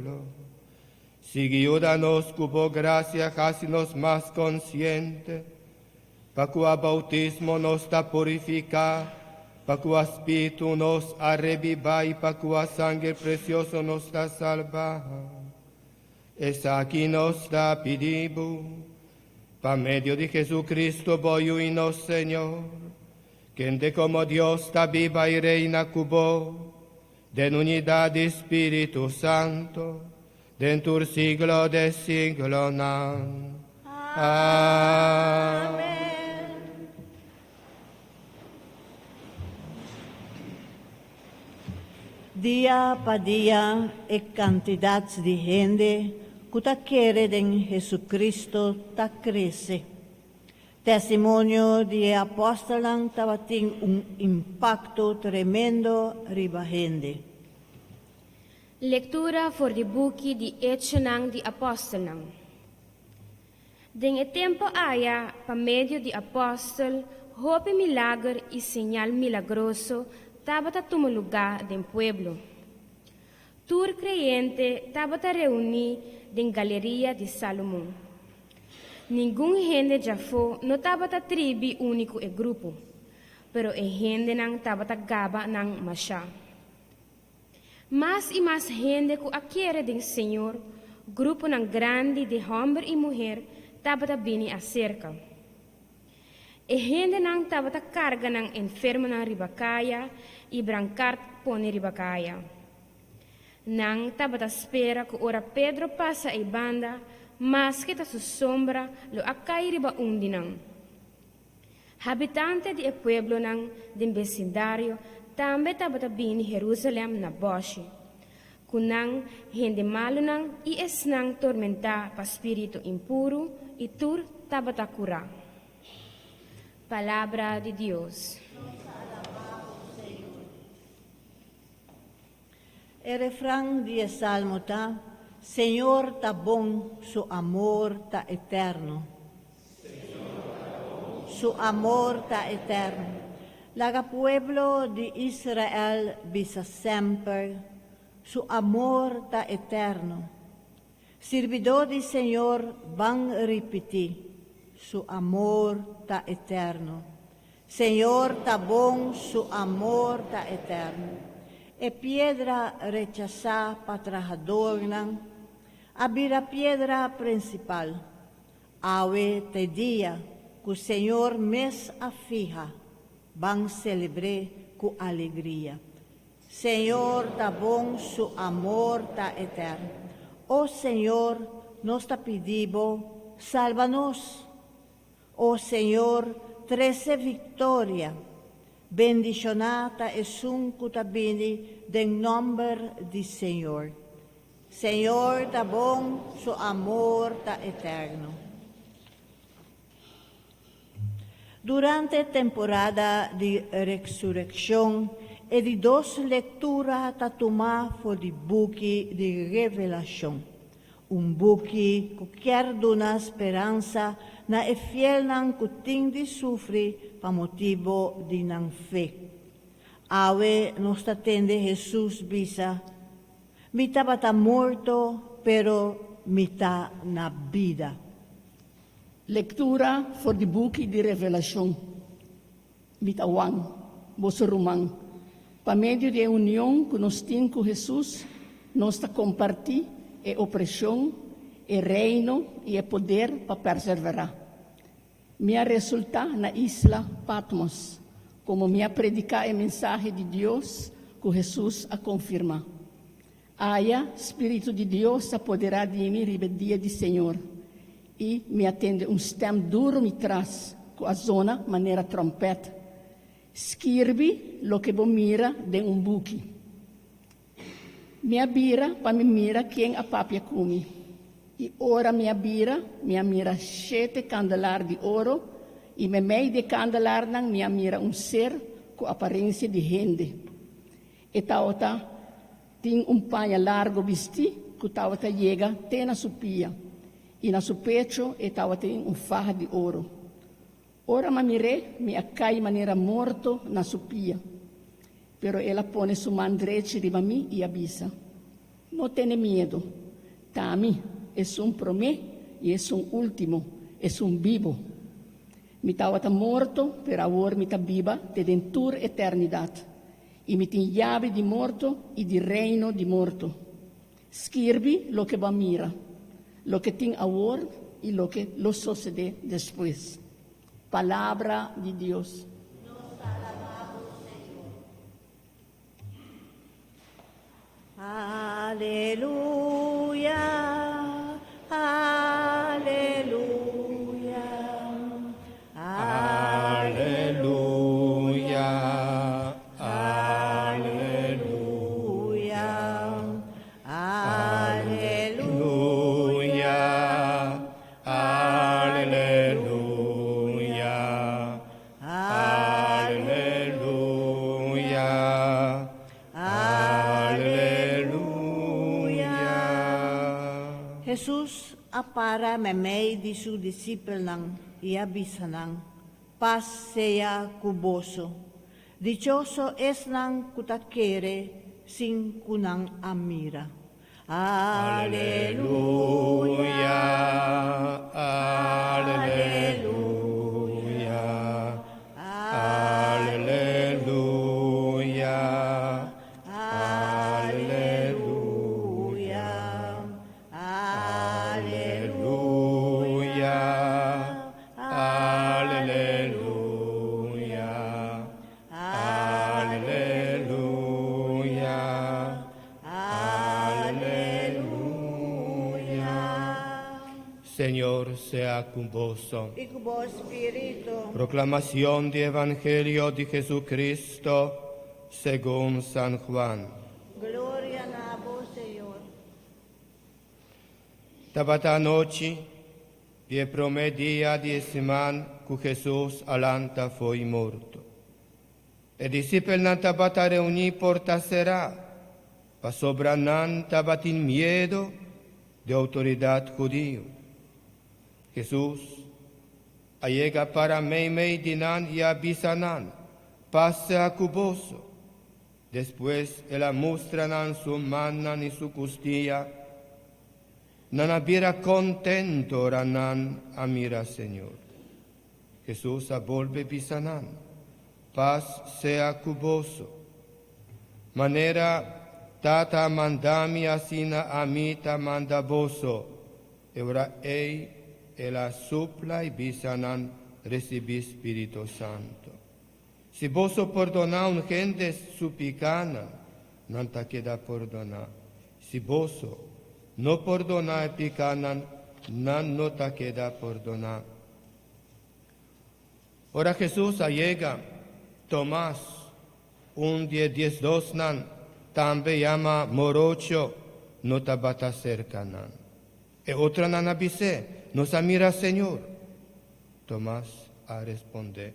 pueblo. Sigui yuda nos ku bo grasia hasi nos mas konsiente, pa kua boutismo nos ta purifiká, pa kua Spiritu nos a rebibá i pa kua sanger presioso nos ta salbá. Esaki nos ta pidi bo, pa medio di Jesucristo bo Yu i nos Señor, kende komo Dios ta biba i reina ku bo, den unidat di Spiritu Santo, den tur siglo de siglonan. Amen. Dia pa dia e kantidat di hende ku ta kere den Hesu-Kristu ta krese. Testimonio di e apòstelnan tabatin un impakto tremendo riba hende. Lektura for di buki di Echonan di Apòstelnan. Den e tempu aya, pa medio di apòstel, hopi milager i señal milagroso tabata tuma lugá den pueblo. Tur kreyente tabata reuní den Galeria di Salomon. Ningun hende djafó no tabata tribi uni ku e grupo, pero e hendenan tabata gaba nan mashá. Mas i mas hende ku a kere den Señor, gruponan grandi di hòmber i muher tabata bini aserka. E hendenan tabata karga nan enfermonan riba kaya i brankart pone riba kaya. Nan tabata spera ku ora Pedro pasa ei banda, maske ta su sombra lo a kai riba un di nan. Habitante di e pueblonan den besindario tambe tabata bini Herusalèm na bòshi, ku nan hende malunan i esnan tormentá pa spiritu impuru, i tur tabata kurá. Palabra di Dios. Nos ta alabá bo, Señor. E refran di e salmo ta, Señor ta bon, su amor ta eterno. Su amor ta eterno. Laga pueblo di Israel bisa semper, Su amor ta eterno. Sirbidó di Señor ban ripití, Su amor ta eterno. Señor ta bon, su amor ta eterno. E piedra rechasá pa trahadornan a bira piedra prinsipal. Awe ta e dia ku Señor mes a fiha, ban selebr'é ku alegria. Señor ta bon, su amor ta eterno. O Señor, nos ta pidi bo, salba nos! O Señor, trese viktoria! Bendishoná ta esun ku ta bini den nòmber di Señor. Señor ta bon, su amor ta eterno. Durante temporada di Resurekshon, e di dos lektura ta tumá for di buki di Revelashon, un buki ku kier duna speransa na e fielnan ku tin di sufri pa motibu di nan fe. Awe nos ta tende Hesus bisa, Mi tabata morto, pero mi ta na bida. Lektura for di buki di Revelashon. Mi ta Juan, boso ruman. Pa medio di e union ku nos tin ku Hesus, nos ta kompartí e opreshon, e reino i e poder pa perserverá. Mi a resultá na isla Patmos, komo mi a prediká e mensahe di Dios ku Hesus a konfirmá. Aya, spiritu di Dios a poderá di mi riba e dia di Señor, i mi a tende un stèm duru mi tras ku a zona manera tròmpèt, Skirbi loke bo mira den un buki. Mi a bira pa mi mira ken a papia ku mi, i ora mi a bira, mi a mira shete kandelar di oro, i meimei di e kandelarnan mi a mira un ser ku aparensia di hende. E tabata tin un paña largo bistí ku tabata yega te na su pia, i na su pecho e tabatin un faha di oro. Ora m'a mir'é, mi a kai manera morto na su pia. Pero el a pone su man drechi riba mi i a bisa, No tene miedu. T'ami, esun promé i esun último, esun bibu. Mi tabata morto, pero awor mi ta biba te den tur eternidat, i mi tin yabi di morto i di reino di morto. Skirbi loke bo a mira, loke tin awor i loke lo sosodé despues. Palabra di Dios. Nos ta alabá bo, Señor. Aleluya, aleluya, Aleluya, aleluya, aleluya, aleluya, aleluya, aleluya. Hesus a para meimei di su disipelnan i a bisa nan, Pas sea ku boso. Dichoso esnan ku ta kere sin ku nan a mira. Aleluya, aleluya, aleluya, aleluya, aleluya, aleluya, aleluya, aleluya. Señor sea con vos. I ku bo spiritu. Proclamación di Evangelio di Jesucristo segun San Juan. Gloria na bo, Señor. Tabata anochi di e promé dia di siman ku Hesus a lanta fo'i morto. E disipelnan tabata reuní porta será, pasobra nan tabatin miedu di outoridat hudiu. Hesus a yega para meimei di nan i a bisa nan, Pas sea ku boso. Despues el a mustra nan su mannan i su kustia. Nan a bira kontentu ora nan a mira Señor. Hesus a bolbe bisa nan, Pas sea ku boso. Manera Tata a manda mi, asina ami ta manda boso. E ora ei el a supla i bisa nan, Risibí Spiritu Santu. Si boso pordoná un hende su pikánan, nan ta keda pordoná. Si boso no pordoná e pikánan, nan no ta keda pordoná. Ora Hesus a yega, Tomas, un di e diesdosnan, tambe yama Morocho, no tabata serka nan. E otronan a bis'é, Nos a mira Señor. Tomas a respondé,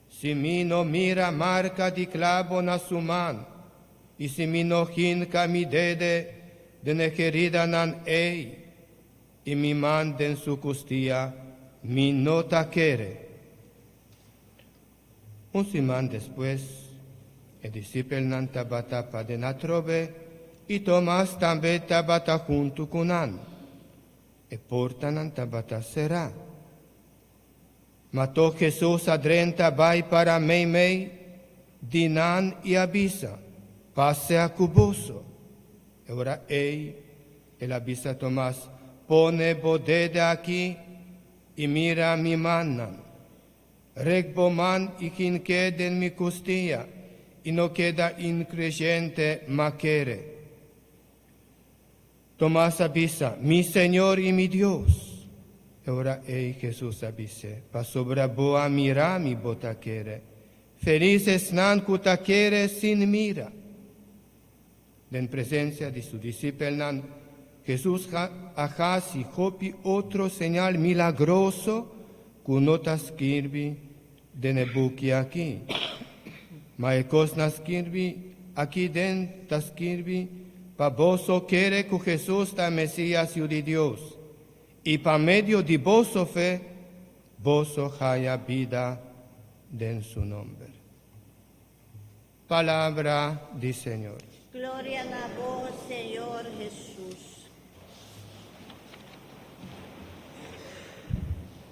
Si mi no mira marka di klabo na su man, i si mi no hinka mi dede den e heridanan ei, i mi man den su kustia, mi no ta kere. Un siman despues, e disipelnan tabata paden atrobe, i Tomas tambe tabata huntu ku nan. E portanan tabata será. Ma tòg Hesus a drenta bai para meimei di nan i a bisa, Pas sea ku boso. E ora ei el a bisa Tomas, Pone bo dede aki i mira mi mannan. Rek bo man i hink'é den mi kustia, i no keda inkreyente, ma kere. Tomas a bisa, Mi Señor i mi Dios! E ora ei Hesus a bis'é, Pasobra bo a mira mi bo ta kere. Felis esnan ku ta kere sin mira. Den presensia di su disipelnan, Hesus a hasi hopi otro señal milagroso ku no ta skirbi den e buki aki. Ma e kosnan skirbi aki den ta skirbi pa boso kere ku Hesus ta e Mesias Yu di Dios, i pa medio di boso fe boso haya bida den su nomber. Palabra di Señor. Gloria na bo, Señor Hesus.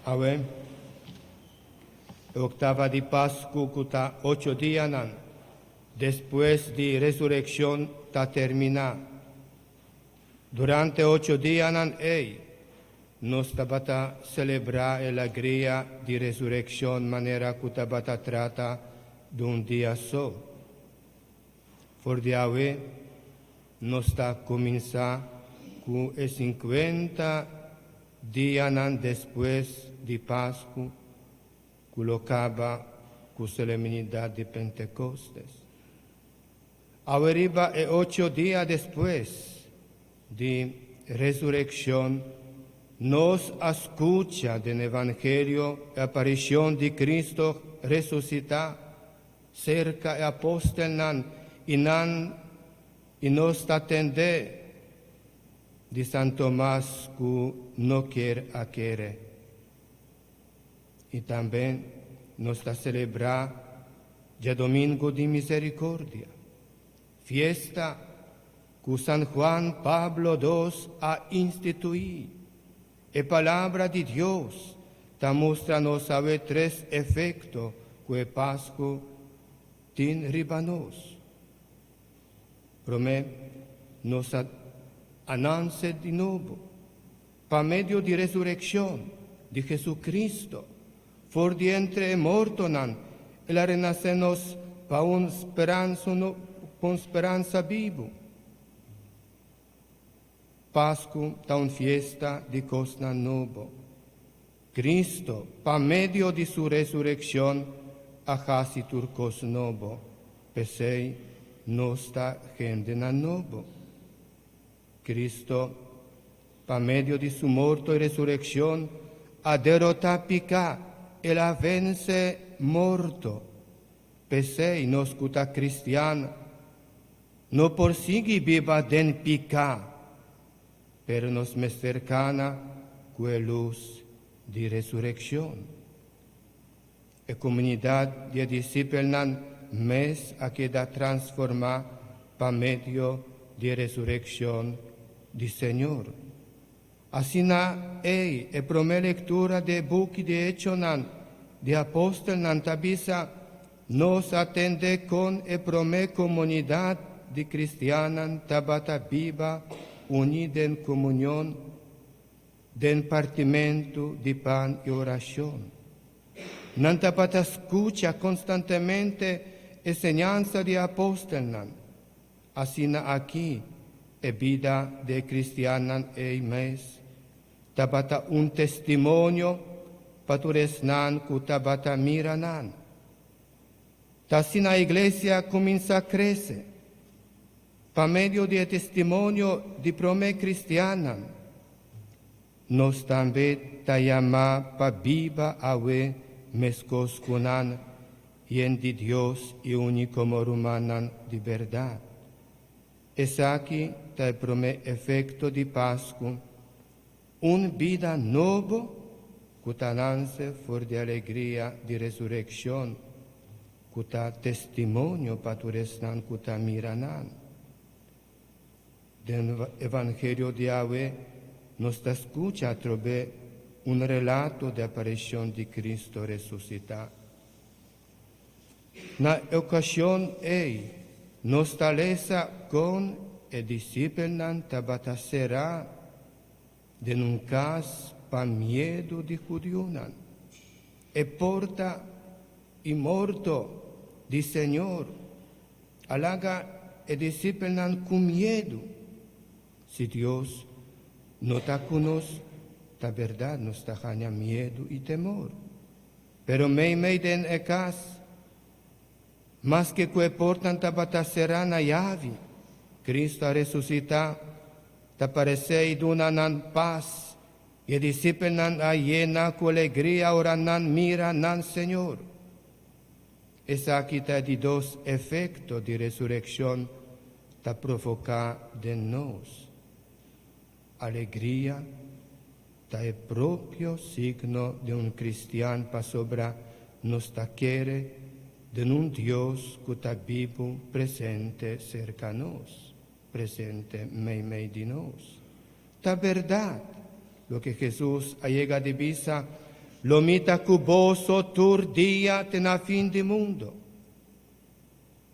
Awe, e oktava di Pasku ku ta ocho dianan despues di resurekshon ta terminá. Durante ocho dianan ei, nos tabata selebrá e alegria di resurekshon manera ku tabata trata di un dia so. For di awe, nos ta kuminsá ku e 50 dianan despues di Pasku, ku lo kaba ku solemnidat di Pentekostes. Awe riba e ocho dia despues di resurekshon, nos a skucha den Evangelio e aparishon di Kristu resusitá serka e apòstelnan i nan i nos ta tende di San Tomas ku no ker a kere. I tambe nos ta selebrá djadumingu di Miserikòrdia, fiesta ku San Juan Pablo II a instituí. E palabra di Dios ta mustra nos awe tres efekto ku e Pasku tin riba nos. Promé, nos a nase di nobo, pa medio di resurekshon di Jesucristo, for di entre e mortonan, el a renasé nos pa un speransa, no, un speransa bibu. Pasku ta un fiesta di kosnan nobo. Cristo, pa medio di su resurekshon, a hasi tur kos nobo. P'esei, nos ta hendenan nobo. Cristo, pa medio di su morto i resurekshon, a derotá piká, el a vense morto. P'esei, nos ku ta kristian, no por sigui biba den piká, pero nos mester kana ku e lus di resurekshon. E komunidat di disipelnan mes a keda transformá pa medio di resurekshon di Señor. Asina ei, e promé lektura di buki di Echonan di Apòstelnan ta bisa, nos a tende kon e promé komunidat di kristiannan tabata biba uní den komunion, den partimentu di pan i orashon. Nan tabata skucha konstantemente e enseñansa di apòstelnan. Asina aki e bida di kristiannan ei mes tabata un testimonio pa tur esnan ku tabata mira nan. Asina iglesia a kuminsá krese pa medio di testimonio di promé kristiannan. Nos tambe ta yamá pa biba awe meskos ku nan yen di Dios i uní komo rumannan di bèrdat. Esaki ta e promé efekto di Pasku, un bida nobo ku ta nase for di alegria di resurekshon, ku ta testimonio pa tur esnan ku ta mira nan. Den Evangelio di awe nos ta skucha atrobe un relato di aparishon di Cristo resusitá. Na okashon ei, nos ta lesa kon e disipelnan tabata será den un kas pa miedu di hudiunan. E porta i morto di Señor a laga e disipelnan ku miedu. Si Dios no ta ku nos, ta bèrdat nos ta haña miedu i temor. Pero meimei den e kas, maske ku e portanan tabata será na yabi, Cristo a resusitá, ta aparesé i duna nan pas, i e disipelnan a yena ku alegria ora nan mira nan Señor. Esaki ta di dos efekto di resurekshon ta provoká den nos. Alegria ta e propio signo di un kristian pasobra nos ta kere den un Dios ku ta bibu presente serka nos, presente meimei di nos. Ta bèrdat, loke Jesus a yega di bisa, Lo mi ta ku boso tur dia te na fin di mundu.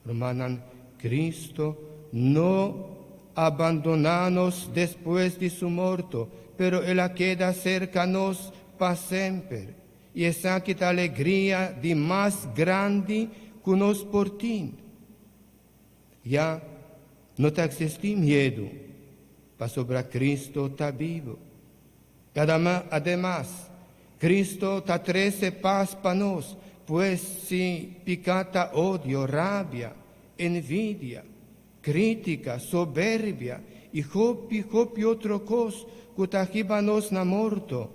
Rumannan, Cristo no a bandoná nos despues di su morto, pero el a keda serka nos pa semper. I esaki ta alegria di mas grandi ku nos por tin. Ya no ta eksistí miedu, pasobra Cristo ta bibu. Ademas, Cristo ta trese pas pa nos, pues si piká ta odio, rabia, envidia, krítika, soberbia i hopi, hopi otro kos ku ta hiba nos na morto,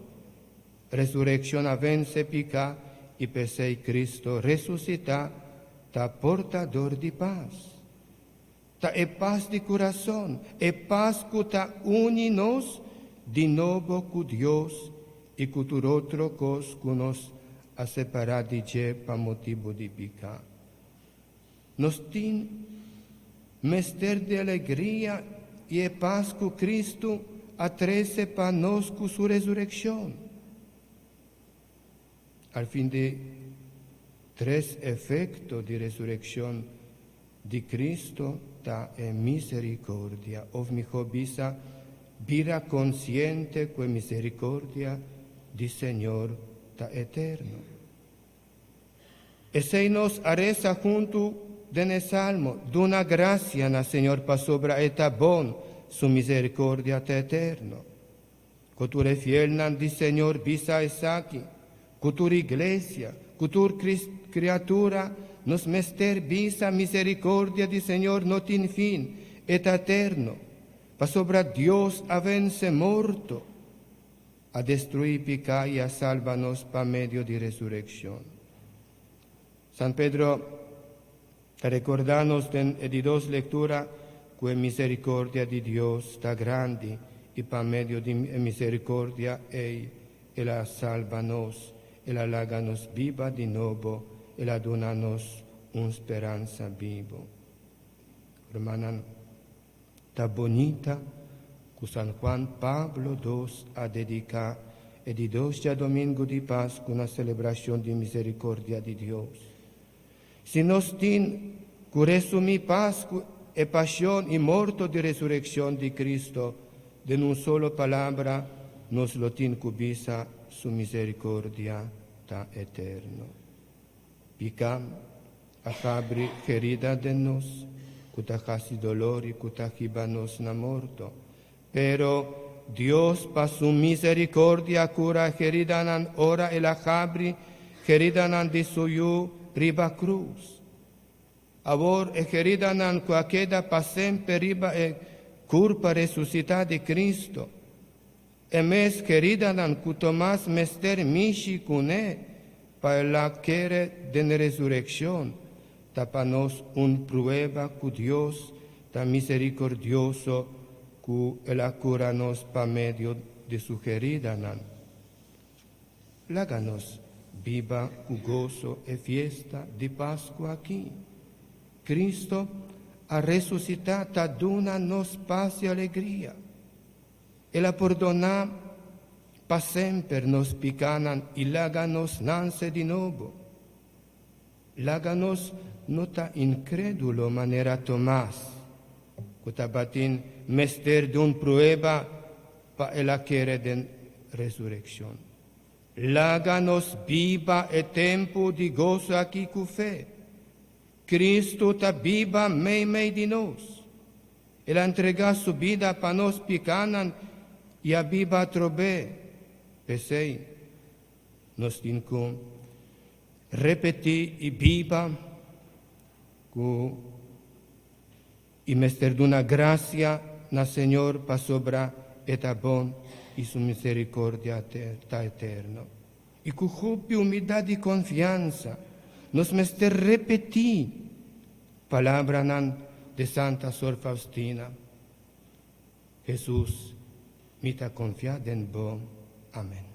resurekshon a vense piká i p'esei Cristo resusitá ta portador di pas. Ta e pas di kurason, e pas ku ta uni nos di nobo ku Dios i ku tur otro kos ku nos a separá di dje pa motibu di piká. Nos tin mester di alegria i e pas ku Kristu a trese pa nos ku su resurekshon. Al fin di tres efekto di resurekshon di Kristu ta e miserikordia, òf mihó bisa, bira konsiente ku e miserikordia di Señor ta eterno. Esei nos a resa huntu den e salmo, Duna grasia na Señor pasobra e ta bon, su miserikordia ta eterno. Ku tur e fielnan di Señor bisa esaki, ku tur iglesia, ku tur kriatura, nos mester bisa miserikordia di Señor no tin fin, e ta eterno, pasobra Dios a vense morto, a destruí piká i a salba nos pa medio di resurekshon. San Pedro ta rekordá nos den e di dos lektura ku e miserikordia di Dios ta grandi i pa medio di e miserikordia ei el a salba nos, el a laga nos biba di nobo, el a duna nos un speransa bibu. Rumannan, ta bunita ku San Juan Pablo dos a dediká e di dos djadomingu di Pasku na selebrashon di miserikordia di Dios. Si nos tin ku resumí Pasku, e pashon i morto di resurekshon di Kristo, den un solo palabra, nos lo tin ku bisa su miserikordia ta eterno. Piká a habri herida den nos ku ta hasi dolor i ku ta hiba nos na morto. Pero Dios pa su misericordia a cura heridanan ora el a habri heridanan di su Yu riba cruz. Awor e heridanan cu a keda pa semper riba e curpa resucita di Cristo, e mes heridanan cu Tomas mester mishi cune pa el a kere den resureccion, ta pa nos un prueba cu Dios ta misericordioso cu el a cura nos pa medio di su heridanan. Laga nos biba cu goso e fiesta di Pascu aki. Cristo a resucita ta duna nos paz y alegria. El a pordona pa semper nos picanan y laga nos nance di nobo. Laga nos no ta inkrédulo manera Tomas, ku tabatin mester di un prueba pa el a kere den resurekshon. Laga nos biba e tempu di goso aki ku fe. Kristu ta biba meimei di nos. El a entregá su bida pa nos pikánan i a biba atrobe. P'esei, nos tin ku Repetí i biba ku i mester duna grasia na Señor pasobra e ta bon i su misericordia ta eterno. I ku hopi humildad i konfiansa nos mester repetí palabranan di Santa Sor Faustina, Hesus, mi ta konfia den bo. Amen.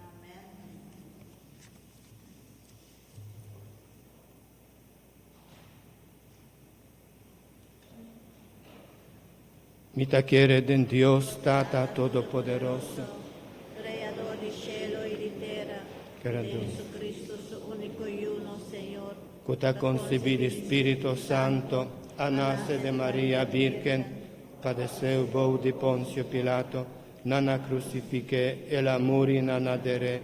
Mi ta kere den Dios Tata Todopoderoso. Kreador di shelu i di tera. Jesucristo, su único Yu, nos Señor, Ku ta konsebí di Spiritu Santu, a nase di Maria Virgen, padesé bou di Ponsio Pilato, nan a krusifik'é, el a muri, nan a der'é,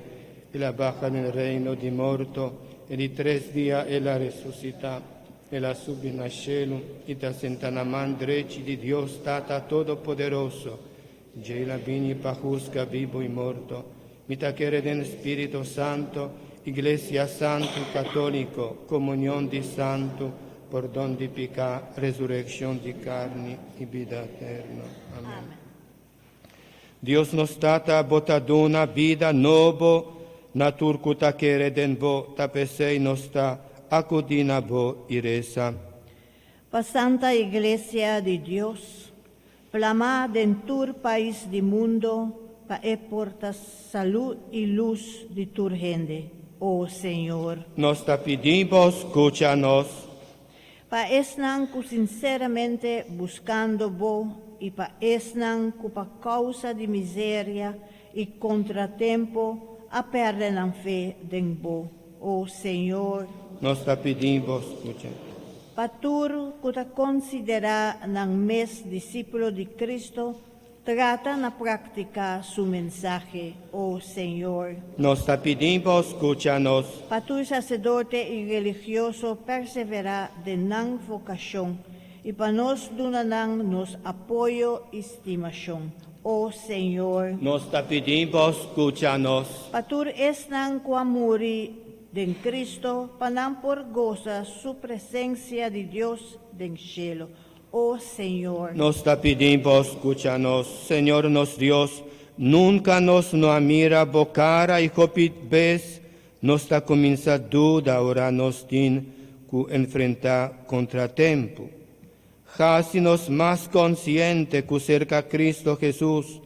el a baha den reino di morto, i di tres dia el a resusitá, el a subi na shelu, i ta sentá na man drechi di Dios Tata Todopoderoso. Djei el a bini pa husga bibu i morto. Mi ta kere den Spiritu Santo, Iglesia Santu Katóliko, komunion di santu, pordon di piká, resurekshon di karni i bida eterno. Amèn. Dios nos Tata, bo ta duna bida nobo na tur ku ta kere den bo, ta p'esei nos ta akudí na bo i resa. Pa Santa Iglesia di Dios, plamá den tur pais di mundo pa e por ta salu i lus di tur hende, o Señor. Nos ta pidi bo, skucha nos. Pa esnan ku sinseramente buskando bo i pa esnan ku pa kousa di miseria i kontratempo a pèrdè nan fe den bo, o Señor. Nos ta pidi bo, skucha. Pa tur ku ta konsiderá nan mes disípulo di Cristo, trata na praktiká su mensahe, o Señor. Nos ta pidi bo, skucha nos. Pa tur saserdote i religioso perseverá den nan vokashon i pa nos duna nan nos apoyo i stimashon, o Señor. Nos ta pidi bo, skucha nos. Pa tur esnan ku a muri den Cristo, pa nan por gosa su presencia di Dios den cielo. O Señor. Nos ta pidi bo, skucha nos. Señor nos Dios, nunka nos no a mira bo kara i hopi bes nos ta kuminsá duda ora nos tin ku enfrentá kontratempu. Hasi nos mas konsiente ku serka Cristo Jesus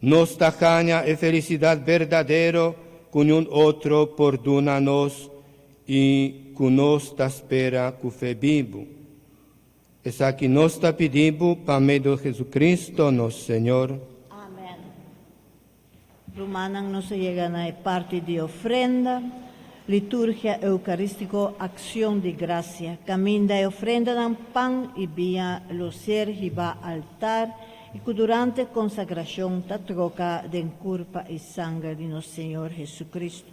nos ta haña e felisidat berdadero ku niun otro por duna nos i ku nos ta spera ku fe bibu. Esaki nos ta pidi bo pa medio di Jesucristo nos Señor. Amen. Rumannan, nos a yega na e parti di ofrenda, Liturgia Eucarístico, Accion di Gracia, caminda e ofrendanan pan y biña lo ser hiba altar y cu durante consagracion ta troca den curpa y sanger di nos Señor Jesucristo.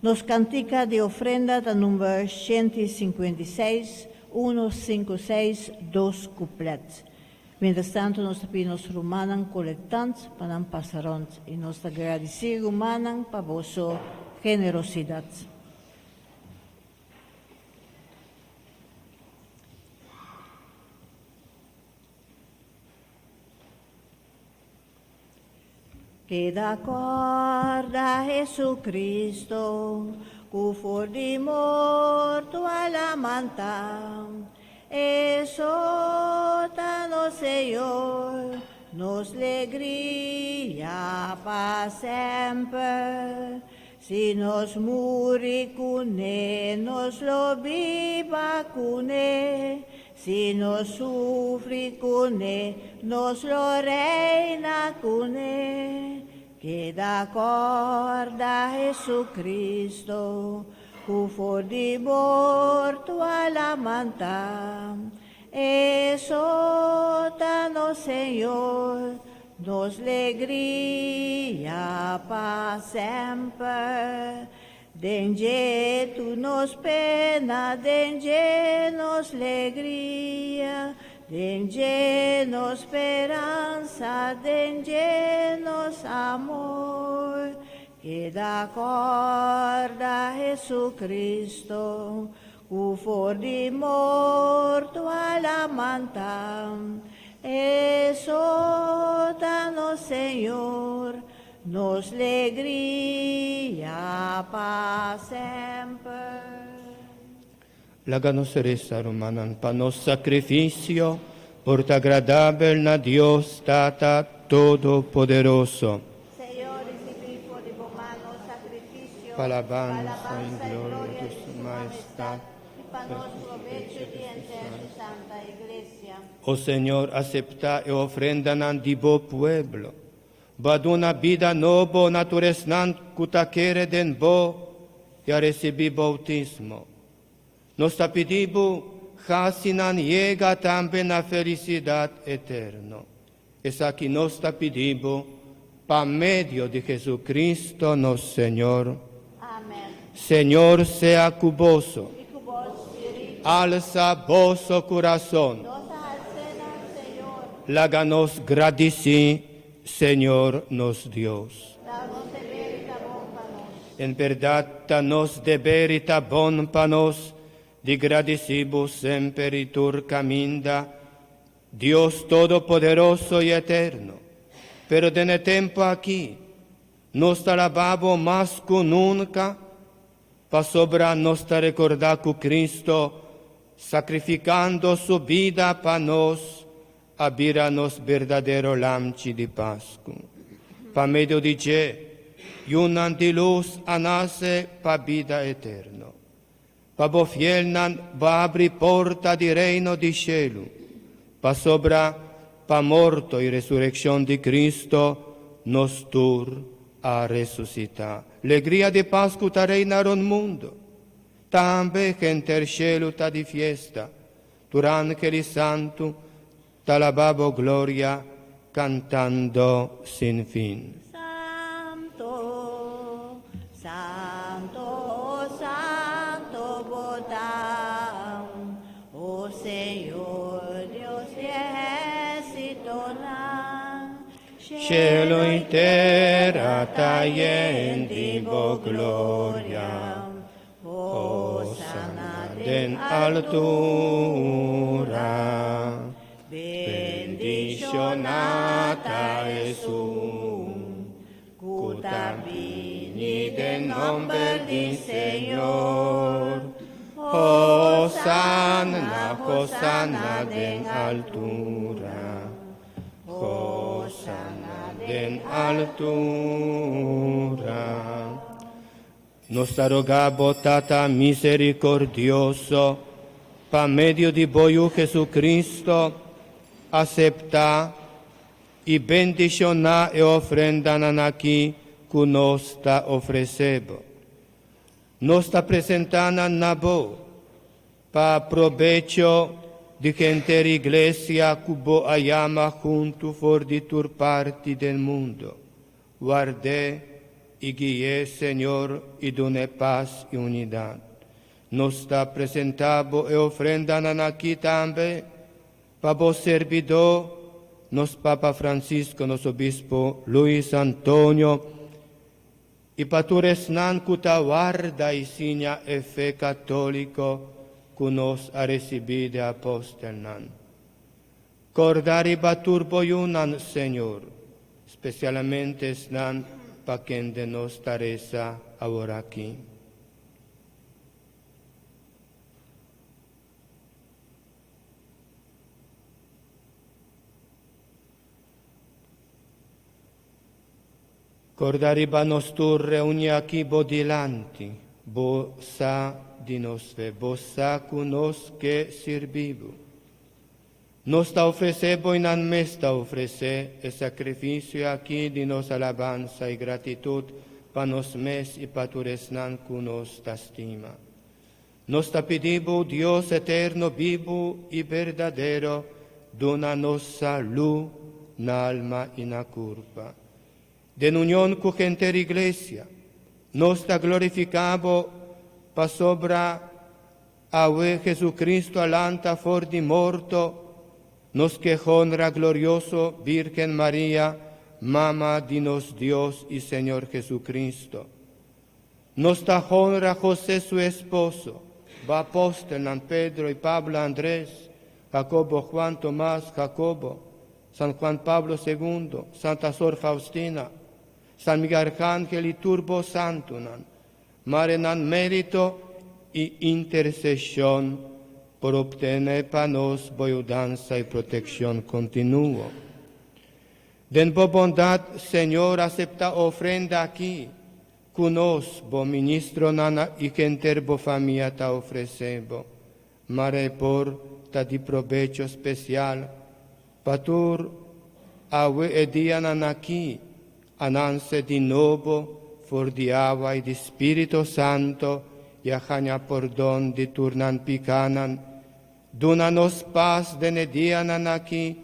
Nos cantica di ofrenda ta number 156, uno, cinco, seis, dos cuplet. Mientrastanto nos ta pidi nos rumannan colectant pa nan pasa rond y nos ta gradici rumannan pa boso generosidad. Keda kòrda Jesucristo, ku for di morto a lamantá. Eso ta nos Señor, nos legria pa semper. Si nos muri kuné, nos lo biba kuné. Si nos sufri kuné, nos lo reina kuné. Keda kòrda Jesucristo, ku for di morto a lamantá. Eso ta nos Señor, nos legria pa semper. Den dje tur nos pena, den dje nos legria, den dje nos speransa, den dje nos amor. Keda kòrda Jesucristo, ku for di morto a lamantá. Eso ta nos Señor, Nos legria pa semper. Laga nos resa, rumannan, pa nos sakrifisio por ta agradabel na Dios Tata Todopoderoso. Señor, risibí for di bo man nos sakrifisio pa alabansa i gloria di su Majestad, i pa nos probecho di henter su santa Iglesia. O Señor, aseptá e ofrendanan di bo pueblo. Bo a duna bida nobo na tur esnan ku ta kere den Bo i a risibí boutismo. Nos ta pidi Bo hasi nan yega tambe na felisidat eterno. Esaki nos ta pidi Bo pa medio di Jesucristo nos Señor. Amen. Señor sea ku boso. I ku bo spiritu. Alsa boso kurason. Nos a hals'é na Señor. Laga nos gradisí Señor nos Dios. Ta nos deber i ta bon pa nos. En bèrdat ta nos deber i ta bon pa nos di gradisí Bo semper i tur kaminda, Dios Todopoderoso i Eterno. Pero den e tempu akí, nos ta alabá Bo mas ku nunka, pasobra nos ta rekordá ku Cristo, sakrifikando Su bida pa nos, a bira nos berdadero Lamchi di Pasku. Pa medio di dje, yunan di lus a nase pa bida eterno. Pa bo fielnan bo a abri porta di Reino di shelu, pasobra pa morto i resurekshon di Cristo nos tur a resusitá. Legria di Pasku ta reina rond mundu. Tambe henter shelu ta di fiesta. Tur angel i santu ta laba bo gloria cantando sin fin. Santo, santo, santo bo ta, o Señor Dios di ehérsitonan. Cielo i tera ta yen di bo gloria. Hosana den altura. Bendishoná ta esun ku ta bini den nòmber di Señor. Hosana, hosana den altura. Hosana den altura. Nos ta roga Bo, Tata misericordioso, pa medio di Bo Yu Jesucristo, acepta y bendiciona e ofrendanan aki cu nos ta ofrece Bo. Nos ta presenta nan na Bo pa probecho di henter Iglesia cu Bo a yama huntu for di tur parti den mundo. Ward'é i gui'é, Señor, i dun'é pas i unidat. Nos ta presentá Bo e ofrendanan akí tambe pa Bo serbidó, nos Papa Francisco, nos Obispo Luis Antonio, i pa tur esnan ku ta warda i siña e fe katóliko ku nos a risibí di apòstelnan. Corda riba tur bo yunan, Señor, specialmente esnan pa kende nos ta reza aworaki. Corda riba nos tur reuni aki bo dilanti, bo sa di nos fe, bo sa cu nos ke sirbi bo. Nos ta ofresé bo i nan mes ta ofresé e sakrifisio akí di nos alabansa i gratitut pa nos mes i pa tur esnan ku nos ta stima. Nos ta pidi bo, Dios eterno, bibu i berdadero, duna nos salú na alma i na kurpa. Den union ku henter Iglesia, nos ta glorifiká bo pasobra Awe Jesucristo a lanta for di morto, nos ke honra glorioso Birgen Maria, Mama di nos Dios i Señor Jesucristo. Nos ta honra José su esposo, bo apostelnan Pedro i Pablo, Andres, Jacobo, Juan, Tomas, Jacobo, San Juan Pablo Segundo, Santa Sor Faustina, San Miguel Arcangel i tur bo santunan. Mare nan mérito i interseshon por optené pa nos bo yudansa i protekshon kontinuo. Den bo bondat, Señor, aseptá ofrenda aki ku nos, bo ministronan i henter bo famia ta ofresé bo. Mare por ta di probecho spesial pa tur awe e dianan aki. a nanse di nobo for di awa i di Spirito Santo i a haña pordon di tur nan pikánan. Duna nos pas den e dianan aki,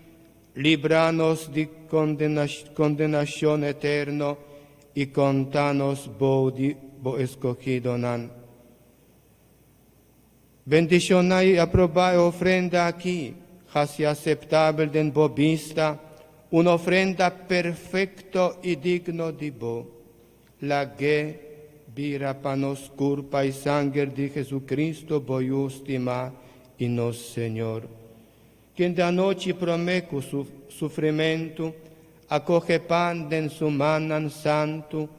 libra nos di kondenashon eterno i konta nos bou di bo eskohidonan. Bendishoná i aprobá e ofrenda aki, hasi aseptabel den bo bista, un ofrenda perfekto i digno di bo. Lag'é bira pa nos kurpa i sanger di Jesucristo, bo Yu stimá i nos Señor, kende anochi promé ku su sufrimentu a kohe pan den su mannan santu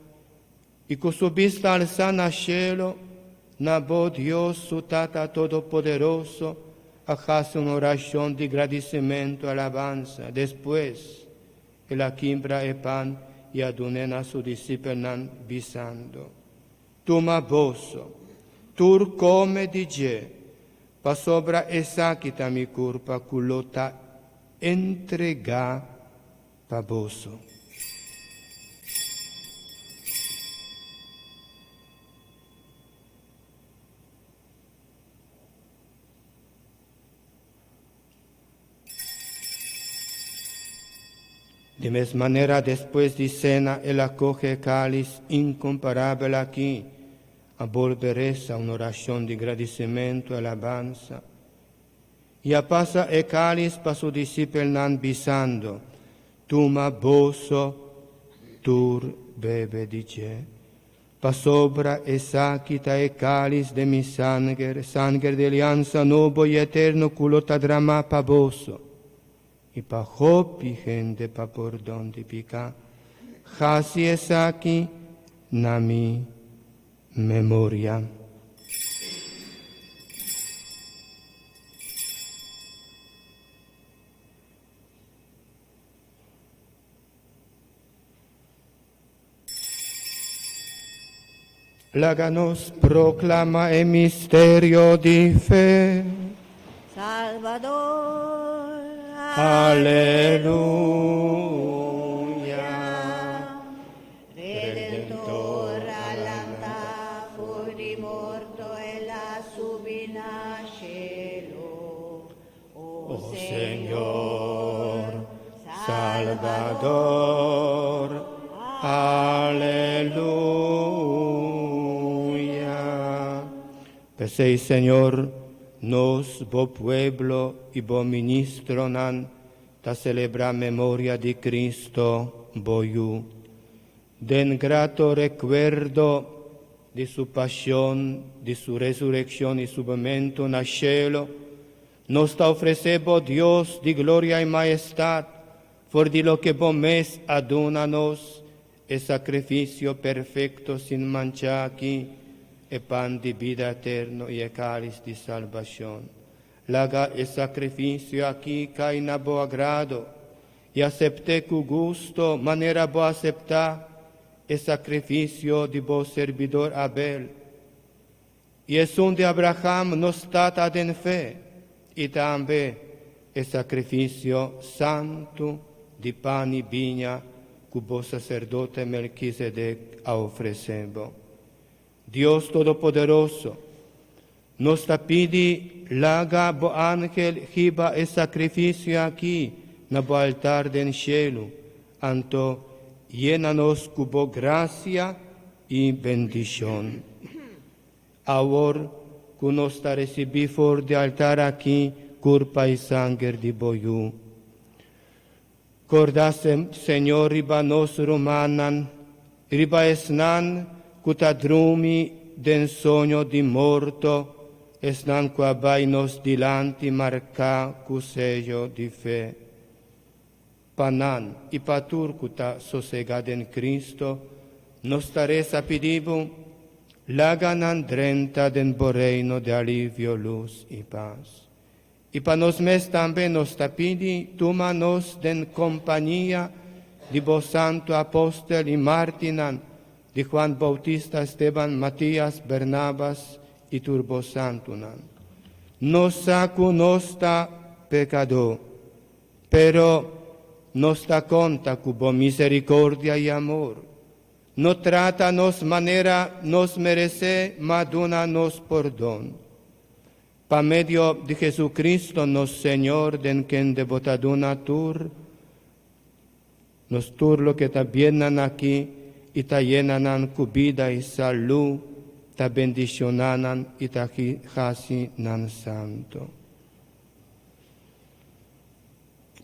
I ku su bista alsá na shelu, na bo Dios, su Tata Todopoderoso, a hasi un orashon di gradisimentu i alabansa. Despues, el a kimbra e pan i a dun'é na su disipelnan, bisando, Tuma boso, tur kome di dje, pasobra esaki ta mi kurpa ku lo ta entregá pa boso. Di mes manera, despues di sena, el a kohe e kális inkomparabel aki, a bolbe resa un orashon di gradisimentu i alabansa. I a pasa e kális pa su disipelnan, bisando, Tuma boso tur bebe di dje, pasobra esaki ta e kális den mi sanger, sanger di aliansa nobo i eterno ku lo ta dramá pa boso i pa hopi hende pa pordon di piká. Hasi esaki na mi memoria. Laga nos proclama e misterio di fe. Salvador. Aleluya. Redentor a lanta for di morto, el a subi na shelu. O Señor, Salvador, aleluya. P'esei, Señor, nos, bo pueblo i bo ministronan, ta selebrá memoria di Cristo, bo Yu. Den grato rekuerdo di su pasion, di su resurekshon i subimentu na shelu, nos ta ofresé bo Dios di gloria i maestat, for di loke bo mes a duna nos, e sakrifisio perfekto sin mancha aki, e pan di bida eterno i e kális di salbashon. Laga e sakrifisio aki kai na bo agrado, i asept'é ku gusto manera bo aseptá e sakrifisio di bo serbidor Abel i esun di Abraham, nos tata den fe, i tambe e sakrifisio santu di pan i biña ku bo saserdote Melkisedek a ofresé bo. Dios Todopoderoso, nos ta pidi laga bo angel hiba e sakrifisio aki na bo altar den shelu, anto yena nos ku bo grasia i bendishon. Awor ku nos ta risibí for di altar aki kurpa i sanger di bo Yu, Corda, Señor, riba nos rumannan, riba esnan cu ta drumi den soño di morto, esnan cu a bay nos dilanti marca cu seyo di fe. Pa nan y pa tur cu ta sosega den Cristo, nos ta reza pidi Bo, laga nan drenta den Bo reino di alivio, luz y paz. I pa nos mes tambe nos ta pidi, tuma nos den kompania di bo santu apostel i martinan, di Juan Bautista, Esteban, Matias, Bernabas i tur bo santunan. Nos sa ku nos ta pekadó, pero. Nos ta konta ku bo miserikordia i amor. No trata nos manera nos meresé, ma duna nos pordon. Pa medio di Jesucristo nos Señor, den kende bo ta duna tur nos tur loke ta biennan aki i ta yena nan ku bida i salú, ta bendishoná nan i ta hasi nan santu.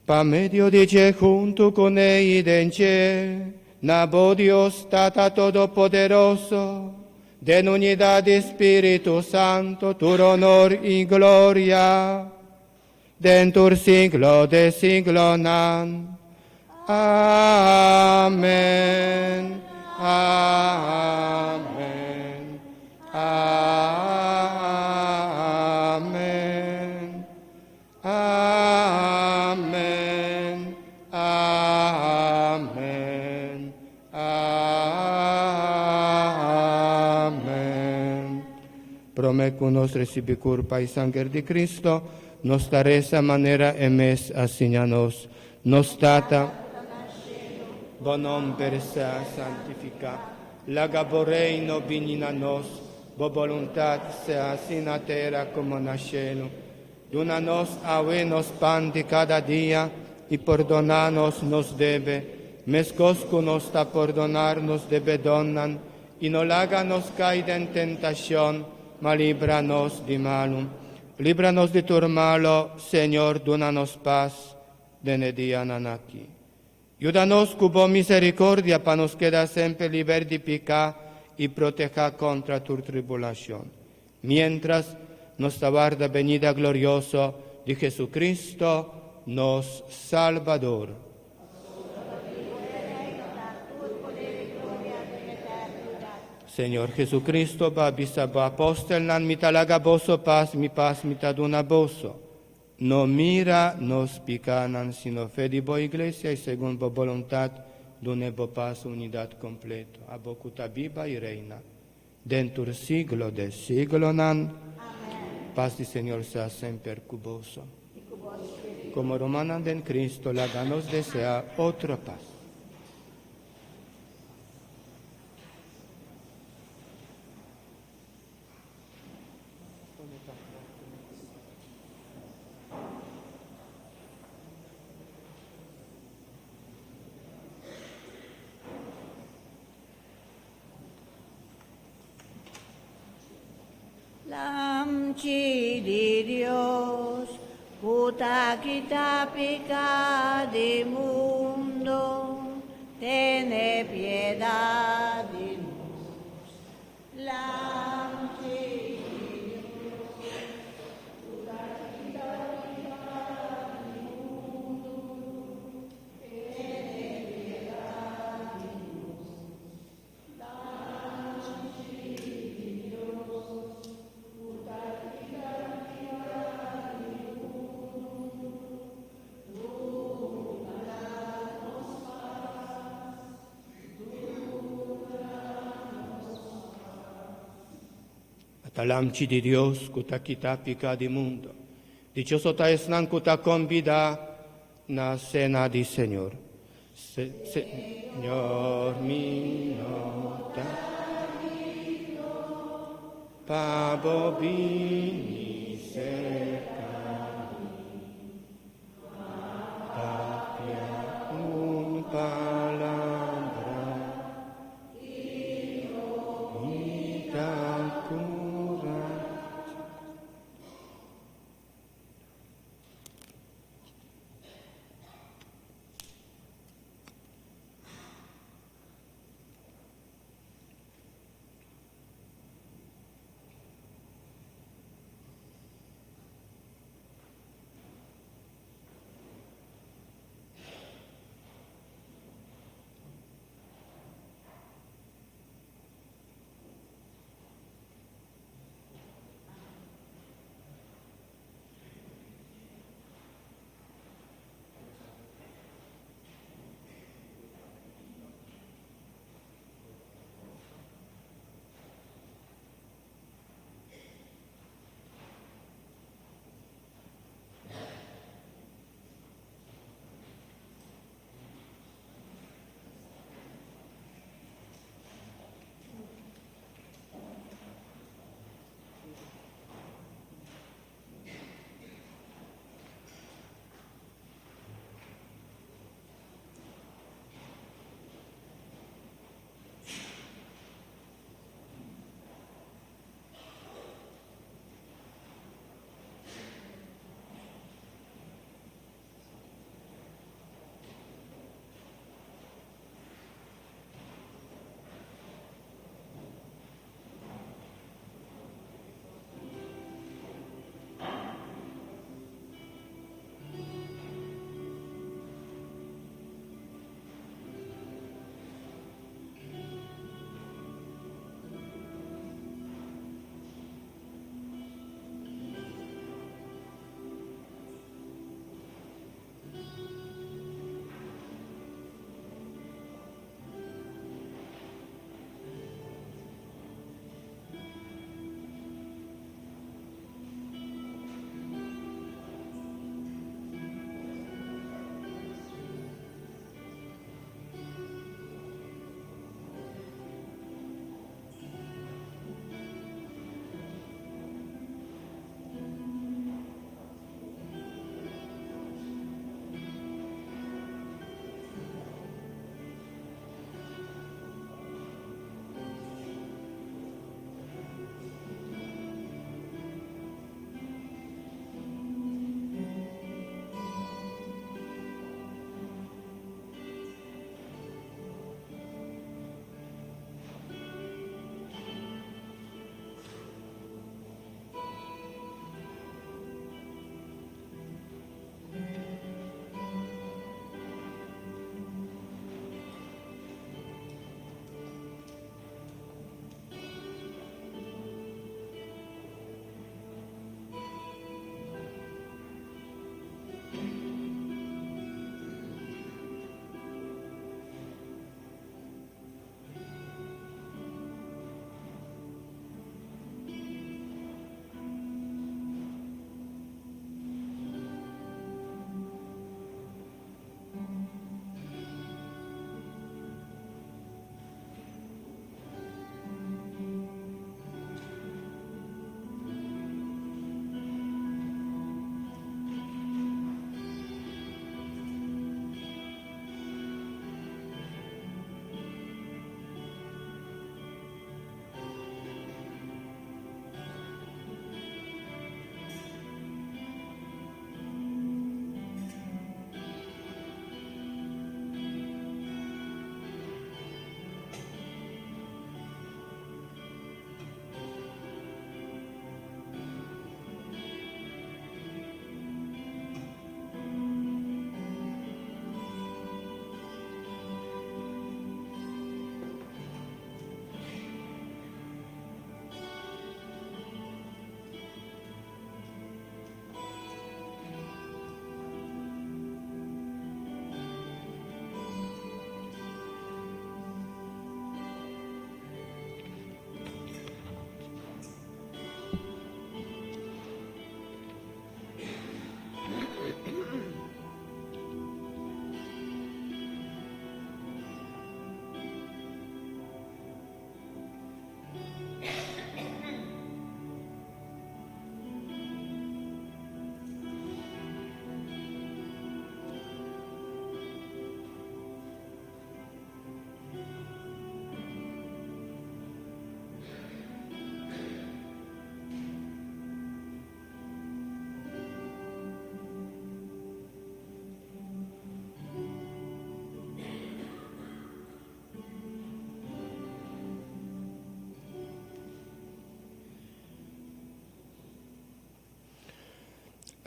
Pa medio di dje, huntu kuné i den dje, na bo Dios Tata Todopoderoso, den unidat di Spiritu Santu, tur honor i gloria, den tur siglo de siglonan. Amen. Amen. Amen. Amen. Amen. Amen. Promé ku nos risibí kurpa i sanger di Cristo, nos ta resa manera e mes a siña nos. Nos Tata, bo nomber sea santifiká. Laga bo reino bini na nos. Bo boluntat sea hasi na tera komo na shelu. Duna nos awe nos pan di kada dia, i pordoná nos nos debe, meskos ku nos ta pordonar nos debedónan, i no laga nos kai den tentashon, ma libra nos di malu. Libra nos di tur malo, Señor, duna nos pas den e dianan aki. Yuda nos ku bo miserikordia pa nos keda semper liber di piká i protehá kontra tur tribulashon, miéntras nos ta warda benida glorioso di Jesucristo, nos Salbador. Señor Jesucristo, bo a bisa bo apòstelnan, Mi ta laga boso pas, mi pas mi ta duna boso. No mira nos pikánan, sino fe di bo Iglesia, i segun bo boluntat dun'é bo pas unidat kompleto, abo ku ta biba i reina den tur siglo de siglonan. Pas di Señor sea semper ku boso. Komo rumannan den Cristo, laga nos deseá otro pas. Lamchi di Dios, ku ta kita piká di mundu, tene piedat di nos. Ta Lamchi di Dios ku ta kita piká di mundu. Dichoso ta esnan ku ta kombidá na sena di Señor. Señor, mi no ta pa bo bini serka mi. Papia un palabra i ta kura.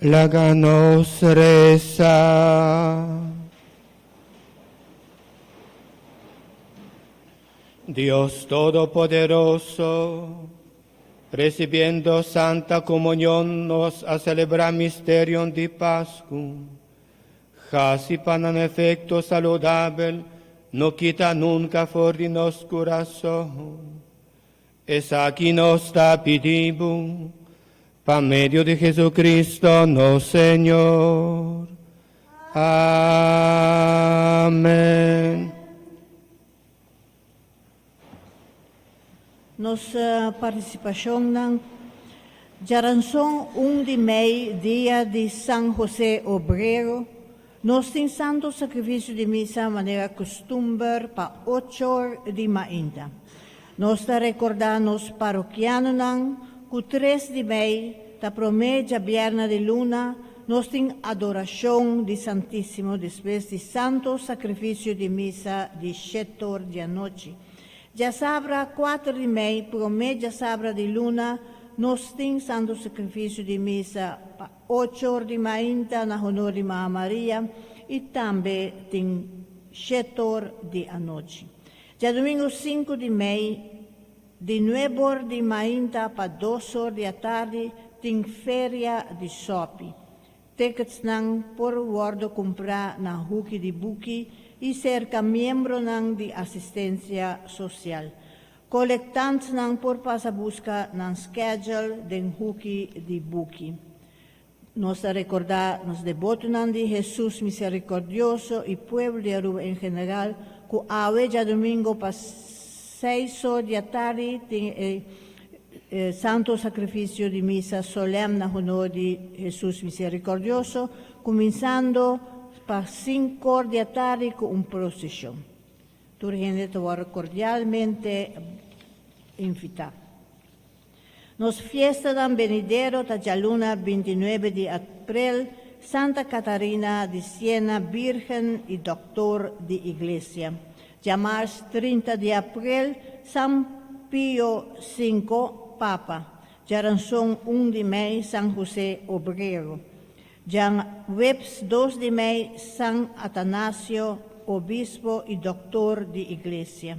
Laga nos resa. Dios Todopoderoso, recibiendo Santa Comunión nos a celebra misterio di Pascu. Hasi pa nan efecto saludabel no kita nunca for di nos curason. Esaki nos ta pidi Bo, pa medio di Jesucristo nos Señor. Amen. Nos participacionnan Djaranson 1 di mei, dia di San José Obrero, nos tin Santo Sacrificio di Misa manera custumber pa ochor di mainta. Nos ta recorda nos parokianonan cu 3 di mei ta prome djabierna di luna, nos tin adoracion di Santisimo despues di Santo Sacrificio di Misa di shetor di anochi. Djasabra 4 di mei, prome djasabra di luna, nos tin Santo Sacrificio di Misa pa 8 or di mainta na honor di Mama Maria y tambe tin 7 or di anochi. Djadumingo 5 di mei, di 9 or di mainta pa 2 or di atardi, tin feria di sopi. Tickets nan por wordo cumpra na Huki di Buki y cerca miembronan di asistencia social. Colectantnan por pasa busca nan schedule den Huki di Buki. Nos ta recorda nos debotonan di Jesus Misericordioso y pueblo di Aruba en general cu awe djadomingo pa 6 or di atardi tin e Santo Sacrificio di Misa Solemn na honor di Jesus Misericordioso, cuminsando pa 5 or di atardi cu un procesion. Tur hende ta wordo cordialmente invita. Nos fiestanan benidero ta djaluna 29 di april, Santa Catarina di Siena, Virgen y Doctor di Iglesia. Djamars 30 di april, San Pio V, Papa. Djaranson 1 di mei, San José Obrero. Djaweps 2 di mei, San Atanasio, Obispo y Doctor di Iglesia.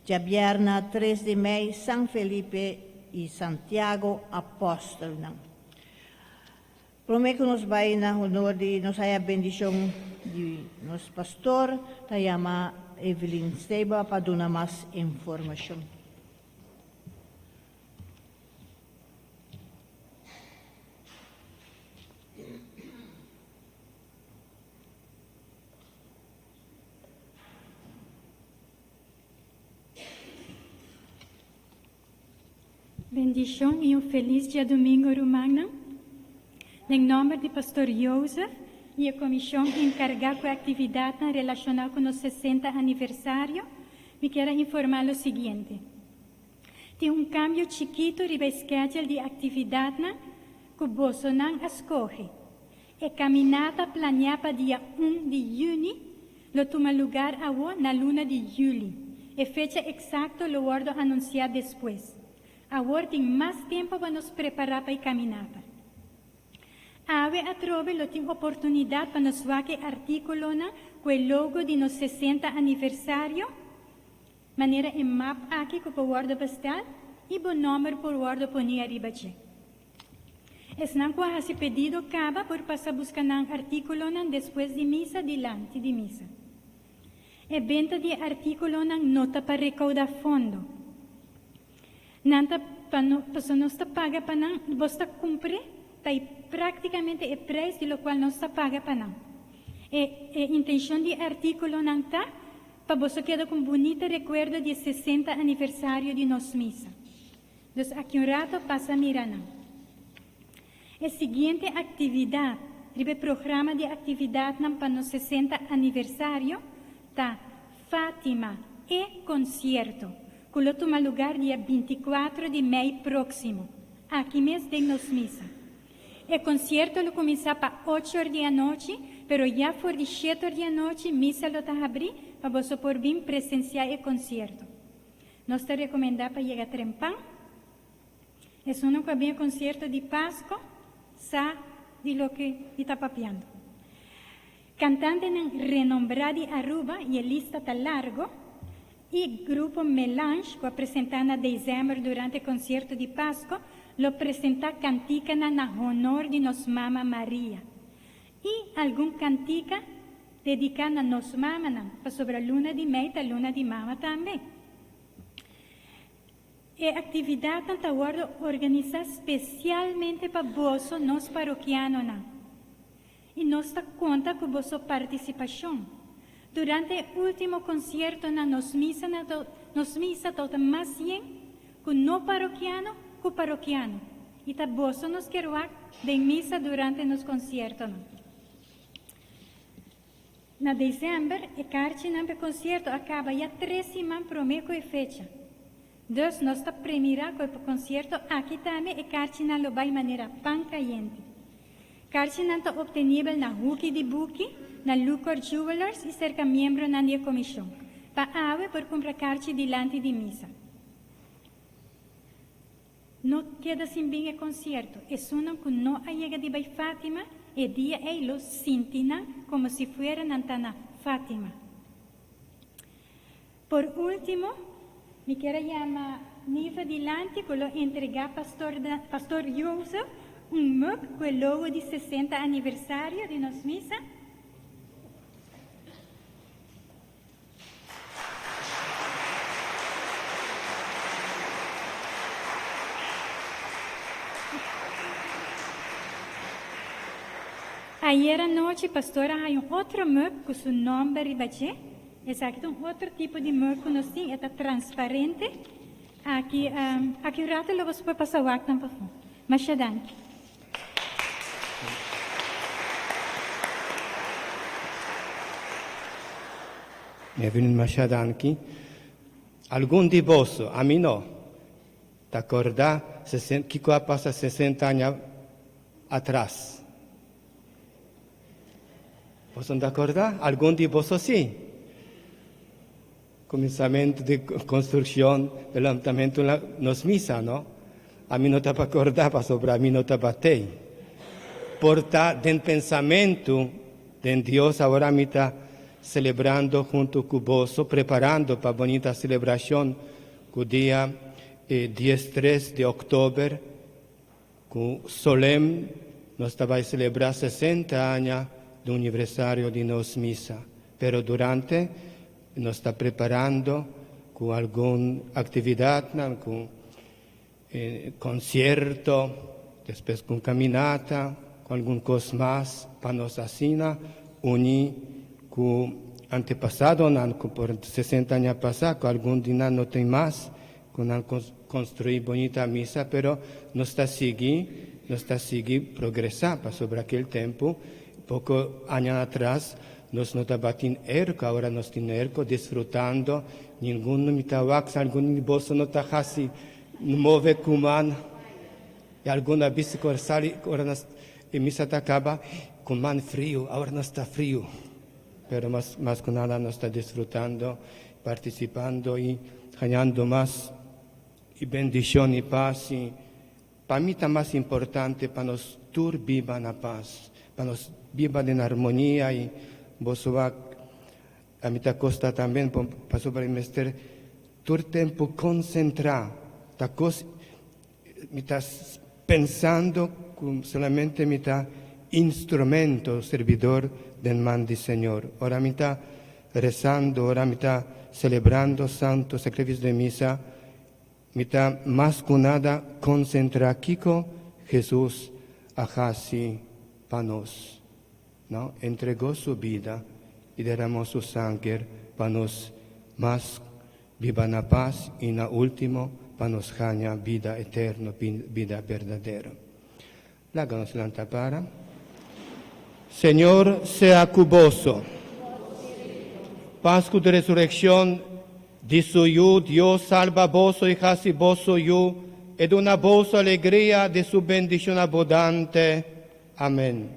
Djabierna 3 di mei, San Felipe y Santiago Apostelnan. Prome cu nos bay na honor di nos haya bendicion di nos pastor, ta yama Evelyn Steba pa duna mas informacion. Bendicion y un feliz diadomingo, rumannan. Den nomber di Pastor Joseph y e comision encarga cu actividadnan relaciona cu nos 60 aniversario, mi kier informa lo siguiente. Tin un cambio chikito riba schedule di actividadnan cu bosonan a scoge. E caminata planea pa dia 1 di juni lo tuma lugar awo na luna di juli. E fecha exacto lo wordo anuncia despues. Awor tin mas tempo pa nos prepara pa e caminata. Awe atrobe lo tin oportunidad pa nos wak e articulonan cu e logo di nos 60 aniversario, manera e map aki cu por wordo bestel y bo nomber por wordo poni ariba dje. Esnan cu a haci pedido caba por pasa busca nan articulonan despues di misa dilanti di misa. E benta di articulonan no ta pa recauda fondo. Nan ta pa no, paso nos ta paga pa nan, bos ta cumpre, ta practicamente e prijs di locual nos ta paga pa nan. E intencion di articulonan ta pa boso keda cu un bunita recuerdo di 60 aniversario di nos misa. Dus aki un rato pasa mira nan. E siguiente actividad riba e programa di actividadnan pa nos 60 aniversario ta Fatima e concierto, cu lo tuma lugar dia 24 di mei proximo, aki mes den nos misa. E concierto lo cuminsa pa 8 or di anochi, pero ya for di 7 or di anochi misa lo ta habri pa boso por bin presencia e concierto. Nos ta recomenda pa yega trempan. Esunnan cu a bin e concierto di Pasco, sa. di loke mi ta papiando. Cantantenan renombra di Aruba y e lista ta largo, y grupo Melange cu a presenta na december durante concierto di Pasco lo presenta canticanan na honor di nos Mama Maria y algun cantica dedica na nos mamanan pasobra luna di mei ta luna di mama tambe. E actividadnan ta wordo organisa specialmente pa boso nos parokianonan. I nos ta konta ku boso partisipashon. Durante e último konsiertonan nos misa na nos misa tabata mas yen ku no parokiano ku parokiano i ta boso nos kier wak den misa durante nos konsiertonan. Na desèmber e karchinan p'e konsierto a kaba ya tres siman promé ku e fecha. Dus nos ta premirá ku e konsierto aki tambe e karchinan lo bai manera pan kayente. Karchinan ta optenibel na Huki di Buki, na Lucor Jewelers i serka miembronan di e komishon. Pa awe por kumpra karchi dilanti di misa. No keda sin bin e konsierto. Esunnan ku no a yega di bai Fátima e dia ei lo sinti nan komo si fuera nan ta na Fátima. Por último, mi kier a yama Niva dilanti ku lo entregá Pastor Pastor Joseph un mug ku e logo di 60 aniversario di nos misa. Ayer anochi Pastor a haña un otro mug ku su nòmber riba dje. Esaki ta un otro tipo di mug ku nos tin, e ta transparente. Aki, aki un rato lo boso por pasa wak nan pafó. Masha danki. Evelyn, masha danki. Algun di boso, ami no, ta korda kiko a pasa 60 aña atras? Boso no ta korda? Algun di boso si. Kuminsamentu di konstrukshon di lantamentu na nos misa, no? Ami no tabata korda pasobra ami no tabat'ei. Por ta den pensamentu den Dios awor ami ta selebrando huntu ku boso, preparando pa bonita selebrashon ku dia 13 di òktober. Ku solem nos ta bai selebrá 60 aña di universario di nos misa, pero durante nos ta preparando ku algun aktividatnan, ku konsierto, despues ku kaminata, ku algun kos mas pa nos asina uní ku antepasadonan ku por 60 aña pasá ku algun di nan no tin mas. Ku nan konstruí bonita misa, pero nos ta sigui, nos ta sigui progresá, pasobra aquel tempu, poko añanan atras, nos no tabatin erko, awor nos tin erko, disfrutando, ningun no mi ta wak, si algun di boso no ta hasi move ku man, i algun a bisa ku ora sali, ora nos e misa ta kaba, ku man friu, awor nos ta friu, pero mas mas ku nada nos ta disfrutando. Participando y hañando mas y bendicion y paz y pa mi ta mas importante pa nos tur biba na paz, pa nos biba den armonia y boso wak a mi ta costa tambe pasobra mi mester tur tempo concentra ta cos mi ta pensando cu solamente mi ta instrumento, servidor den man di Señor. Ora mi ta rezando, ora mi ta celebrando Santo Sacrificio di Misa, mi ta mas cu nada concentra kico Jesus a haci pa nos. No, entregó su bida y derramó su sanger pa nos mas Biba na pas i na último pa nos haña bida eterno, bida berdadero. Laga nos lanta para. Señor sea ku boso. Pasku di Resurekshon di Su Yu, Dios salba boso i hasi boso yu, e duna boso alegria di Su bendishon abundante. Amen.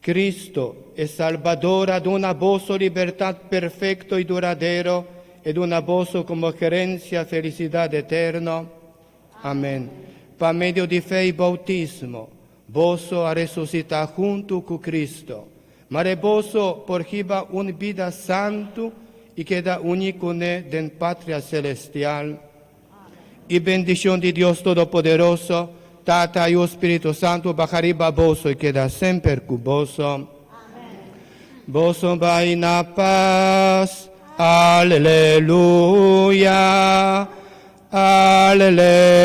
Cristo, e Salbador, a duna boso libertad perfecto y duradero, e duna boso como herencia felicidad eterno. Amén. Pa medio di fe y bautismo, Boso a resusitá huntu ku Kristo. Mare boso por hiba un bida santu i keda uní kuné den patria selestial. I bendishon di Dios Todopoderoso, Tata, Yu, Spiritu Santu baha riba boso i keda semper ku boso. Boso bai na pas. Aleluya. Aleluya.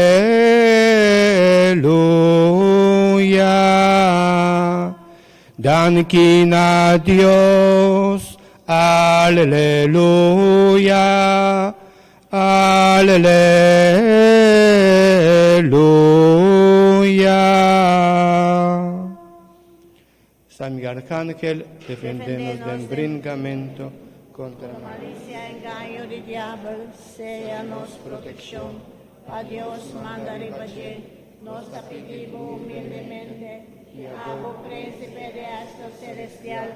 Danki na Dios. Aleluya. Aleluya. San Miguel Arcángel, defendenos den bringamento contra Malicia, engaño di diabel, sea nos proteccion. Pa Dios manda riba dje, nos ta pidi bo humildemente, i abo principe di ehercito celestial,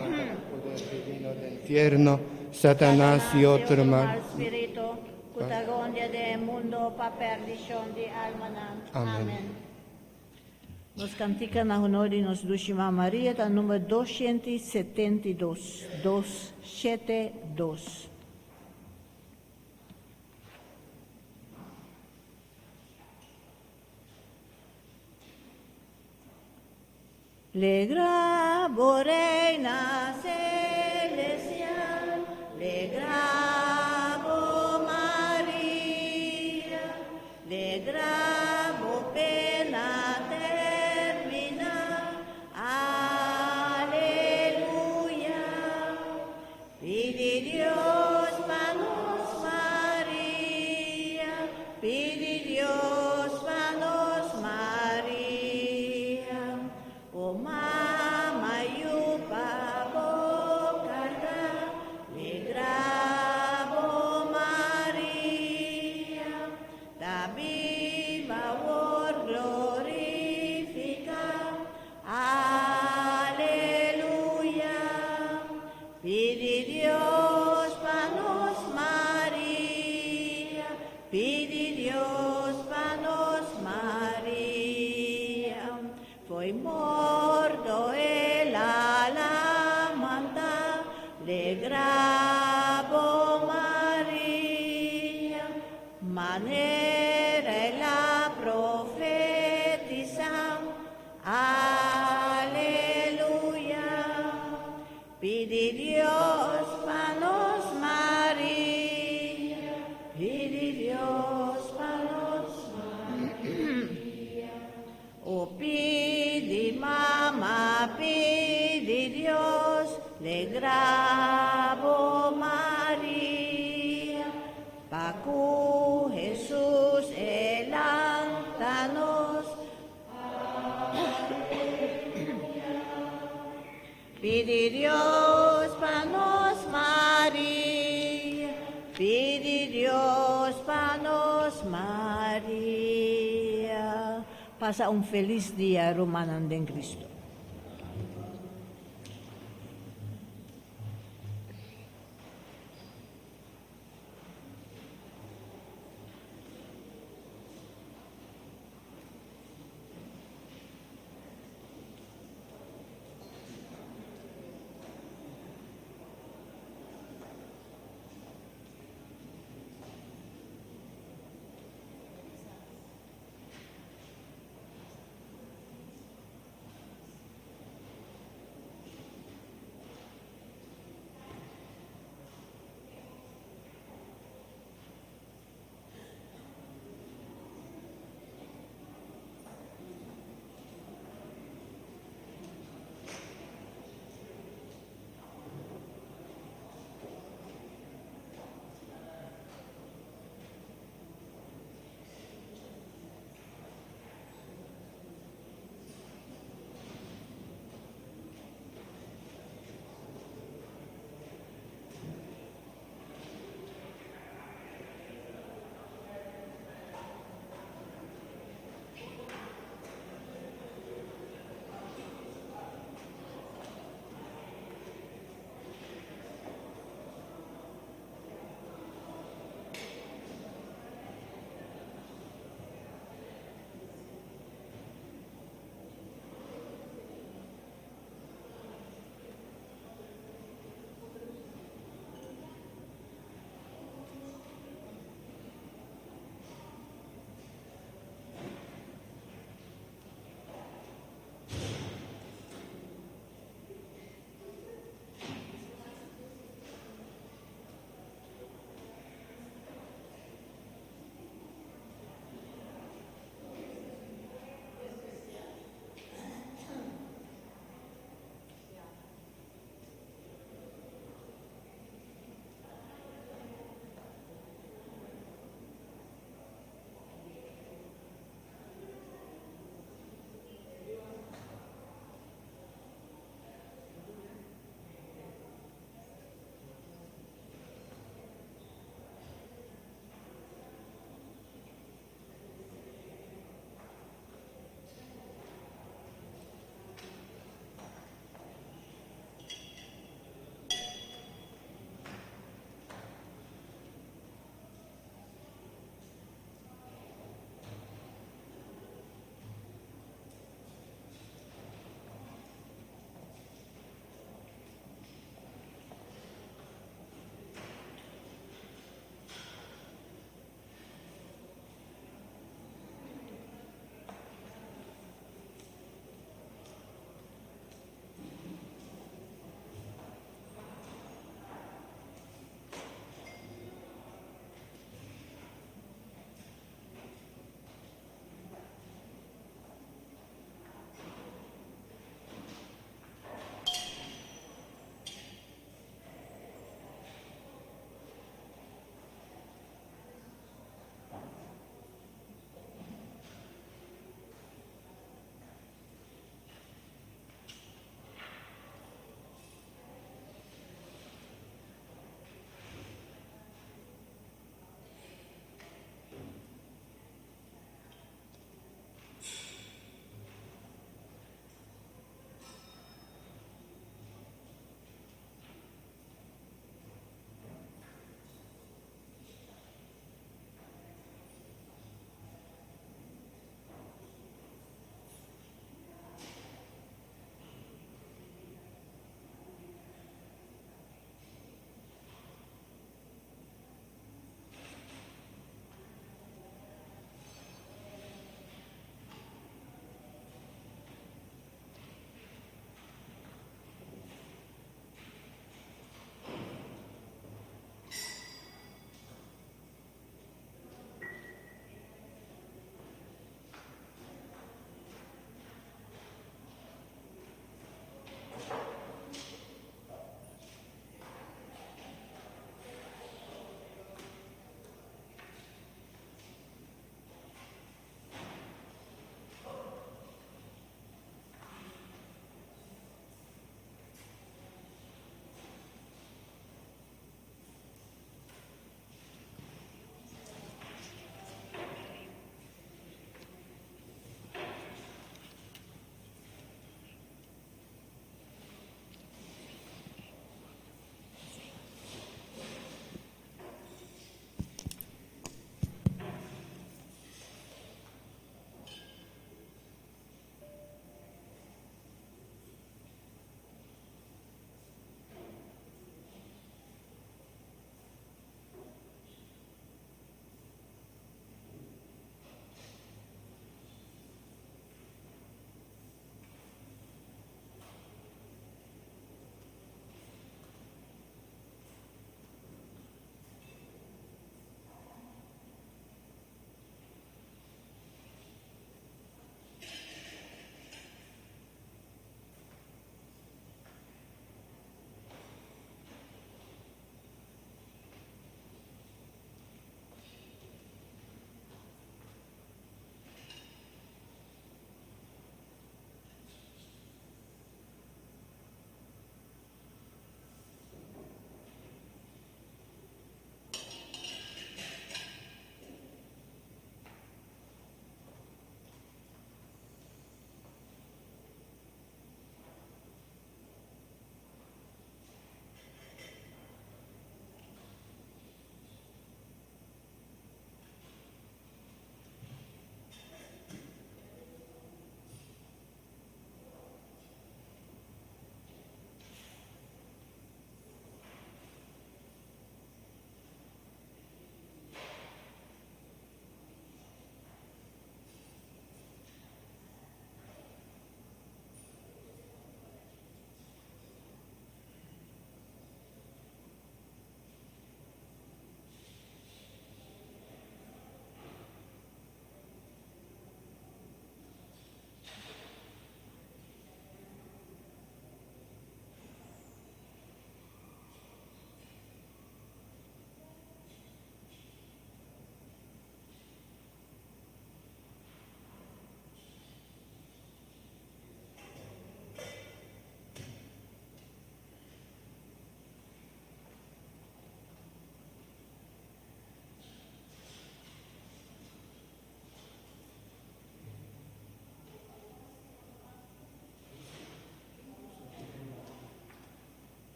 Poder divino del infierno, Satanás y otro mal. spirito, cu ta rondia den mundo pa perdicion di almanan. Amen. Amen. Nos cantica na honor di nos Dushi Mama Maria, ta number 272. 272. Legra bo reina celestial, legra bo Maria, legra bo pena termina, aleluya. Pidi Dios pa nos Maria, pidi Dios pa nos Maria. O mama yu pa bo carga, legra bo Maria, ta biba wor glorifica, aleluya. Pidi Dios pa nos Maria, pidi Dios pa nos Maria. Foi morto el a lamanta, legra bo Maria, manera el a profetisa, aleluya. Pidi Dios pa nos Maria, pidi Dios pa nos Maria. O pidi mama, pidi Dios, legra bo Maria, pa cu Jesus e lanta nos. Pidi Dios pa nos Maria, pidi Dios pa nos Maria. Pasa un feliz dia, rumannan den Cristo.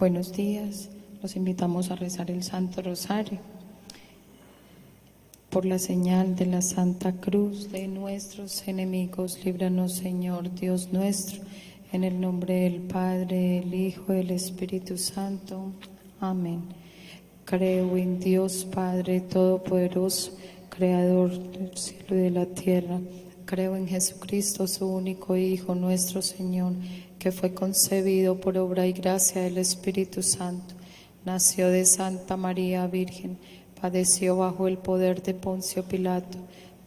Buenos días, los invitamos a rezar el Santo Rosario. Por la señal de la Santa Cruz de nuestros enemigos, líbranos Señor Dios nuestro, en el nombre del Padre, del Hijo y del Espíritu Santo. Amén. Creo en Dios Padre Todopoderoso, Creador del cielo y de la tierra. Creo en Jesucristo, su único Hijo, nuestro Señor, que fue concebido por obra y gracia del Espíritu Santo. Nació de Santa María Virgen, padeció bajo el poder de Poncio Pilato,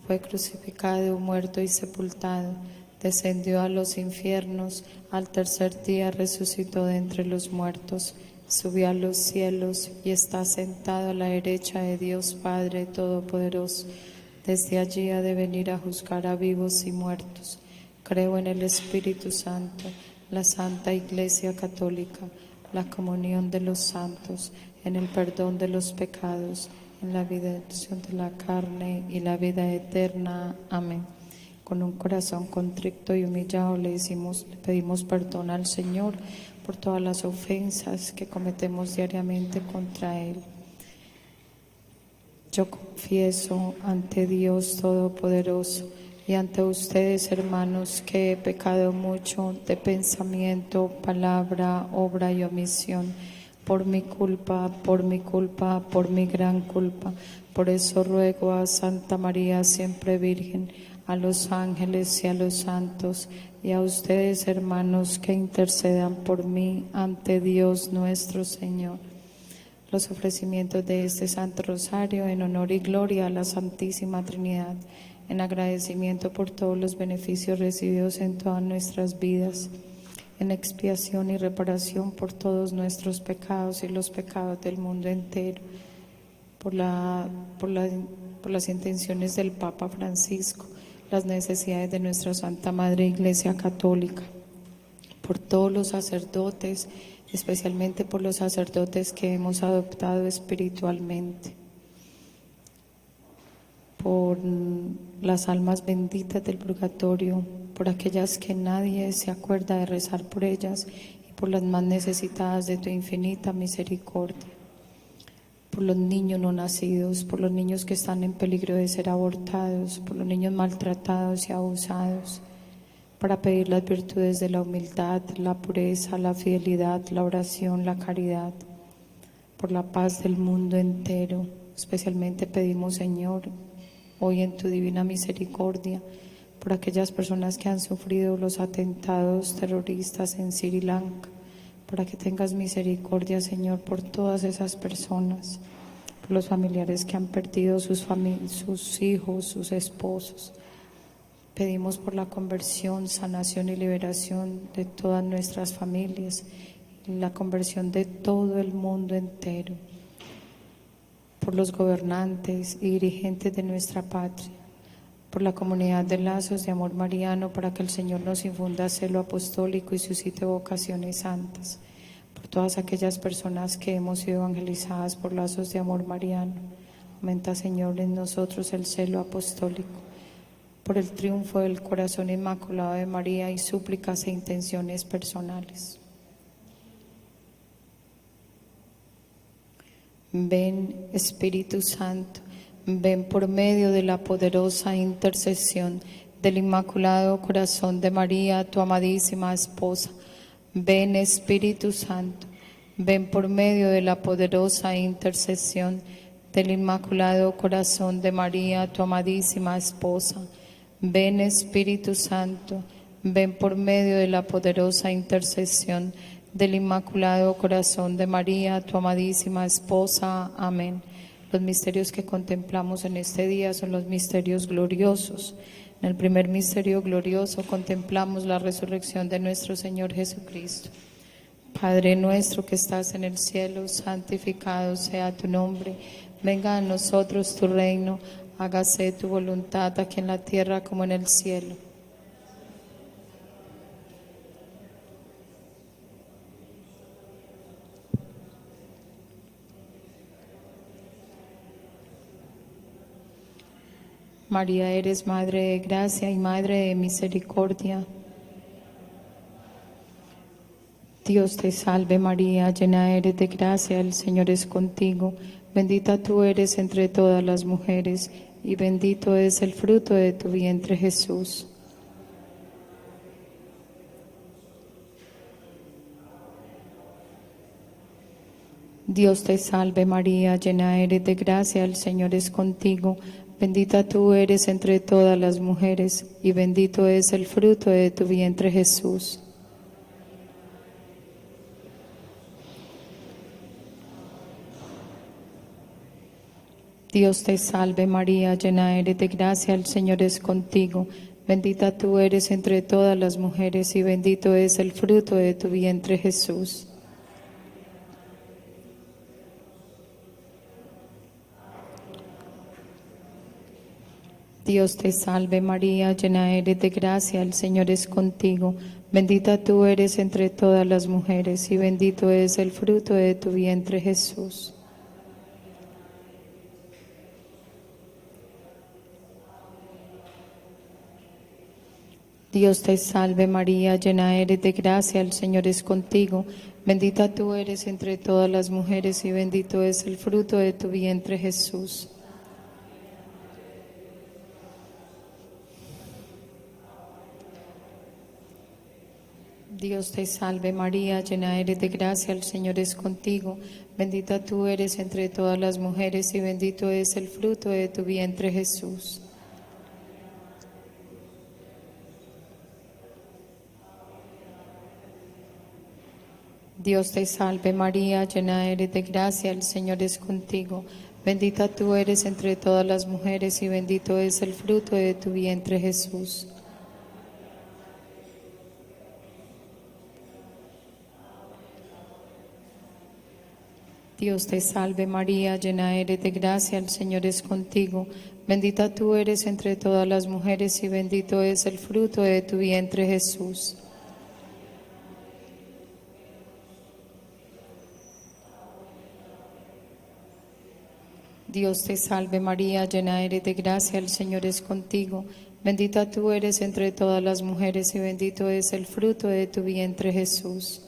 fue crucificado, muerto y sepultado. Descendió a los infiernos, al tercer día resucitó de entre los muertos, subió a los cielos y está sentado a la derecha de Dios Padre Todopoderoso. Desde allí ha de venir a juzgar a vivos y muertos. Creo en el Espíritu Santo, la Santa Iglesia Católica, la comunión de los santos, en el perdón de los pecados, en la vida de la carne y la vida eterna. Amén. Con un corazón contrito y humillado le decimos, le pedimos perdón al Señor por todas las ofensas que cometemos diariamente contra Él. Yo confieso ante Dios Todopoderoso y ante ustedes, hermanos, que he pecado mucho de pensamiento, palabra, obra y omisión, por mi culpa, por mi culpa, por mi gran culpa. Por eso ruego a Santa María, siempre Virgen, a los ángeles y a los santos, y a ustedes, hermanos, que intercedan por mí ante Dios nuestro Señor. Los ofrecimientos de este Santo Rosario en honor y gloria a la Santísima Trinidad, en agradecimiento por todos los beneficios recibidos en todas nuestras vidas, en expiación y reparación por todos nuestros pecados y los pecados del mundo entero, por la, por la, por las intenciones del Papa Francisco, las necesidades de nuestra Santa Madre Iglesia Católica, por todos los sacerdotes, especialmente por los sacerdotes que hemos adoptado espiritualmente, por las almas benditas del purgatorio, por aquellas que nadie se acuerda de rezar por ellas y por las más necesitadas de tu infinita misericordia, por los niños no nacidos, por los niños que están en peligro de ser abortados, por los niños maltratados y abusados, para pedir las virtudes de la humildad, la pureza, la fidelidad, la oración, la caridad, por la paz del mundo entero. Especialmente pedimos, Señor, hoy en tu divina misericordia, por aquellas personas que han sufrido los atentados terroristas en Sri Lanka, para que tengas misericordia, Señor, por todas esas personas, por los familiares que han perdido sus, sus hijos, sus esposos. Pedimos por la conversión, sanación y liberación de todas nuestras familias, la conversión de todo el mundo entero, por los gobernantes y dirigentes de nuestra patria, por la comunidad de lazos de amor mariano, para que el Señor nos infunda celo apostólico y suscite vocaciones santas, por todas aquellas personas que hemos sido evangelizadas por lazos de amor mariano. Aumenta, Señor, en nosotros el celo apostólico, por el triunfo del corazón inmaculado de María y súplicas e intenciones personales. Ven, Espíritu Santo, ven por medio de la poderosa intercesión del Inmaculado Corazón de María, tu amadísima esposa. Ven, Espíritu Santo, ven por medio de la poderosa intercesión del Inmaculado Corazón de María, tu amadísima esposa. Ven, Espíritu Santo, ven por medio de la poderosa intercesión del Inmaculado Corazón de María, tu amadísima esposa. Amén. Los misterios que contemplamos en este día son los misterios gloriosos. En el primer misterio glorioso contemplamos la resurrección de nuestro Señor Jesucristo. Padre nuestro que estás en el cielo, santificado sea tu nombre. Venga a nosotros tu reino, hágase tu voluntad aquí en la tierra como en el cielo. María, eres Madre de Gracia y Madre de Misericordia. Dios te salve María, llena eres de gracia, el Señor es contigo. Bendita tú eres entre todas las mujeres, y bendito es el fruto de tu vientre Jesús. Dios te salve María, llena eres de gracia, el Señor es contigo. Bendita tú eres entre todas las mujeres, y bendito es el fruto de tu vientre Jesús. Dios te salve María, llena eres de gracia, el Señor es contigo. Bendita tú eres entre todas las mujeres y bendito es el fruto de tu vientre Jesús. Dios te salve María, llena eres de gracia, el Señor es contigo. Bendita tú eres entre todas las mujeres y bendito es el fruto de tu vientre Jesús. Dios te salve María, llena eres de gracia, el Señor es contigo. Bendita tú eres entre todas las mujeres y bendito es el fruto de tu vientre Jesús. Dios te salve María, llena eres de gracia, el Señor es contigo. Bendita tú eres entre todas las mujeres y bendito es el fruto de tu vientre Jesús. Dios te salve María, llena eres de gracia, el Señor es contigo. Bendita tú eres entre todas las mujeres y bendito es el fruto de tu vientre Jesús. Dios te salve María, llena eres de gracia, el Señor es contigo. Bendita tú eres entre todas las mujeres y bendito es el fruto de tu vientre Jesús. Dios te salve María, llena eres de gracia, el Señor es contigo. Bendita tú eres entre todas las mujeres y bendito es el fruto de tu vientre Jesús.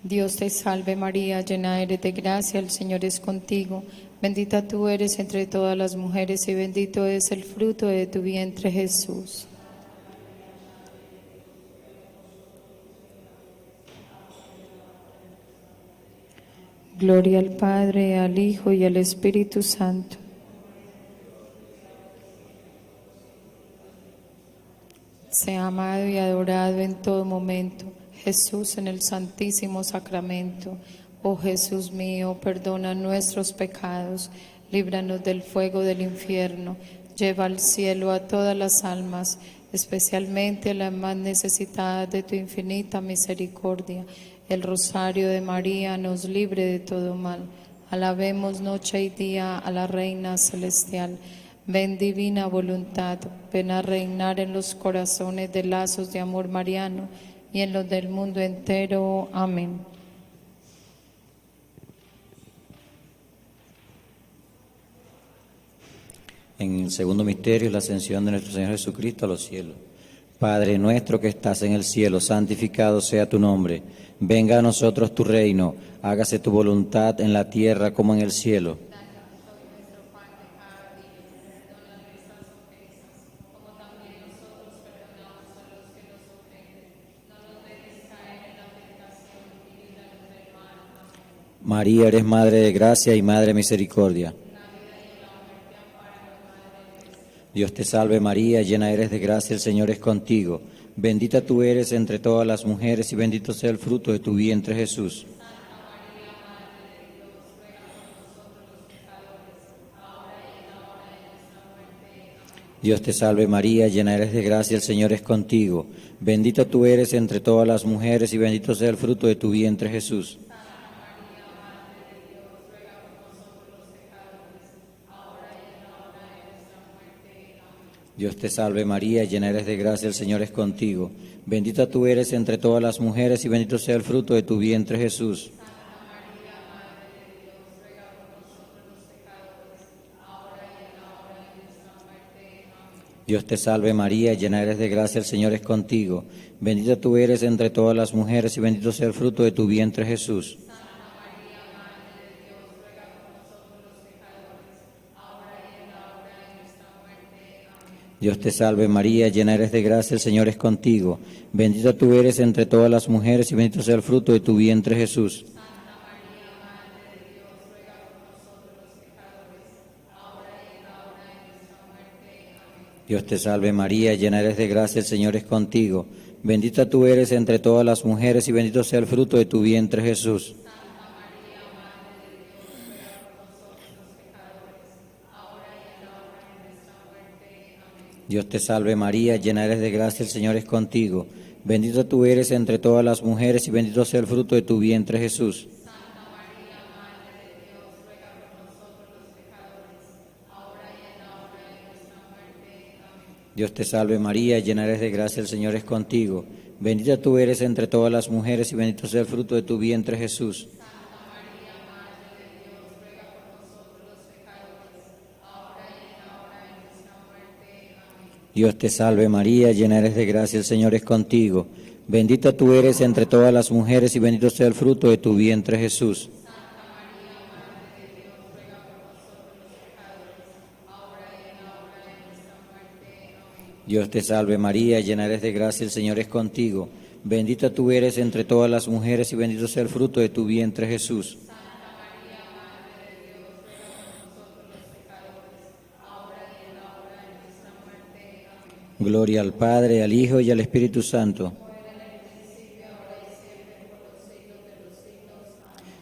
Dios te salve María, llena eres de gracia, el Señor es contigo. Bendita tú eres entre todas las mujeres y bendito es el fruto de tu vientre Jesús. Gloria al Padre, al Hijo y al Espíritu Santo. Sea amado y adorado en todo momento, Jesús en el Santísimo Sacramento. Oh Jesús mío, perdona nuestros pecados, líbranos del fuego del infierno, lleva al cielo a todas las almas, especialmente a las más necesitadas de tu infinita misericordia. El rosario de María nos libre de todo mal. Alabemos noche y día a la Reina Celestial. Ven divina voluntad, ven a reinar en los corazones de lazos de amor mariano y en los del mundo entero. Amén. En el segundo misterio, la ascensión de nuestro Señor Jesucristo a los cielos. Padre nuestro que estás en el cielo, santificado sea tu nombre. Venga a nosotros tu reino, hágase tu voluntad en la tierra como en el cielo. María, eres Madre de Gracia y Madre de Misericordia. Dios te salve María, llena eres de gracia, el Señor es contigo. Bendita tú eres entre todas las mujeres y bendito sea el fruto de tu vientre Jesús. Dios te salve María, llena eres de gracia, el Señor es contigo. Bendita tú eres entre todas las mujeres y bendito sea el fruto de tu vientre Jesús. Dios te salve María, llena eres de gracia, el Señor es contigo. Bendita tú eres entre todas las mujeres y bendito sea el fruto de tu vientre Jesús. Dios te salve María, llena eres de gracia, el Señor es contigo. Bendita tú eres entre todas las mujeres y bendito sea el fruto de tu vientre Jesús. Dios te salve María, llena eres de gracia, el Señor es contigo. Bendita tú eres entre todas las mujeres y bendito sea el fruto de tu vientre Jesús. Dios te salve María, llena eres de gracia, el Señor es contigo. Bendita tú eres entre todas las mujeres y bendito sea el fruto de tu vientre Jesús. Dios te salve María, llena eres de gracia, el Señor es contigo. Bendita tú eres entre todas las mujeres y bendito sea el fruto de tu vientre Jesús. Dios te salve María, llena eres de gracia, el Señor es contigo. Bendita tú eres entre todas las mujeres y bendito sea el fruto de tu vientre Jesús. Dios te salve María, llena eres de gracia, el Señor es contigo. Bendita tú eres entre todas las mujeres y bendito sea el fruto de tu vientre Jesús. Dios te salve María, llena eres de gracia, el Señor es contigo. Bendita tú eres entre todas las mujeres y bendito sea el fruto de tu vientre Jesús. Gloria al Padre, al Hijo y al Espíritu Santo.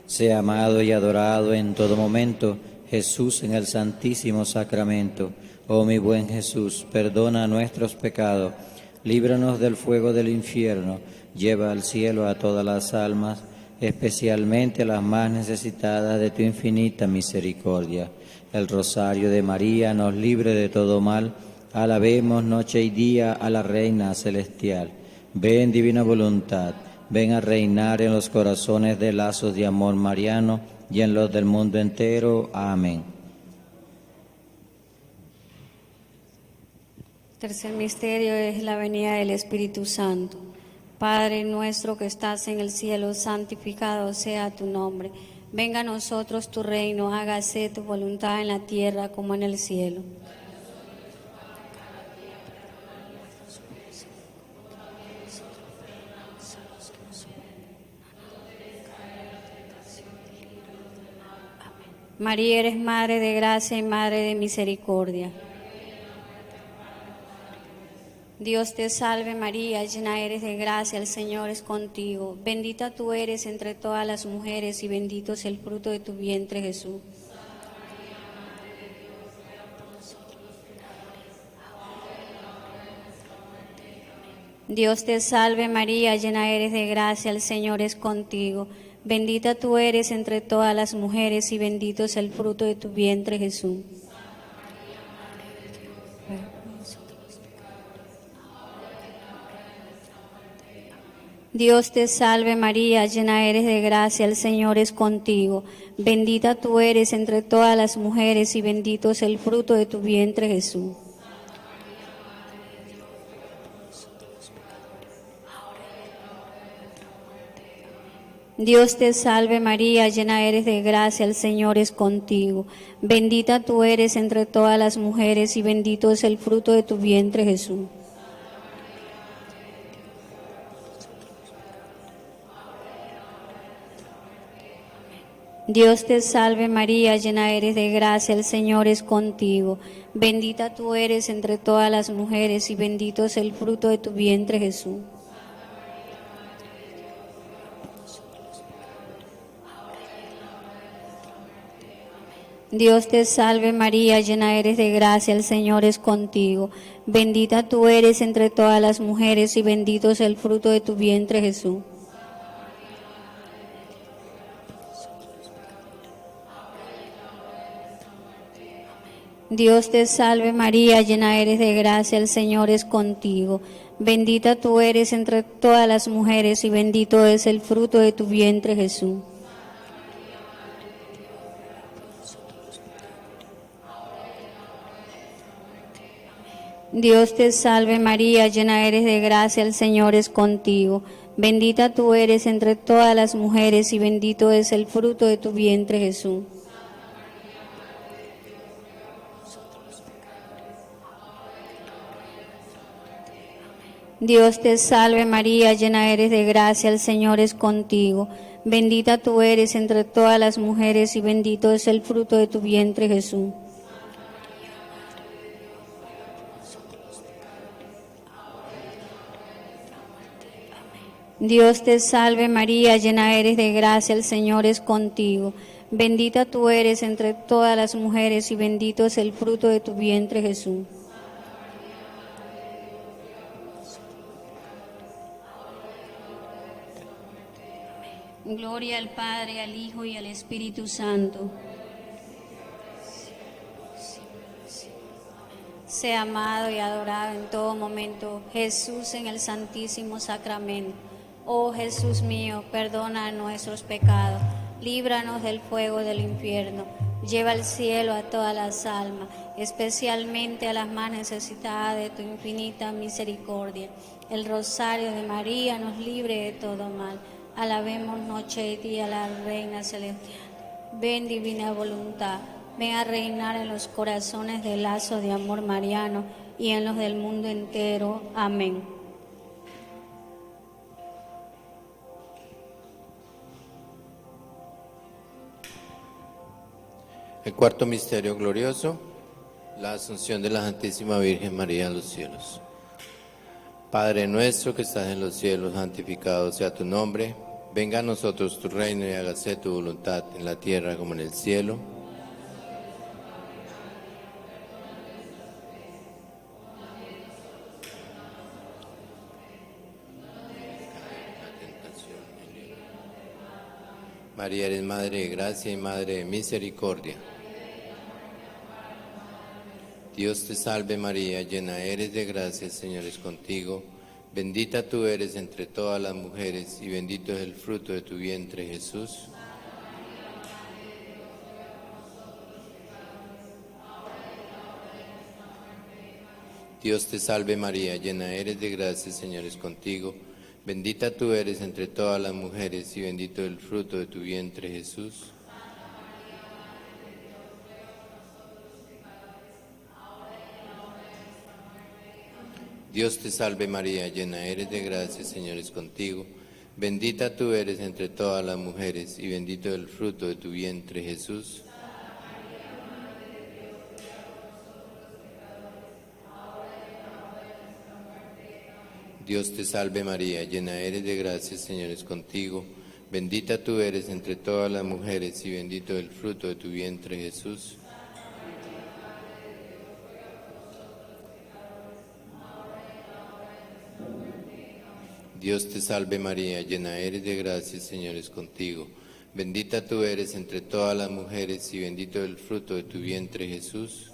Sea amado y adorado en todo momento Jesús en el Santísimo Sacramento. Oh mi buen Jesús, perdona nuestros pecados, líbranos del fuego del infierno, lleva al cielo a todas las almas, especialmente a las más necesitadas de tu infinita misericordia. El rosario de María nos libre de todo mal. Alabemos noche y día a la Reina Celestial. Ven, divina voluntad, ven a reinar en los corazones de lazos de amor mariano y en los del mundo entero. Amén. Tercer misterio es la venida del Espíritu Santo. Padre nuestro que estás en el cielo, santificado sea tu nombre. Venga a nosotros tu reino, hágase tu voluntad en la tierra como en el cielo. María, eres Madre de Gracia y Madre de Misericordia. Dios te salve María, llena eres de gracia, el Señor es contigo. Bendita tú eres entre todas las mujeres y bendito es el fruto de tu vientre Jesús. Dios te salve María, llena eres de gracia, el Señor es contigo. Bendita tú eres entre todas las mujeres y bendito es el fruto de tu vientre Jesús. Dios te salve María, llena eres de gracia, el Señor es contigo. Bendita tú eres entre todas las mujeres y bendito es el fruto de tu vientre Jesús. Dios te salve María, llena eres de gracia, el Señor es contigo. Bendita tú eres entre todas las mujeres y bendito es el fruto de tu vientre Jesús. Dios te salve María, llena eres de gracia, el Señor es contigo. Bendita tú eres entre todas las mujeres y bendito es el fruto de tu vientre Jesús. Dios te salve María, llena eres de gracia, el Señor es contigo. Bendita tú eres entre todas las mujeres y bendito es el fruto de tu vientre Jesús. Dios te salve María, llena eres de gracia, el Señor es contigo. Bendita tú eres entre todas las mujeres y bendito es el fruto de tu vientre Jesús. Dios te salve María, llena eres de gracia, el Señor es contigo. Bendita tú eres entre todas las mujeres y bendito es el fruto de tu vientre Jesús. Dios te salve María, llena eres de gracia, el Señor es contigo. Bendita tú eres entre todas las mujeres y bendito es el fruto de tu vientre Jesús. Dios te salve María, llena eres de gracia, el Señor es contigo. Bendita tú eres entre todas las mujeres y bendito es el fruto de tu vientre Jesús. Gloria al Padre, al Hijo y al Espíritu Santo. Sea amado y adorado en todo momento Jesús en el Santísimo Sacramento. Oh Jesús mío, perdona nuestros pecados, líbranos del fuego del infierno, lleva al cielo a todas las almas, especialmente a las más necesitadas de tu infinita misericordia. El rosario de María nos libre de todo mal. Alabemos noche y día a la Reina Celestial. Ven divina voluntad, ven a reinar en los corazones del lazo de amor mariano y en los del mundo entero. Amén. El cuarto misterio glorioso, la asunción de la Santísima Virgen María a los cielos. Padre nuestro que estás en los cielos, santificado sea tu nombre. Venga a nosotros tu reino y hágase tu voluntad en la tierra como en el cielo. María eres Madre de Gracia y Madre de Misericordia. Dios te salve María, llena eres de gracia, el Señor es contigo. Bendita tú eres entre todas las mujeres y bendito es el fruto de tu vientre Jesús. Dios te salve María, llena eres de gracia, el Señor es contigo. Bendita tú eres entre todas las mujeres y bendito el fruto de tu vientre Jesús. Dios te salve María, llena eres de gracia, el Señor es contigo. Bendita tú eres entre todas las mujeres y bendito el fruto de tu vientre Jesús. Dios te salve María, llena eres de gracia, el Señor es contigo. Bendita tú eres entre todas las mujeres y bendito el fruto de tu vientre Jesús. Dios te salve María, llena eres de gracia, el Señor es contigo. Bendita tú eres entre todas las mujeres y bendito el fruto de tu vientre Jesús.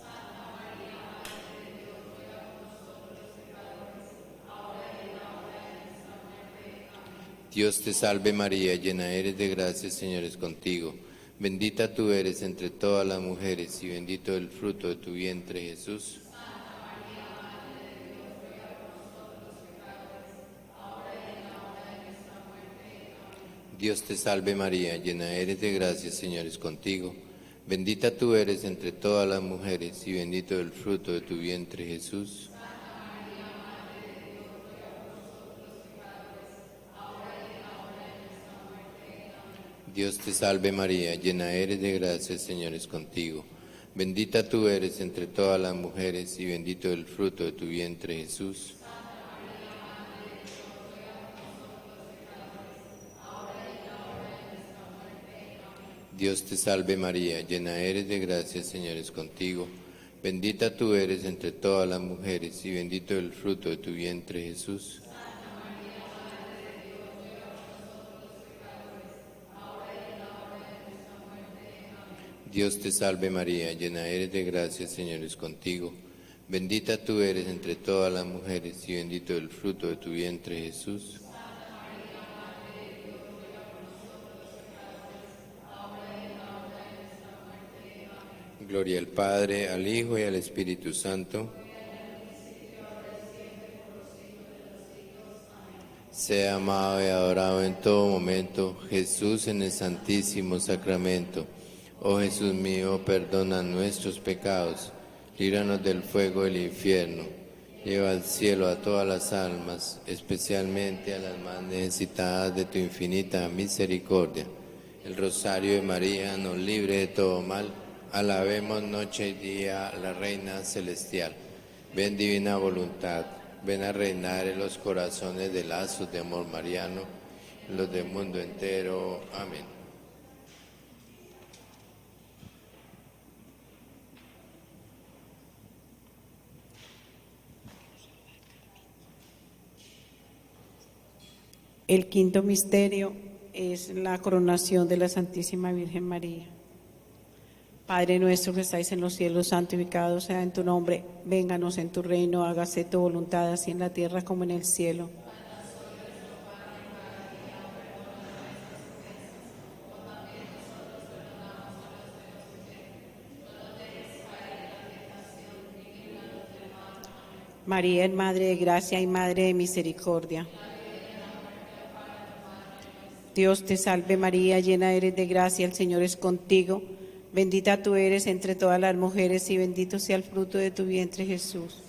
Dios te salve María, llena eres de gracia, el Señor es contigo. Bendita tú eres entre todas las mujeres y bendito el fruto de tu vientre Jesús. Dios te salve María, llena eres de gracia, el Señor es contigo. Bendita tú eres entre todas las mujeres y bendito el fruto de tu vientre Jesús. Dios te salve María, llena eres de gracia, el Señor es contigo. Bendita tú eres entre todas las mujeres y bendito el fruto de tu vientre Jesús. Dios te salve María, llena eres de gracia, el Señor es contigo. Bendita tú eres entre todas las mujeres y bendito el fruto de tu vientre Jesús. Dios te salve María, llena eres de gracia, el Señor es contigo. Bendita tú eres entre todas las mujeres y bendito el fruto de tu vientre Jesús. Gloria al Padre, al Hijo y al Espíritu Santo. Sea amado y adorado en todo momento Jesús en el Santísimo Sacramento. Oh Jesús mío, perdona nuestros pecados, líbranos del fuego del infierno. Lleva al cielo a todas las almas, especialmente a las más necesitadas de tu infinita misericordia. El rosario de María nos libre de todo mal. Alabemos noche y día a la Reina Celestial. Ven divina voluntad, ven a reinar en los corazones de lazos de amor mariano, en los del mundo entero. Amén. El quinto misterio es la coronación de la Santísima Virgen María. Padre nuestro que estáis en los cielos, santificado sea en tu nombre. Vénganos en tu reino, hágase tu voluntad, así en la tierra como en el cielo. María es Madre de Gracia y Madre de Misericordia. Dios te salve María, llena eres de gracia, el Señor es contigo. Bendita tú eres entre todas las mujeres y bendito sea el fruto de tu vientre Jesús.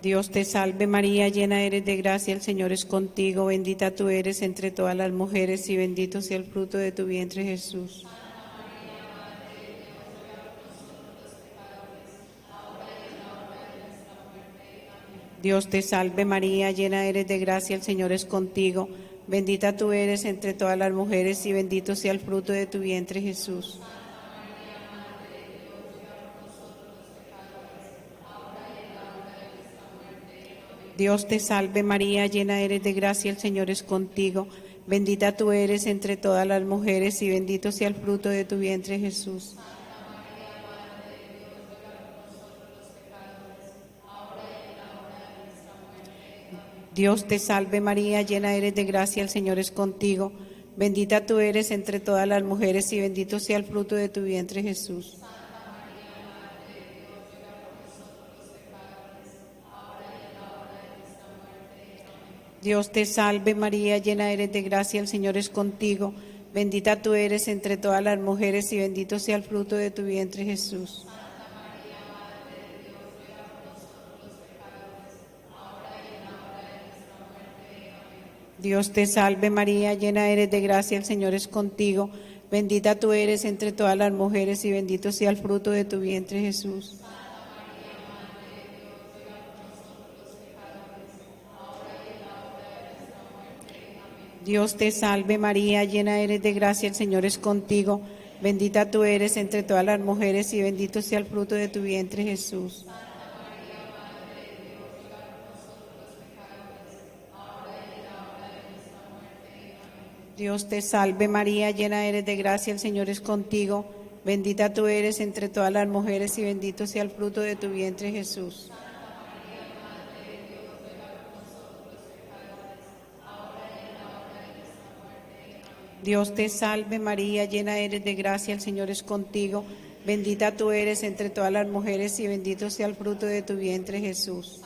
Dios te salve María, llena eres de gracia, el Señor es contigo, bendita tú eres entre todas las mujeres y bendito sea el fruto de tu vientre Jesús. Dios te salve María, llena eres de gracia, el Señor es contigo, bendita tú eres entre todas las mujeres y bendito sea el fruto de tu vientre Jesús. Dios te salve María, llena eres de gracia, el Señor es contigo. Bendita tú eres entre todas las mujeres y bendito sea el fruto de tu vientre Jesús. Dios te salve María, llena eres de gracia, el Señor es contigo. Bendita tú eres entre todas las mujeres y bendito sea el fruto de tu vientre Jesús. Dios te salve María, llena eres de gracia, el Señor es contigo. Bendita tú eres entre todas las mujeres y bendito sea el fruto de tu vientre Jesús. Dios te salve María, llena eres de gracia, el Señor es contigo. Bendita tú eres entre todas las mujeres y bendito sea el fruto de tu vientre Jesús. Dios te salve María, llena eres de gracia, el Señor es contigo. Bendita tú eres entre todas las mujeres y bendito sea el fruto de tu vientre Jesús. Dios te salve María, llena eres de gracia, el Señor es contigo. Bendita tú eres entre todas las mujeres y bendito sea el fruto de tu vientre Jesús. Dios te salve María, llena eres de gracia, el Señor es contigo. Bendita tú eres entre todas las mujeres y bendito sea el fruto de tu vientre Jesús.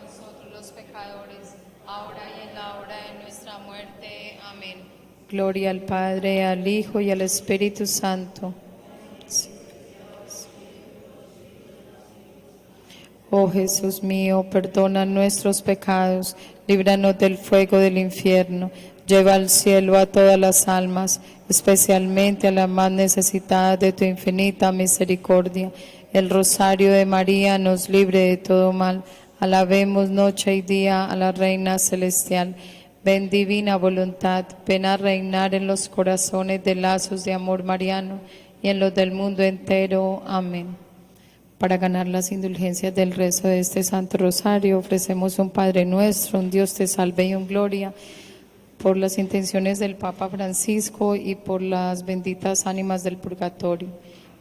nosotros los pecadores, ahora y en la hora de nuestra muerte. Amén. Gloria al Padre, al Hijo y al Espíritu Santo. Oh Jesús mío, perdona nuestros pecados, líbranos del fuego del infierno, lleva al cielo a todas las almas, especialmente a las más necesitadas de tu infinita misericordia. El rosario de María nos libre de todo mal. Alabemos noche y día a la Reina Celestial. Ven divina voluntad, ven a reinar en los corazones de lazos de amor mariano y en los del mundo entero. Amén. Para ganar las indulgencias del rezo de este Santo Rosario, ofrecemos un Padre Nuestro, un Dios te salve y un Gloria, por las intenciones del Papa Francisco y por las benditas ánimas del purgatorio.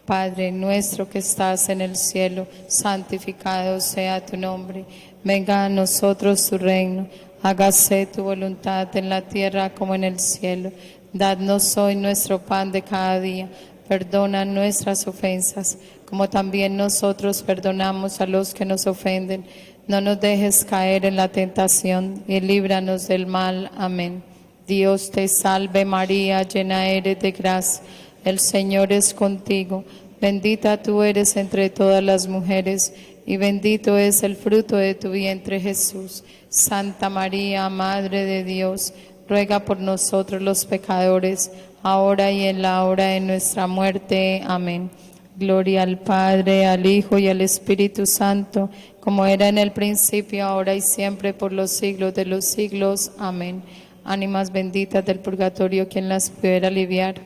Padre nuestro que estás en el cielo, santificado sea tu nombre. Venga a nosotros tu reino. Hágase tu voluntad en la tierra como en el cielo. Dadnos hoy nuestro pan de cada día. Perdona nuestras ofensas, como también nosotros perdonamos a los que nos ofenden. No nos dejes caer en la tentación y líbranos del mal. Amén. Dios te salve María, llena eres de gracia. El Señor es contigo. Bendita tú eres entre todas las mujeres y bendito es el fruto de tu vientre Jesús. Santa María, Madre de Dios, ruega por nosotros los pecadores, ahora y en la hora de nuestra muerte. Amén. Gloria al Padre, al Hijo y al Espíritu Santo, como era en el principio, ahora y siempre, por los siglos de los siglos. Amén. Ánimas benditas del purgatorio, quien las pudiera aliviar,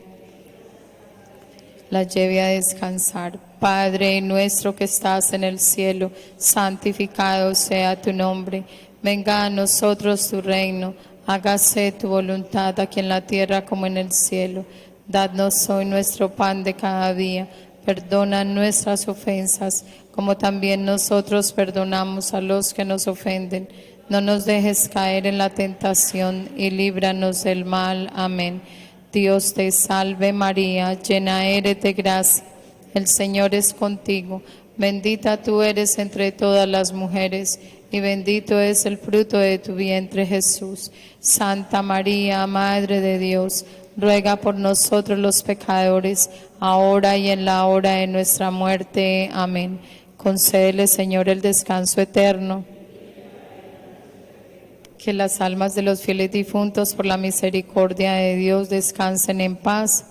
las lleve a descansar. Padre nuestro que estás en el cielo, santificado sea tu nombre. Venga a nosotros tu reino. Hágase tu voluntad aquí en la tierra como en el cielo. Dadnos hoy nuestro pan de cada día. Perdona nuestras ofensas, como también nosotros perdonamos a los que nos ofenden. No nos dejes caer en la tentación y líbranos del mal. Amén. Dios te salve María, llena eres de gracia. El Señor es contigo. Bendita tú eres entre todas las mujeres y bendito es el fruto de tu vientre Jesús. Santa María, Madre de Dios, ruega por nosotros los pecadores, ahora y en la hora de nuestra muerte. Amén. Concédele, Señor, el descanso eterno. Que las almas de los fieles difuntos, por la misericordia de Dios, descansen en paz.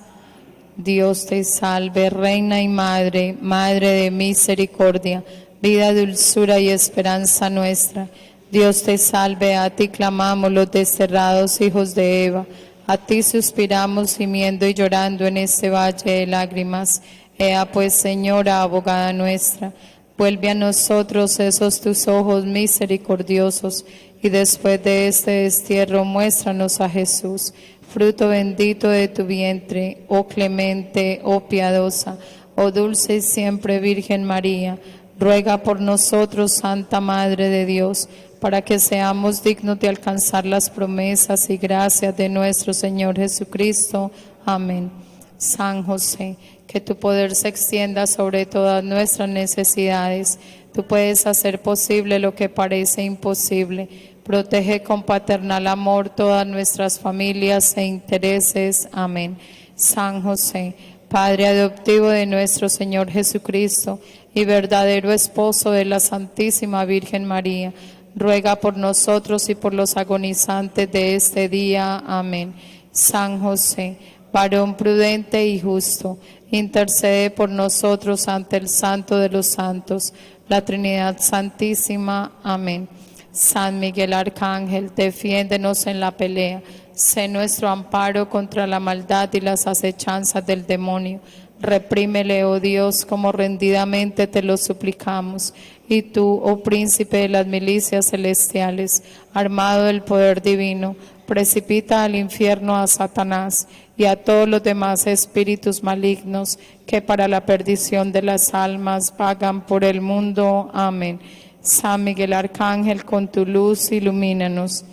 Dios te salve, Reina y Madre, Madre de misericordia, vida, dulzura y esperanza nuestra. Dios te salve, a ti clamamos los desterrados hijos de Eva, a ti suspiramos gimiendo y llorando en este valle de lágrimas. Ea pues, Señora, abogada nuestra, vuelve a nosotros esos tus ojos misericordiosos, y después de este destierro muéstranos a Jesús, fruto bendito de tu vientre, oh clemente, oh piadosa, oh dulce y siempre Virgen María. Ruega por nosotros, Santa Madre de Dios, para que seamos dignos de alcanzar las promesas y gracias de nuestro Señor Jesucristo. Amén. San José, que tu poder se extienda sobre todas nuestras necesidades. Tú puedes hacer posible lo que parece imposible. Protege con paternal amor todas nuestras familias e intereses. Amén. San José, Padre adoptivo de nuestro Señor Jesucristo y verdadero esposo de la Santísima Virgen María, ruega por nosotros y por los agonizantes de este día. Amén. San José, varón prudente y justo, intercede por nosotros ante el Santo de los Santos, la Trinidad Santísima. Amén. San Miguel Arcángel, defiéndenos en la pelea. Sé nuestro amparo contra la maldad y las acechanzas del demonio. Reprímele, oh Dios, como rendidamente te lo suplicamos. Y tú, oh príncipe de las milicias celestiales, armado del poder divino, precipita al infierno a Satanás y a todos los demás espíritus malignos que para la perdición de las almas vagan por el mundo. Amén. San Miguel Arcángel, con tu luz ilumínanos.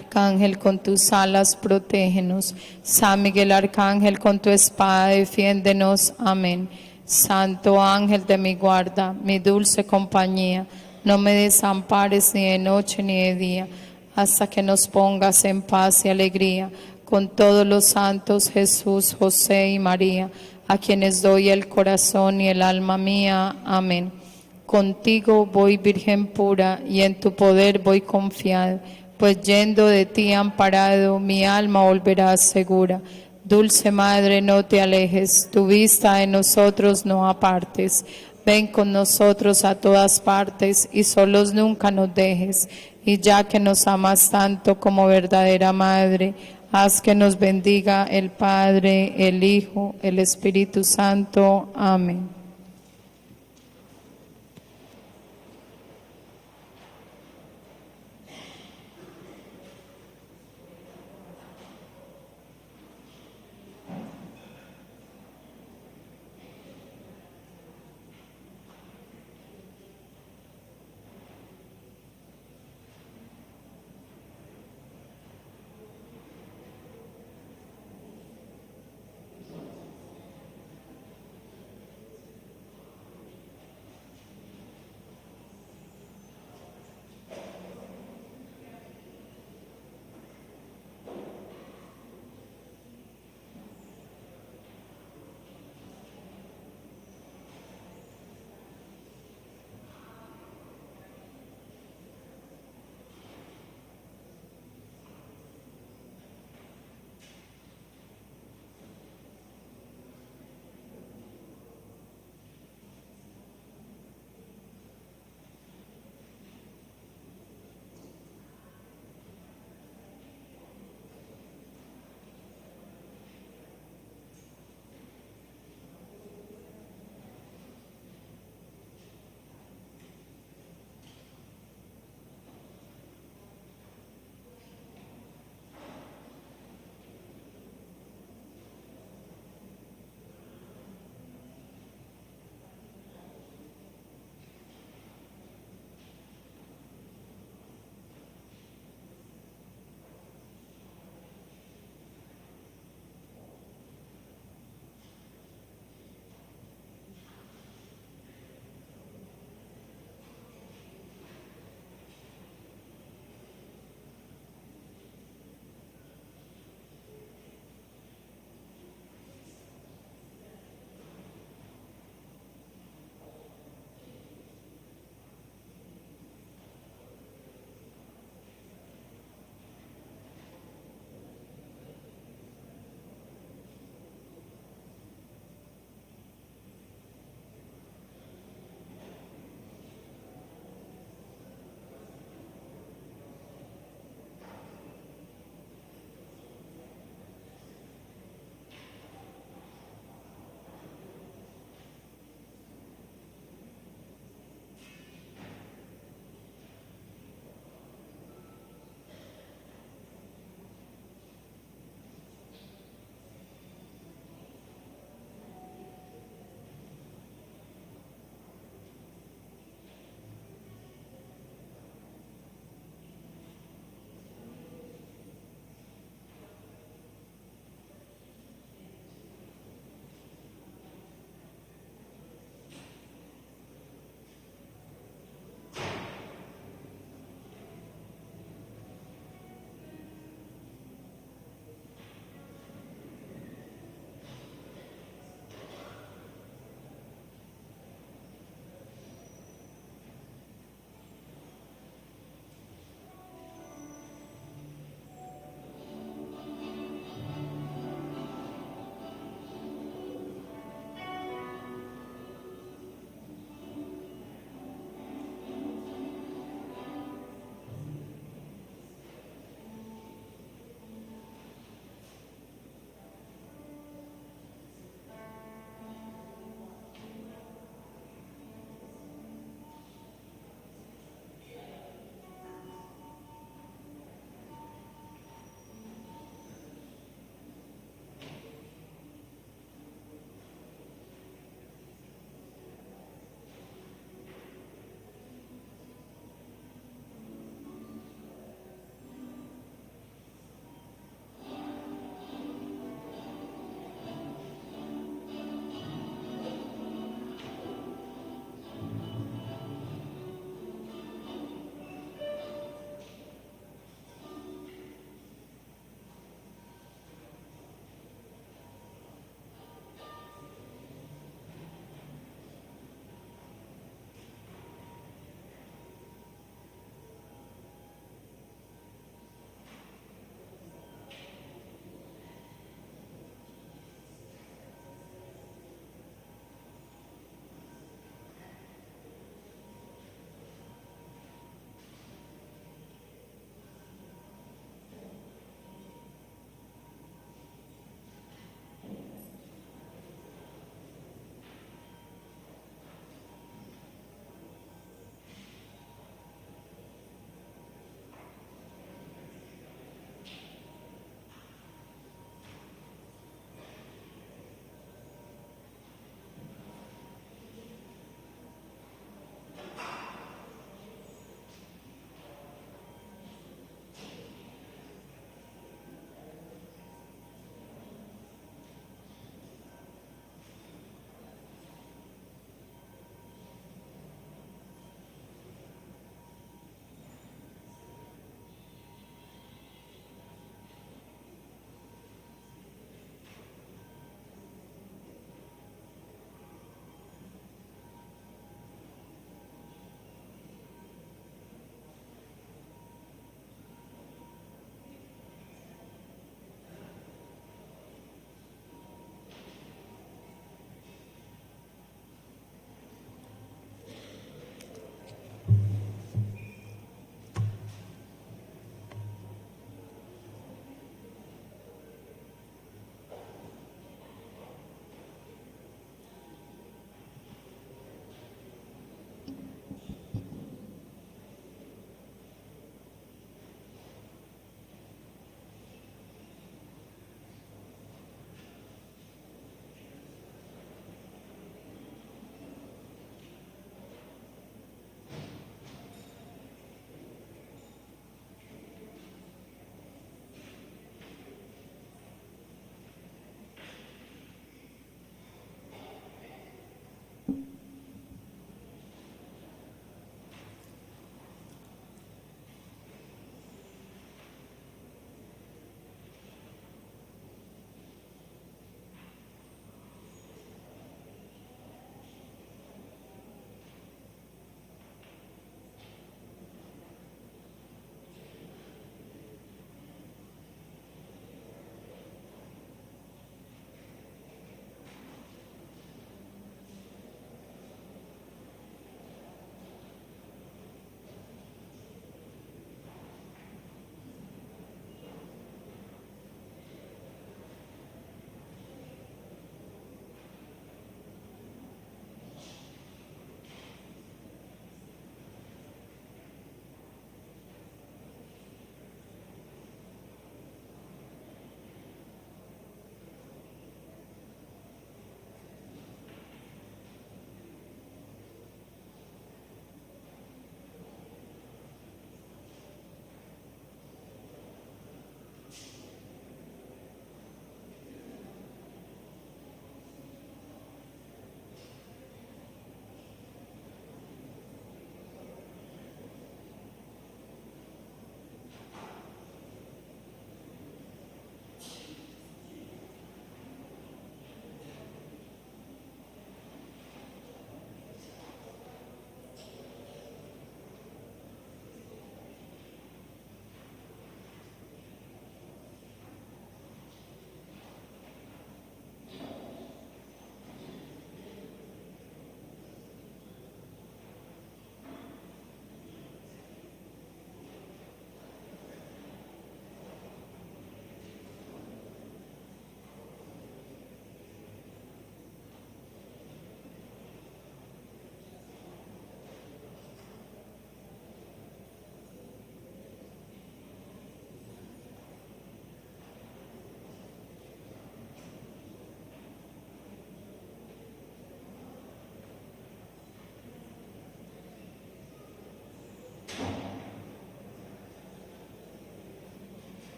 Arcángel, con tus alas protégenos. San Miguel Arcángel, con tu espada defiéndenos. Amén. Santo ángel de mi guarda, mi dulce compañía, no me desampares ni de noche ni de día, hasta que nos pongas en paz y alegría con todos los santos Jesús, José y María, a quienes doy el corazón y el alma mía. Amén. Contigo voy, Virgen pura, y en tu poder voy confiado, pues yendo de ti amparado, mi alma volverá segura. Dulce Madre, no te alejes, tu vista de nosotros no apartes. Ven con nosotros a todas partes y solos nunca nos dejes. Y ya que nos amas tanto como verdadera Madre, haz que nos bendiga el Padre, el Hijo, el Espíritu Santo. Amén.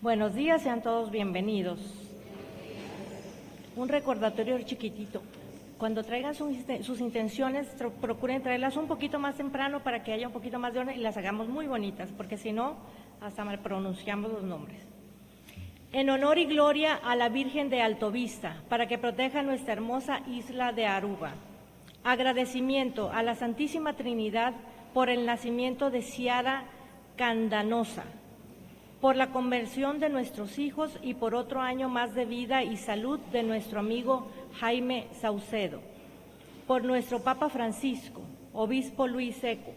Buenos días, sean todos bienvenidos. Un recordatorio chiquitito. Cuando traigan sus intenciones, procuren traerlas un poquito más temprano para que haya un poquito más de orden y las hagamos muy bonitas, porque si no, hasta mal pronunciamos los nombres. En honor y gloria a la Virgen de Altovista, para que proteja nuestra hermosa isla de Aruba. Agradecimiento a la Santísima Trinidad por el nacimiento de Ciara Candanosa, por la conversión de nuestros hijos y por otro año más de vida y salud de nuestro amigo Jaime Saucedo, por nuestro Papa Francisco, Obispo Luis Seco,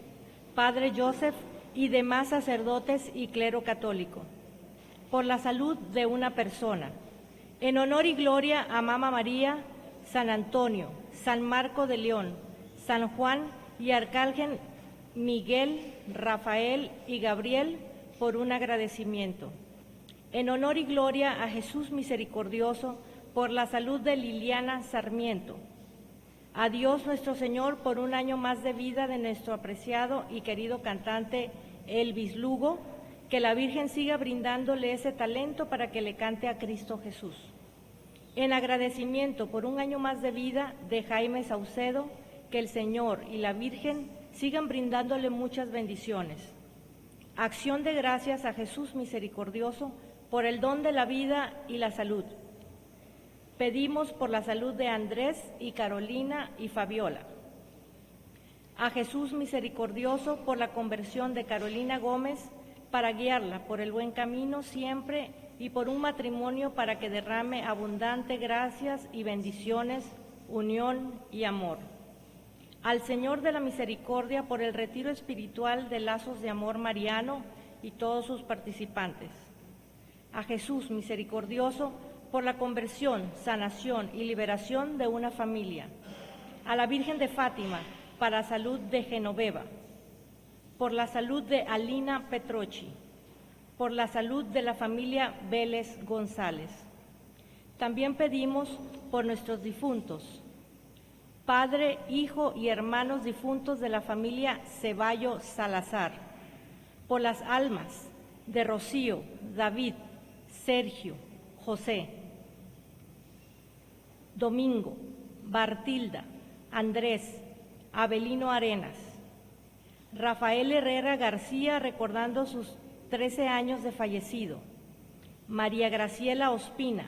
Padre Joseph y demás sacerdotes y clero católico, por la salud de una persona, en honor y gloria a Mama María, San Antonio, San Marco de León, San Juan y Arcángel Miguel, Rafael y Gabriel, por un agradecimiento. En honor y gloria a Jesús misericordioso, por la salud de Liliana Sarmiento. A Dios nuestro Señor por un año más de vida de nuestro apreciado y querido cantante Elvis Lugo, que la Virgen siga brindándole ese talento para que le cante a Cristo Jesús. En agradecimiento por un año más de vida de Jaime Saucedo, que el Señor y la Virgen sigan brindándole muchas bendiciones. Acción de gracias a Jesús misericordioso por el don de la vida y la salud. Pedimos por la salud de Andrés y Carolina y Fabiola. A Jesús misericordioso por la conversión de Carolina Gómez para guiarla por el buen camino siempre y por un matrimonio para que derrame abundante gracias y bendiciones, unión y amor. Al Señor de la Misericordia por el retiro espiritual de Lazos de Amor Mariano y todos sus participantes. A Jesús misericordioso por la conversión, sanación y liberación de una familia. A la Virgen de Fátima para salud de Genoveva. Por la salud de Alina Petrochi. Por la salud de la familia Vélez González. También pedimos por nuestros difuntos, padre, hijo y hermanos difuntos de la familia Ceballo Salazar, por las almas de Rocío, David, Sergio, José, Domingo, Bartilda, Andrés, Abelino Arenas, Rafael Herrera García recordando sus 13 años de fallecido, María Graciela Ospina,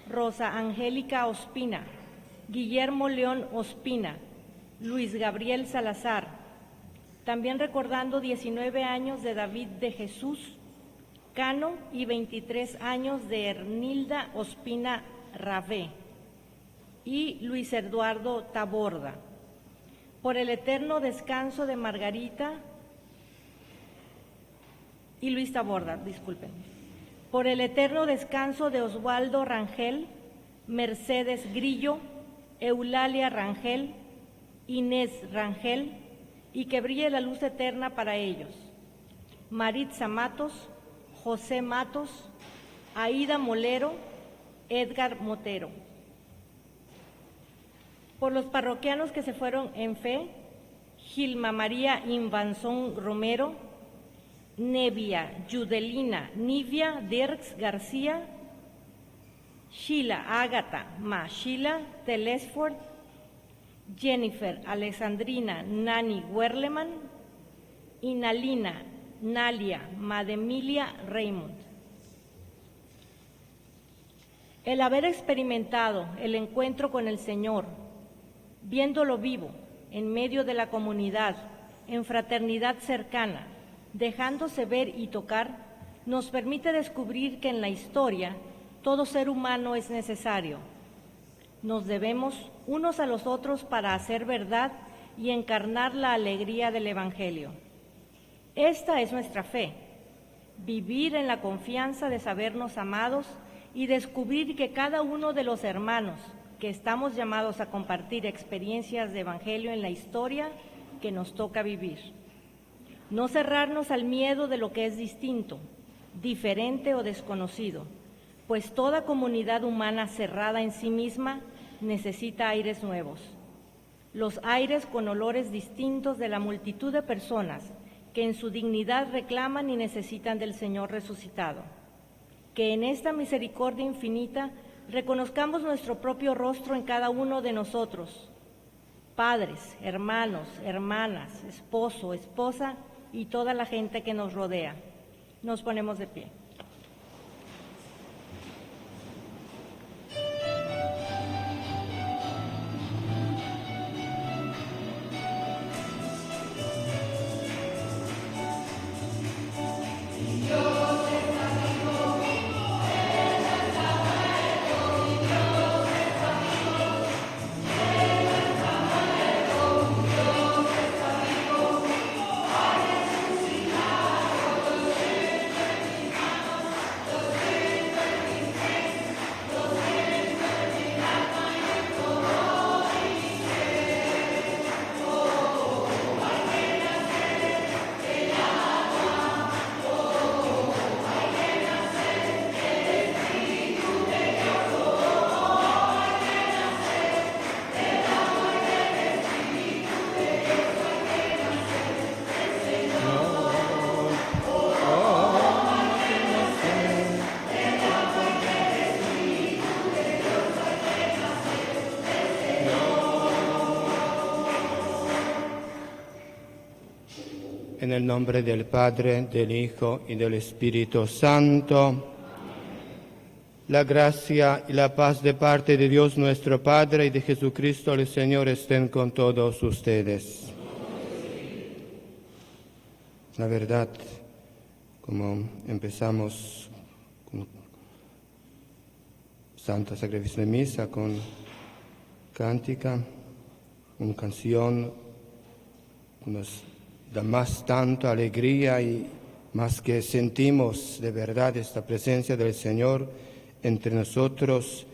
Rosa Angélica Ospina, Guillermo León Ospina, Luis Gabriel Salazar, también recordando 19 años de David de Jesús Cano y 23 años de Hernilda Ospina Ravé y Luis Eduardo Taborda. Por el eterno descanso de Margarita y Luis Taborda, disculpen. Por el eterno descanso de Oswaldo Rangel, Mercedes Grillo, Eulalia Rangel, Inés Rangel, y que brille la luz eterna para ellos. Maritza Matos, José Matos, Aida Molero, Edgar Motero. Por los parroquianos que se fueron en fe, Gilma María Invanzón Romero, Nevia Yudelina Nivia Dirks García, Sheila Ágata Ma Sheila Telesford, Jennifer Alexandrina Nani Werleman y Nalina Nalia Mademilia Raymond. El haber experimentado el encuentro con el Señor, viéndolo vivo en medio de la comunidad, en fraternidad cercana, dejándose ver y tocar, nos permite descubrir que en la historia todo ser humano es necesario. Nos debemos unos a los otros para hacer verdad y encarnar la alegría del Evangelio. Esta es nuestra fe, vivir en la confianza de sabernos amados y descubrir que cada uno de los hermanos que estamos llamados a compartir experiencias de Evangelio en la historia que nos toca vivir. No cerrarnos al miedo de lo que es distinto, diferente o desconocido, pues toda comunidad humana cerrada en sí misma necesita aires nuevos. Los aires con olores distintos de la multitud de personas que en su dignidad reclaman y necesitan del Señor resucitado. Que en esta misericordia infinita reconozcamos nuestro propio rostro en cada uno de nosotros, padres, hermanos, hermanas, esposo, esposa y toda la gente que nos rodea. Nos ponemos de pie. En el nombre del Padre, del Hijo y del Espíritu Santo. La gracia y la paz de parte de Dios nuestro Padre y de Jesucristo el Señor estén con todos ustedes. La verdad, como empezamos con Santa Sacrificio de Misa, con cántica, una canción que nos da más tanta alegría y más que sentimos de verdad esta presencia del Señor entre nosotros,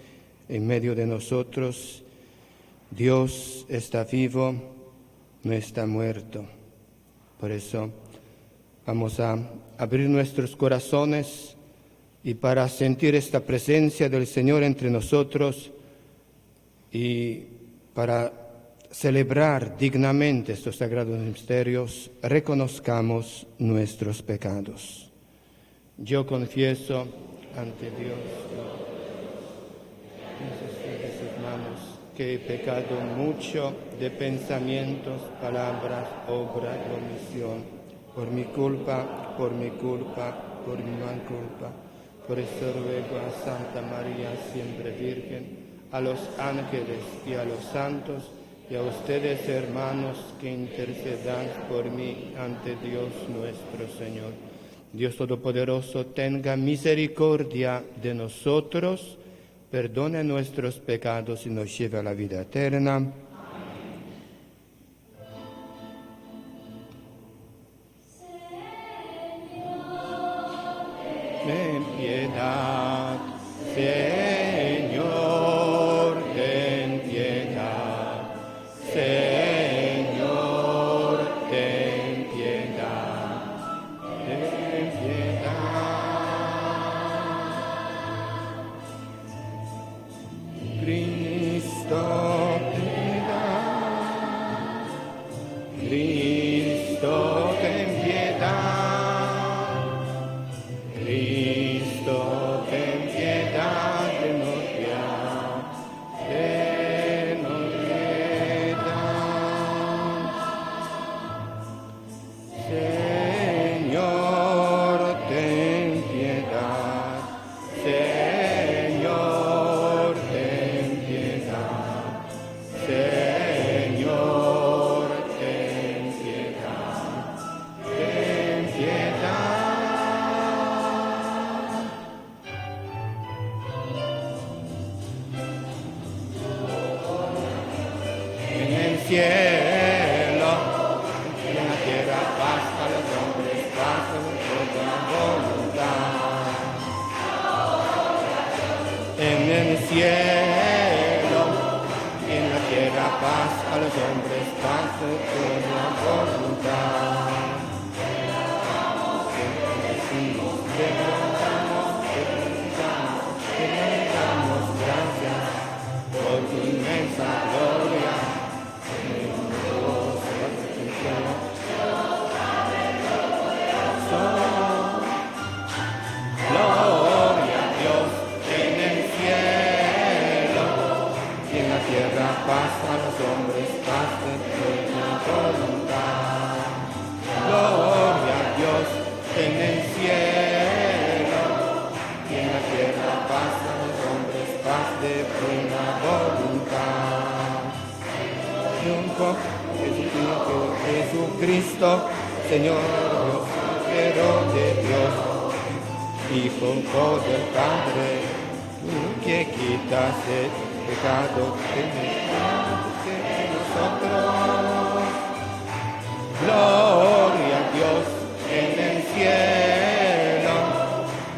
en medio de nosotros. Dios está vivo, no está muerto. Por eso vamos a abrir nuestros corazones y para sentir esta presencia del Señor entre nosotros y para celebrar dignamente estos sagrados misterios, reconozcamos nuestros pecados. Yo confieso ante Dios, ustedes, hermanos, que he pecado mucho de pensamientos, palabras, obra y omisión, por mi culpa, por mi culpa, por mi gran culpa. Por eso ruego a Santa María, siempre Virgen, a los ángeles y a los santos, y a ustedes, hermanos, que intercedan por mí ante Dios nuestro Señor. Dios Todopoderoso, tenga misericordia de nosotros, perdone nuestros pecados y nos lleve a la vida eterna. Ten piedad, Señor, ten piedad. Señor, ten piedad. Ten piedad. Cristo, piedad. Cristo, ten piedad. Cristo, ten piedad de nosotros, ten piedad. Señor, ten piedad. Señor, ten piedad. Señor, ten piedad. Ten piedad. En el cielo, en la tierra, paz a los hombres, paz a toda voluntad. En el cielo, en la tierra, paz a los hombres, paz a toda voluntad. Te bendecimos, te damos, te damos, te damos gracias por tu inmensa gloria. Gloria. tierra paz a los hombres, paz de buena voluntad. Gloria a Dios en el cielo y en la tierra paz a los hombres, paz de buena voluntad. Triunfo, Jesucristo, Jesucristo, Señor Dios, Cordero de Dios, Hijo del Padre, tú que quitas el pecado ten piedad de nosotros. Gloria a Dios en el cielo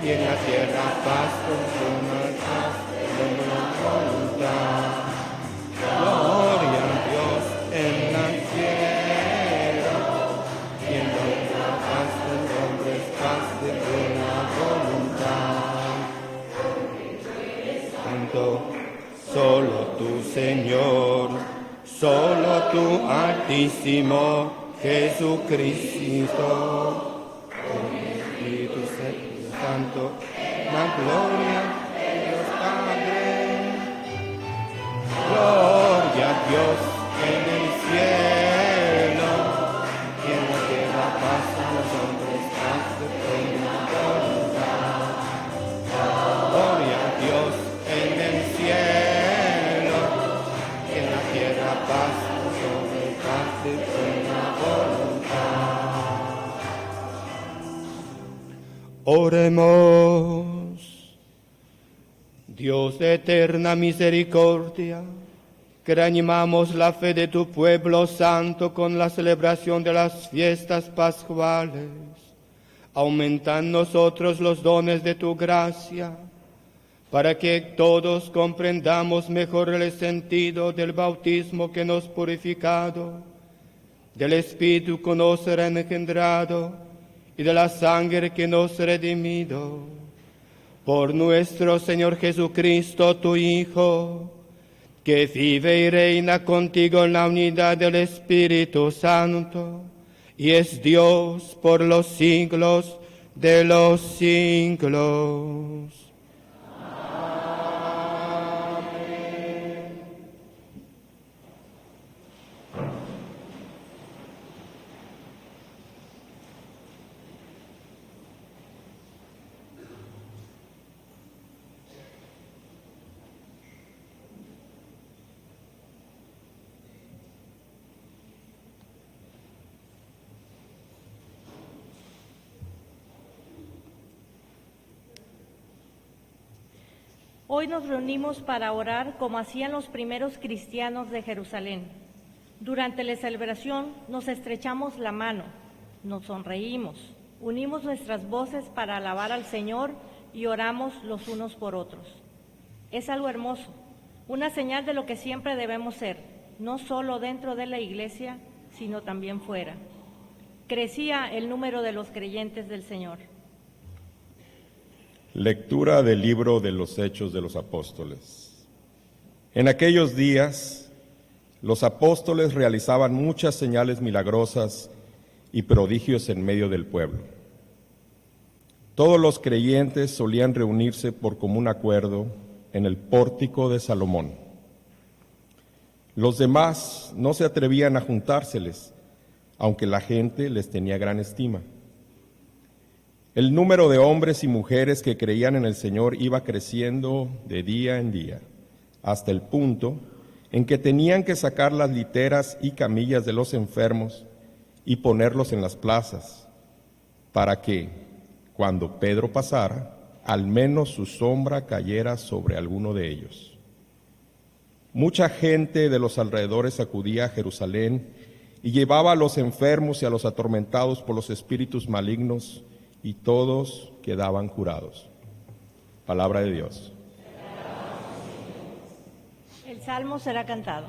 y en la tierra paz con buena paz, buena voluntad. Gloria a Dios en la tierra y en la tierra paz con hombres, paz de buena voluntad. Santo, solo tú, Señor, solo tú, Altísimo Jesucristo, con el Espíritu Santo, la gloria de Dios Padre. Gloria a Dios en el cielo y en la tierra paz a los hombres, paz de buena voluntad. Gloria a Dios en el cielo y en la tierra paz a los hombres, paz de buena voluntad. Oremos. Dios de eterna misericordia, que reanimamos la fe de tu pueblo santo con la celebración de las fiestas pascuales. Aumenta en nosotros los dones de tu gracia, para que todos comprendamos mejor el sentido del bautismo que nos purificado, del Espíritu que nos ha engendrado y de la sangre que nos ha redimido. Por nuestro Señor Jesucristo, tu Hijo, que vive y reina contigo en la unidad del Espíritu Santo, y es Dios por los siglos de los siglos. Amén. Hoy nos reunimos para orar como hacían los primeros cristianos de Jerusalén. Durante la celebración nos estrechamos la mano, nos sonreímos, unimos nuestras voces para alabar al Señor y oramos los unos por otros. Es algo hermoso, una señal de lo que siempre debemos ser, no solo dentro de la iglesia, sino también fuera. Crecía el número de los creyentes del Señor. Lectura del libro de los Hechos de los Apóstoles. En aquellos días, los apóstoles realizaban muchas señales milagrosas y prodigios en medio del pueblo. Todos los creyentes solían reunirse por común acuerdo en el pórtico de Salomón. Los demás no se atrevían a juntárseles, aunque la gente les tenía gran estima. El número de hombres y mujeres que creían en el Señor iba creciendo de día en día, hasta el punto en que tenían que sacar las literas y camillas de los enfermos y ponerlos en las plazas, para que, cuando Pedro pasara, al menos su sombra cayera sobre alguno de ellos. Mucha gente de los alrededores acudía a Jerusalén y llevaba a los enfermos y a los atormentados por los espíritus malignos, y todos quedaban curados. Palabra de Dios. El salmo será cantado.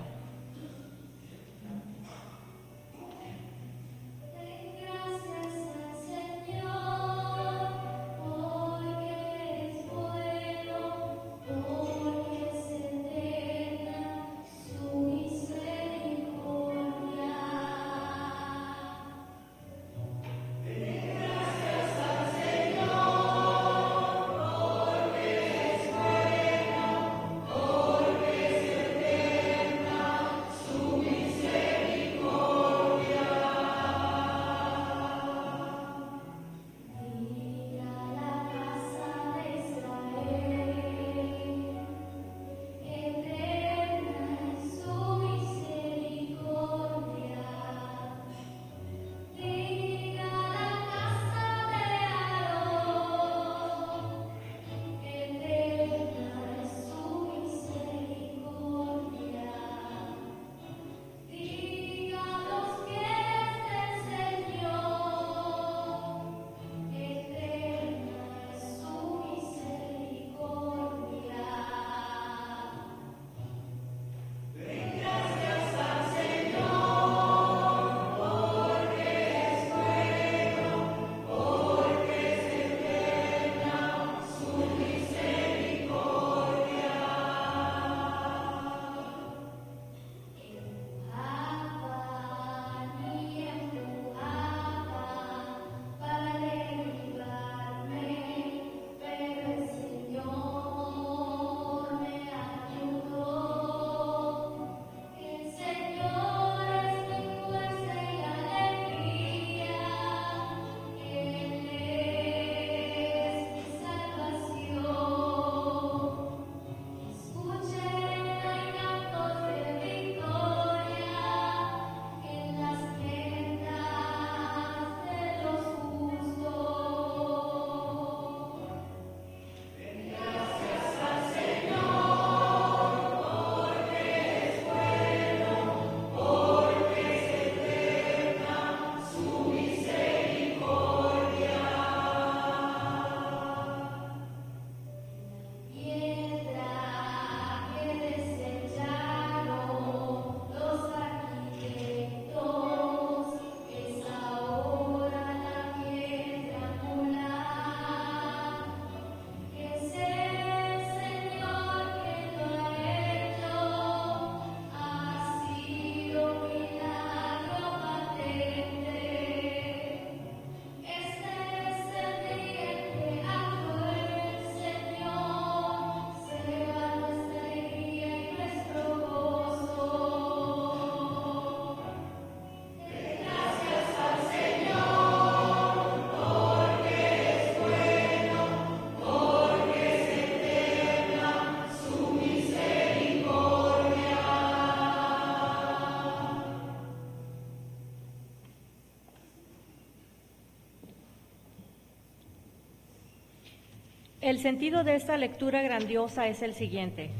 El sentido de esta lectura grandiosa es el siguiente.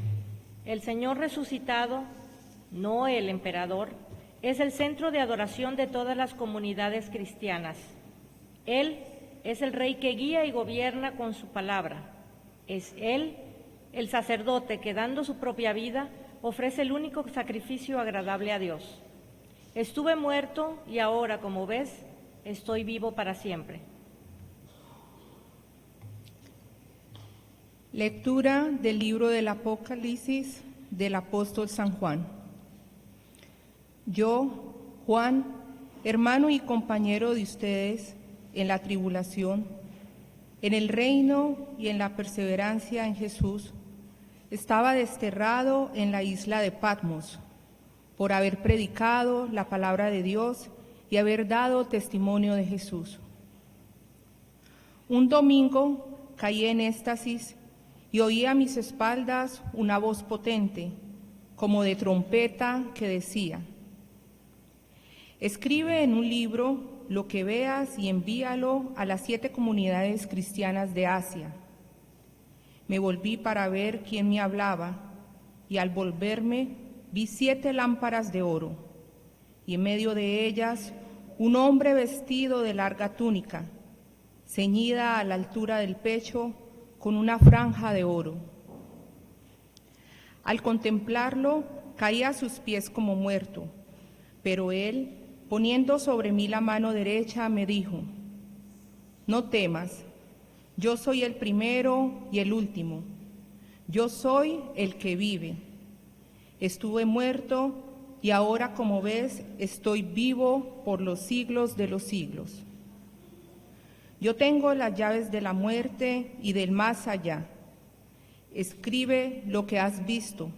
El Señor resucitado, no el emperador, es el centro de adoración de todas las comunidades cristianas. Él es el rey que guía y gobierna con su palabra. Es Él el sacerdote que dando su propia vida ofrece el único sacrificio agradable a Dios. Estuve muerto y ahora, como ves, estoy vivo para siempre. Lectura del libro del Apocalipsis del apóstol San Juan. Yo, Juan, hermano y compañero de ustedes en la tribulación, en el reino y en la perseverancia en Jesús, estaba desterrado en la isla de Patmos por haber predicado la palabra de Dios y haber dado testimonio de Jesús. Un domingo caí en éxtasis y oí a mis espaldas una voz potente, como de trompeta, que decía, Escribe en un libro lo que veas y envíalo a las siete comunidades cristianas de Asia. Me volví para ver quién me hablaba, y al volverme vi siete lámparas de oro, y en medio de ellas un hombre vestido de larga túnica, ceñida a la altura del pecho con una franja de oro. Al contemplarlo, caí a sus pies como muerto, pero él, poniendo sobre mí la mano derecha, me dijo, No temas, yo soy el primero y el último, yo soy el que vive. Estuve muerto y ahora, como ves, estoy vivo por los siglos de los siglos. Yo tengo las llaves de la muerte y del más allá. Escribe lo que has visto,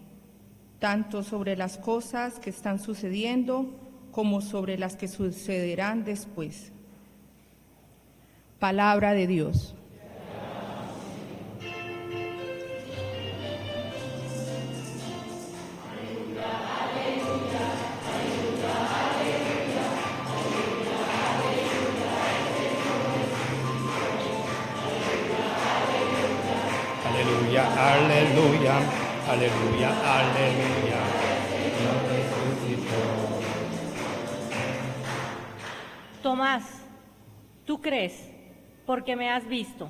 tanto sobre las cosas que están sucediendo como sobre las que sucederán después. Palabra de Dios. Aleluya, aleluya, aleluya, aleluya. Señor resucitó. Tomás, tú crees porque me has visto.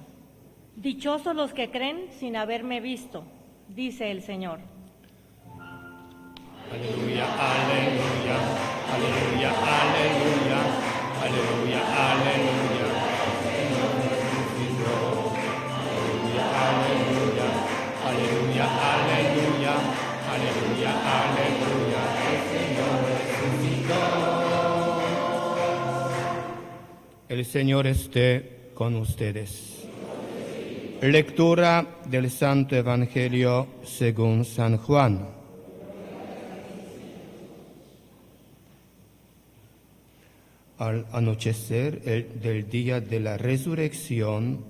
Dichosos los que creen sin haberme visto, dice el Señor. Aleluya, aleluya, aleluya, aleluya, aleluya, aleluya. Señor resucitó. Aleluya, aleluya, aleluya, aleluya, aleluya, aleluya. El Señor resucitó. El Señor esté con ustedes. Lectura del Santo Evangelio según San Juan. Al anochecer del día de la resurrección,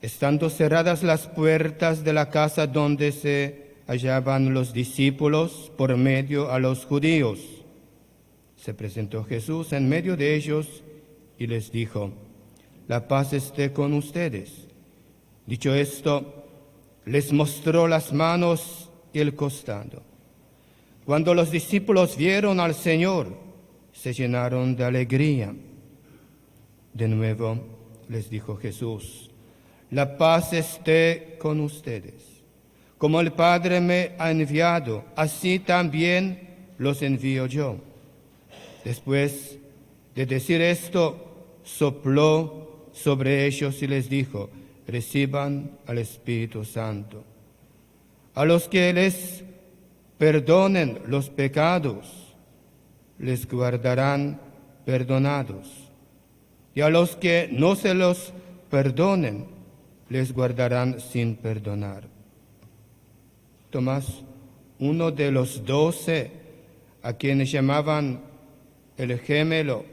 estando cerradas las puertas de la casa donde se hallaban los discípulos por medio a los judíos, se presentó Jesús en medio de ellos y les dijo, La paz esté con ustedes. Dicho esto, les mostró las manos y el costado. Cuando los discípulos vieron al Señor, se llenaron de alegría. De nuevo les dijo Jesús, La paz esté con ustedes. Como el Padre me ha enviado, así también los envío yo. Después de decir esto, sopló sobre ellos y les dijo, Reciban al Espíritu Santo. A los que les perdonen los pecados, les guardarán perdonados. Y a los que no se los perdonen, les guardarán sin perdonar. Tomás, uno de los 12, a quienes llamaban el gemelo,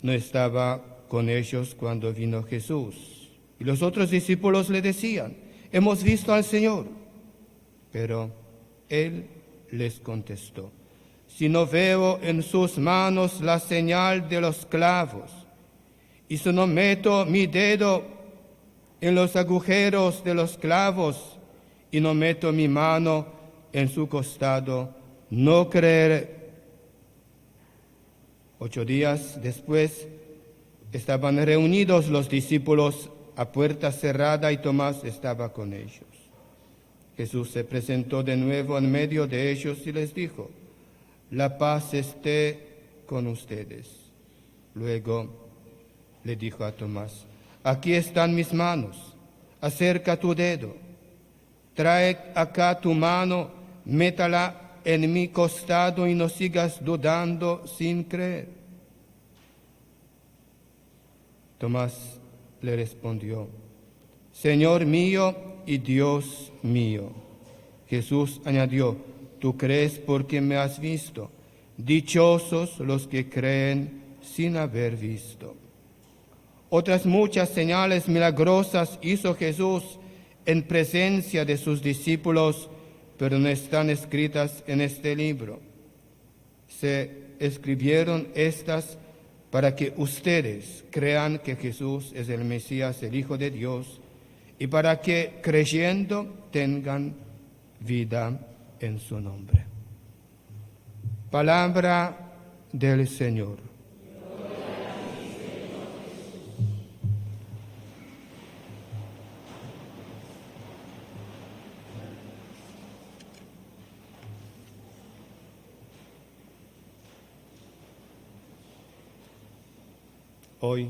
no estaba con ellos cuando vino Jesús. Y los otros discípulos le decían, Hemos visto al Señor. Pero él les contestó, Si no veo en sus manos la señal de los clavos, y si no meto mi dedo en los agujeros de los clavos y no meto mi mano en su costado, no creeré. Ocho días después estaban reunidos los discípulos a puerta cerrada y Tomás estaba con ellos. Jesús se presentó de nuevo en medio de ellos y les dijo, la paz esté con ustedes. Luego le dijo a Tomás, aquí están mis manos, acerca tu dedo, trae acá tu mano, métala en mi costado y no sigas dudando sin creer. Tomás le respondió, Señor mío y Dios mío. Jesús añadió, tú crees porque me has visto. Dichosos los que creen sin haber visto. Otras muchas señales milagrosas hizo Jesús en presencia de sus discípulos, pero no están escritas en este libro. Se escribieron estas para que ustedes crean que Jesús es el Mesías, el Hijo de Dios, y para que creyendo tengan vida en su nombre. Palabra del Señor. Hoy,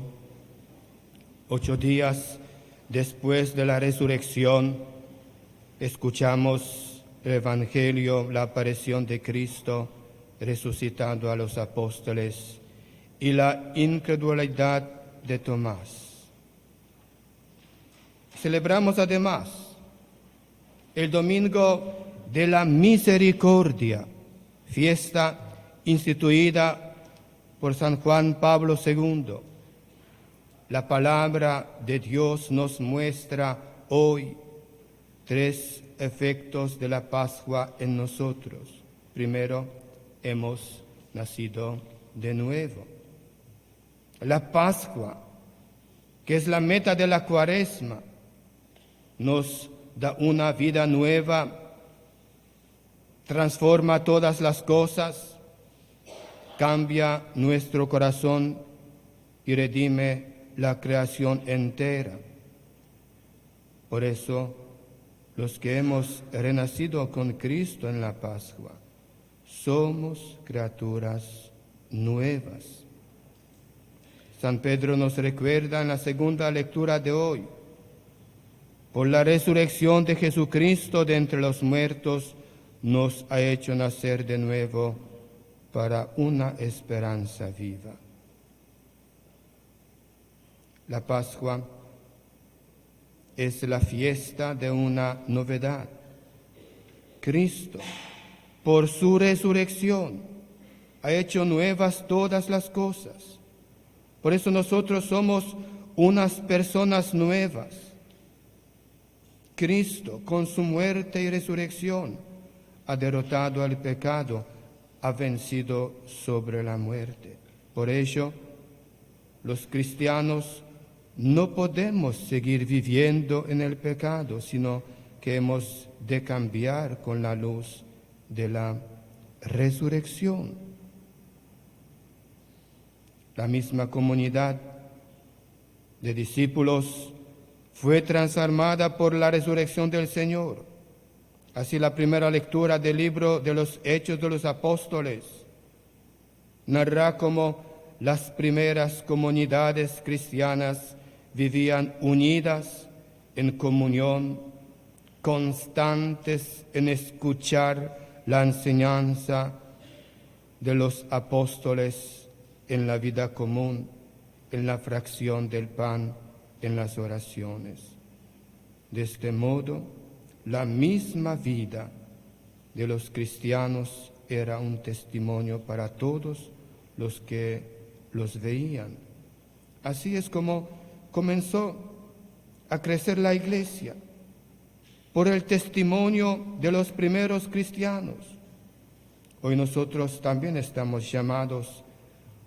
ocho días después de la resurrección, escuchamos el Evangelio, la aparición de Cristo resucitando a los apóstoles y la incredulidad de Tomás. Celebramos además el Domingo de la Misericordia, fiesta instituida por San Juan Pablo II. La palabra de Dios nos muestra hoy tres efectos de la Pascua en nosotros. Primero, hemos nacido de nuevo. La Pascua, que es la meta de la cuaresma, nos da una vida nueva, transforma todas las cosas, cambia nuestro corazón y redime la creación entera. Por eso, los que hemos renacido con Cristo en la Pascua, somos criaturas nuevas. San Pedro nos recuerda en la segunda lectura de hoy, por la resurrección de Jesucristo de entre los muertos, nos ha hecho nacer de nuevo para una esperanza viva. La Pascua es la fiesta de una novedad. Cristo, por su resurrección, ha hecho nuevas todas las cosas. Por eso nosotros somos unas personas nuevas. Cristo, con su muerte y resurrección, ha derrotado al pecado, ha vencido sobre la muerte. Por ello, los cristianos no podemos seguir viviendo en el pecado, sino que hemos de cambiar con la luz de la resurrección. La misma comunidad de discípulos fue transformada por la resurrección del Señor. Así la primera lectura del libro de los Hechos de los Apóstoles narra cómo las primeras comunidades cristianas vivían unidas en comunión, constantes en escuchar la enseñanza de los apóstoles en la vida común, en la fracción del pan, en las oraciones. De este modo, la misma vida de los cristianos era un testimonio para todos los que los veían. Así es como comenzó a crecer la iglesia, por el testimonio de los primeros cristianos. Hoy nosotros también estamos llamados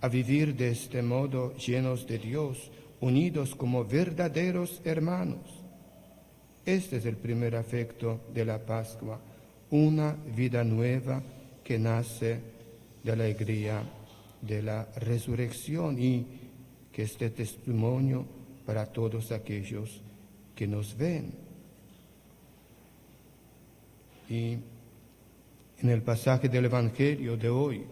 a vivir de este modo, llenos de Dios, unidos como verdaderos hermanos. Este es el primer afecto de la Pascua, una vida nueva que nace de la alegría de la resurrección y que este testimonio para todos aquellos que nos ven. Y en el pasaje del Evangelio de hoy,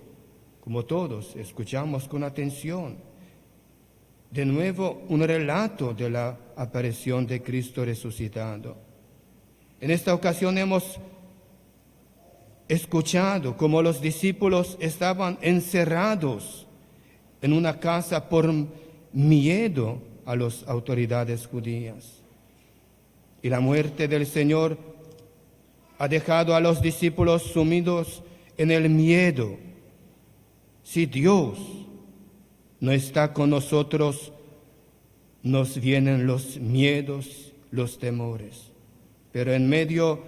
como todos, escuchamos con atención de nuevo un relato de la aparición de Cristo resucitado. En esta ocasión hemos escuchado cómo los discípulos estaban encerrados en una casa por miedo a las autoridades judías. Y la muerte del Señor ha dejado a los discípulos sumidos en el miedo. Si Dios no está con nosotros, nos vienen los miedos, los temores. Pero en medio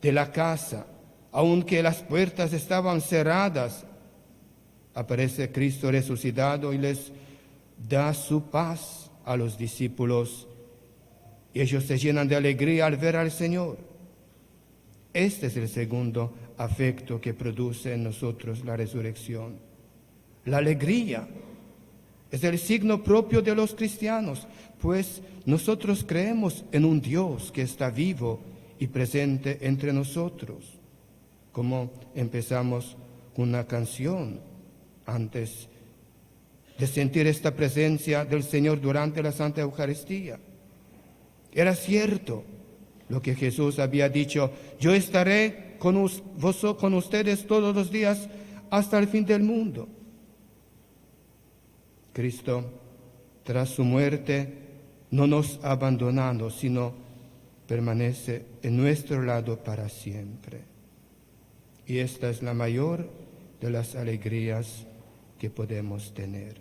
de la casa, aunque las puertas estaban cerradas, aparece Cristo resucitado y les da su paz a los discípulos. Y ellos se llenan de alegría al ver al Señor. Este es el segundo afecto que produce en nosotros la resurrección. La alegría es el signo propio de los cristianos, pues nosotros creemos en un Dios que está vivo y presente entre nosotros. Como empezamos una canción antes de sentir esta presencia del Señor durante la Santa Eucaristía. Era cierto lo que Jesús había dicho, yo estaré con, con ustedes todos los días hasta el fin del mundo. Cristo, tras su muerte, no nos ha abandonado, sino permanece en nuestro lado para siempre. Y esta es la mayor de las alegrías que podemos tener.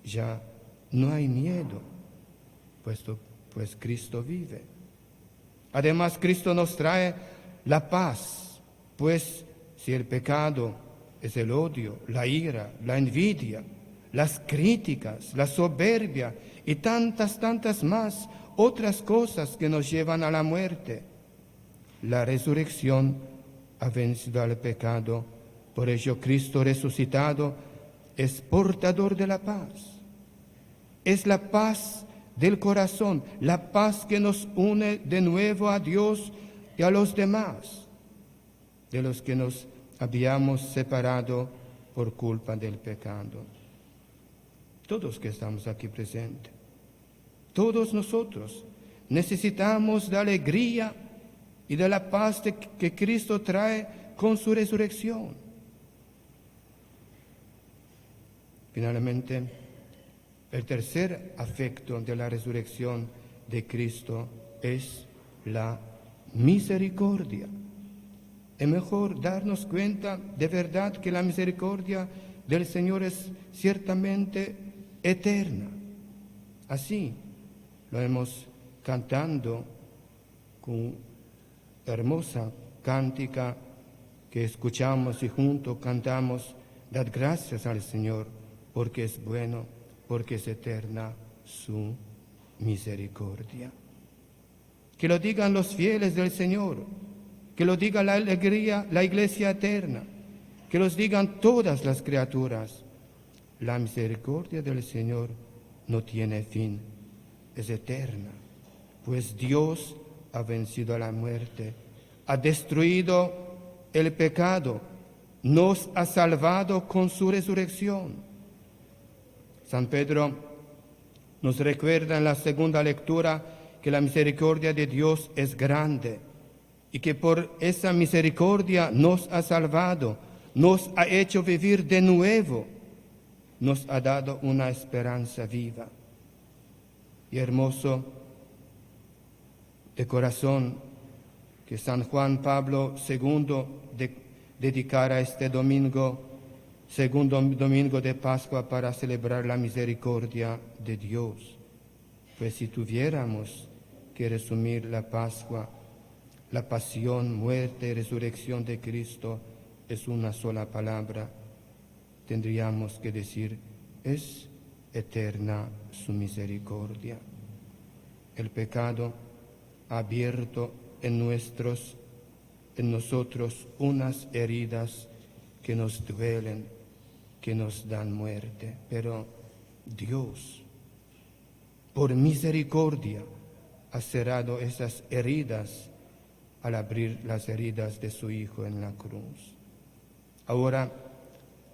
Ya no hay miedo, puesto pues Cristo vive. Además, Cristo nos trae la paz, pues si el pecado es el odio, la ira, la envidia, las críticas, la soberbia y tantas, tantas más otras cosas que nos llevan a la muerte. La resurrección ha vencido al pecado, por ello Cristo resucitado es portador de la paz. Es la paz del corazón, la paz que nos une de nuevo a Dios y a los demás, de los que nos habíamos separado por culpa del pecado. Todos que estamos aquí presentes, todos nosotros necesitamos de alegría y de la paz que Cristo trae con su resurrección. Finalmente, el tercer afecto de la resurrección de Cristo es la misericordia. Es mejor darnos cuenta de verdad que la misericordia del Señor es ciertamente eterna. Así lo hemos cantando con hermosa cántica que escuchamos y juntos cantamos, dad gracias al Señor porque es bueno, porque es eterna su misericordia. Que lo digan los fieles del Señor, que lo diga la alegría, la iglesia eterna, que los digan todas las criaturas. La misericordia del Señor no tiene fin, es eterna, pues Dios ha vencido a la muerte, ha destruido el pecado, nos ha salvado con su resurrección. San Pedro nos recuerda en la segunda lectura que la misericordia de Dios es grande y que por esa misericordia nos ha salvado, nos ha hecho vivir de nuevo, nos ha dado una esperanza viva. Y hermoso de corazón que San Juan Pablo II dedicara este domingo, segundo domingo de Pascua, para celebrar la misericordia de Dios. Pues si tuviéramos que resumir la Pascua, la pasión, muerte y resurrección de Cristo es una sola palabra, tendríamos que decir, es eterna su misericordia. El pecado ha abierto en nuestros en nosotros unas heridas que nos duelen, que nos dan muerte, pero Dios por misericordia ha cerrado esas heridas al abrir las heridas de su Hijo en la cruz. Ahora,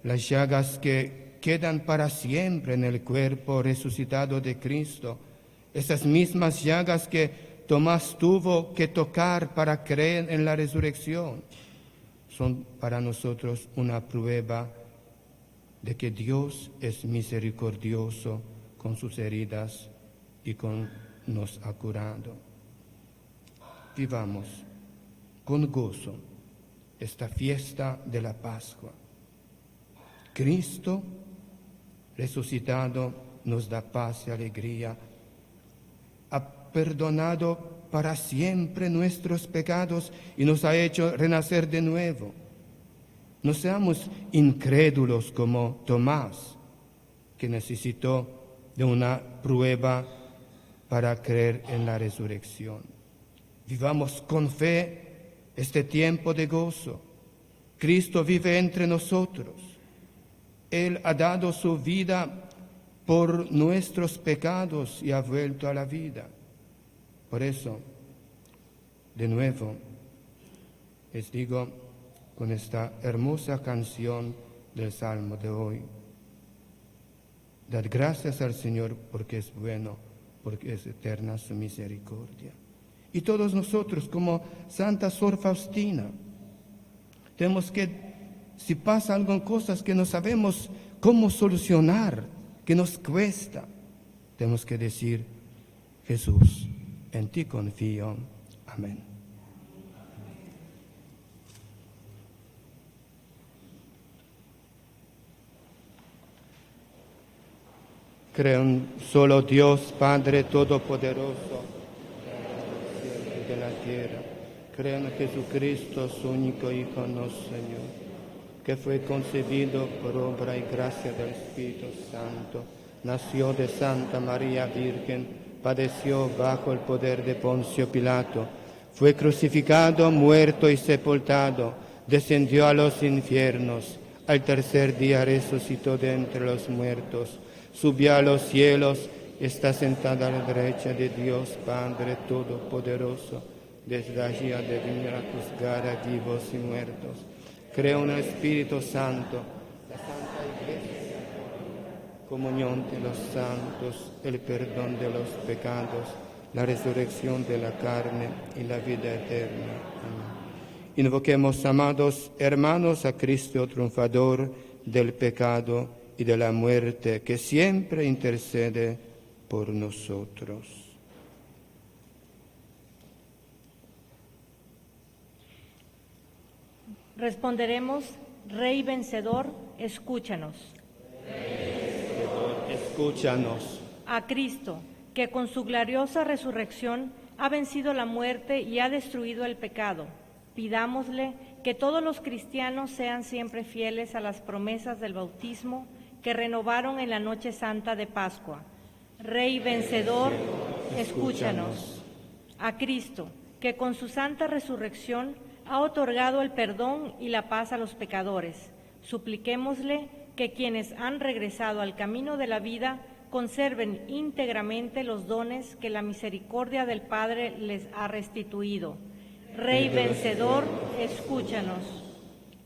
las llagas que quedan para siempre en el cuerpo resucitado de Cristo, esas mismas llagas que Tomás tuvo que tocar para creer en la resurrección, son para nosotros una prueba de que Dios es misericordioso con sus heridas y con nos ha curado. Vivamos con gozo esta fiesta de la Pascua. Cristo resucitado nos da paz y alegría. Ha perdonado para siempre nuestros pecados y nos ha hecho renacer de nuevo. No seamos incrédulos como Tomás, que necesitó de una prueba para creer en la resurrección. Vivamos con fe este tiempo de gozo. Cristo vive entre nosotros. Él ha dado su vida por nuestros pecados y ha vuelto a la vida. Por eso, de nuevo, les digo con esta hermosa canción del Salmo de hoy, dad gracias al Señor porque es bueno, porque es eterna su misericordia. Y todos nosotros, como Santa Sor Faustina, tenemos que, si pasa algo en cosas que no sabemos cómo solucionar, que nos cuesta, tenemos que decir, Jesús, en ti confío. Amén. Creo en solo Dios, Padre Todopoderoso, de la tierra. Creo en Jesucristo, su único Hijo, nuestro Señor, que fue concebido por obra y gracia del Espíritu Santo, nació de Santa María Virgen, padeció bajo el poder de Poncio Pilato, fue crucificado, muerto y sepultado, descendió a los infiernos, al tercer día resucitó de entre los muertos, subió a los cielos, está sentada a la derecha de Dios Padre Todopoderoso. Desde allí ha de venir a juzgar a vivos y muertos. Creo en el Espíritu Santo, la Santa Iglesia, comunión de los santos, el perdón de los pecados, la resurrección de la carne y la vida eterna. Amén. Invoquemos, amados hermanos, a Cristo triunfador del pecado y de la muerte, que siempre intercede por nosotros. Responderemos, Rey vencedor, escúchanos. Rey vencedor, escúchanos. A Cristo, que con su gloriosa resurrección ha vencido la muerte y ha destruido el pecado. Pidámosle que todos los cristianos sean siempre fieles a las promesas del bautismo que renovaron en la noche santa de Pascua. Rey vencedor, escúchanos. A Cristo, que con su santa resurrección ha otorgado el perdón y la paz a los pecadores. Supliquémosle que quienes han regresado al camino de la vida conserven íntegramente los dones que la misericordia del Padre les ha restituido. Rey vencedor, escúchanos.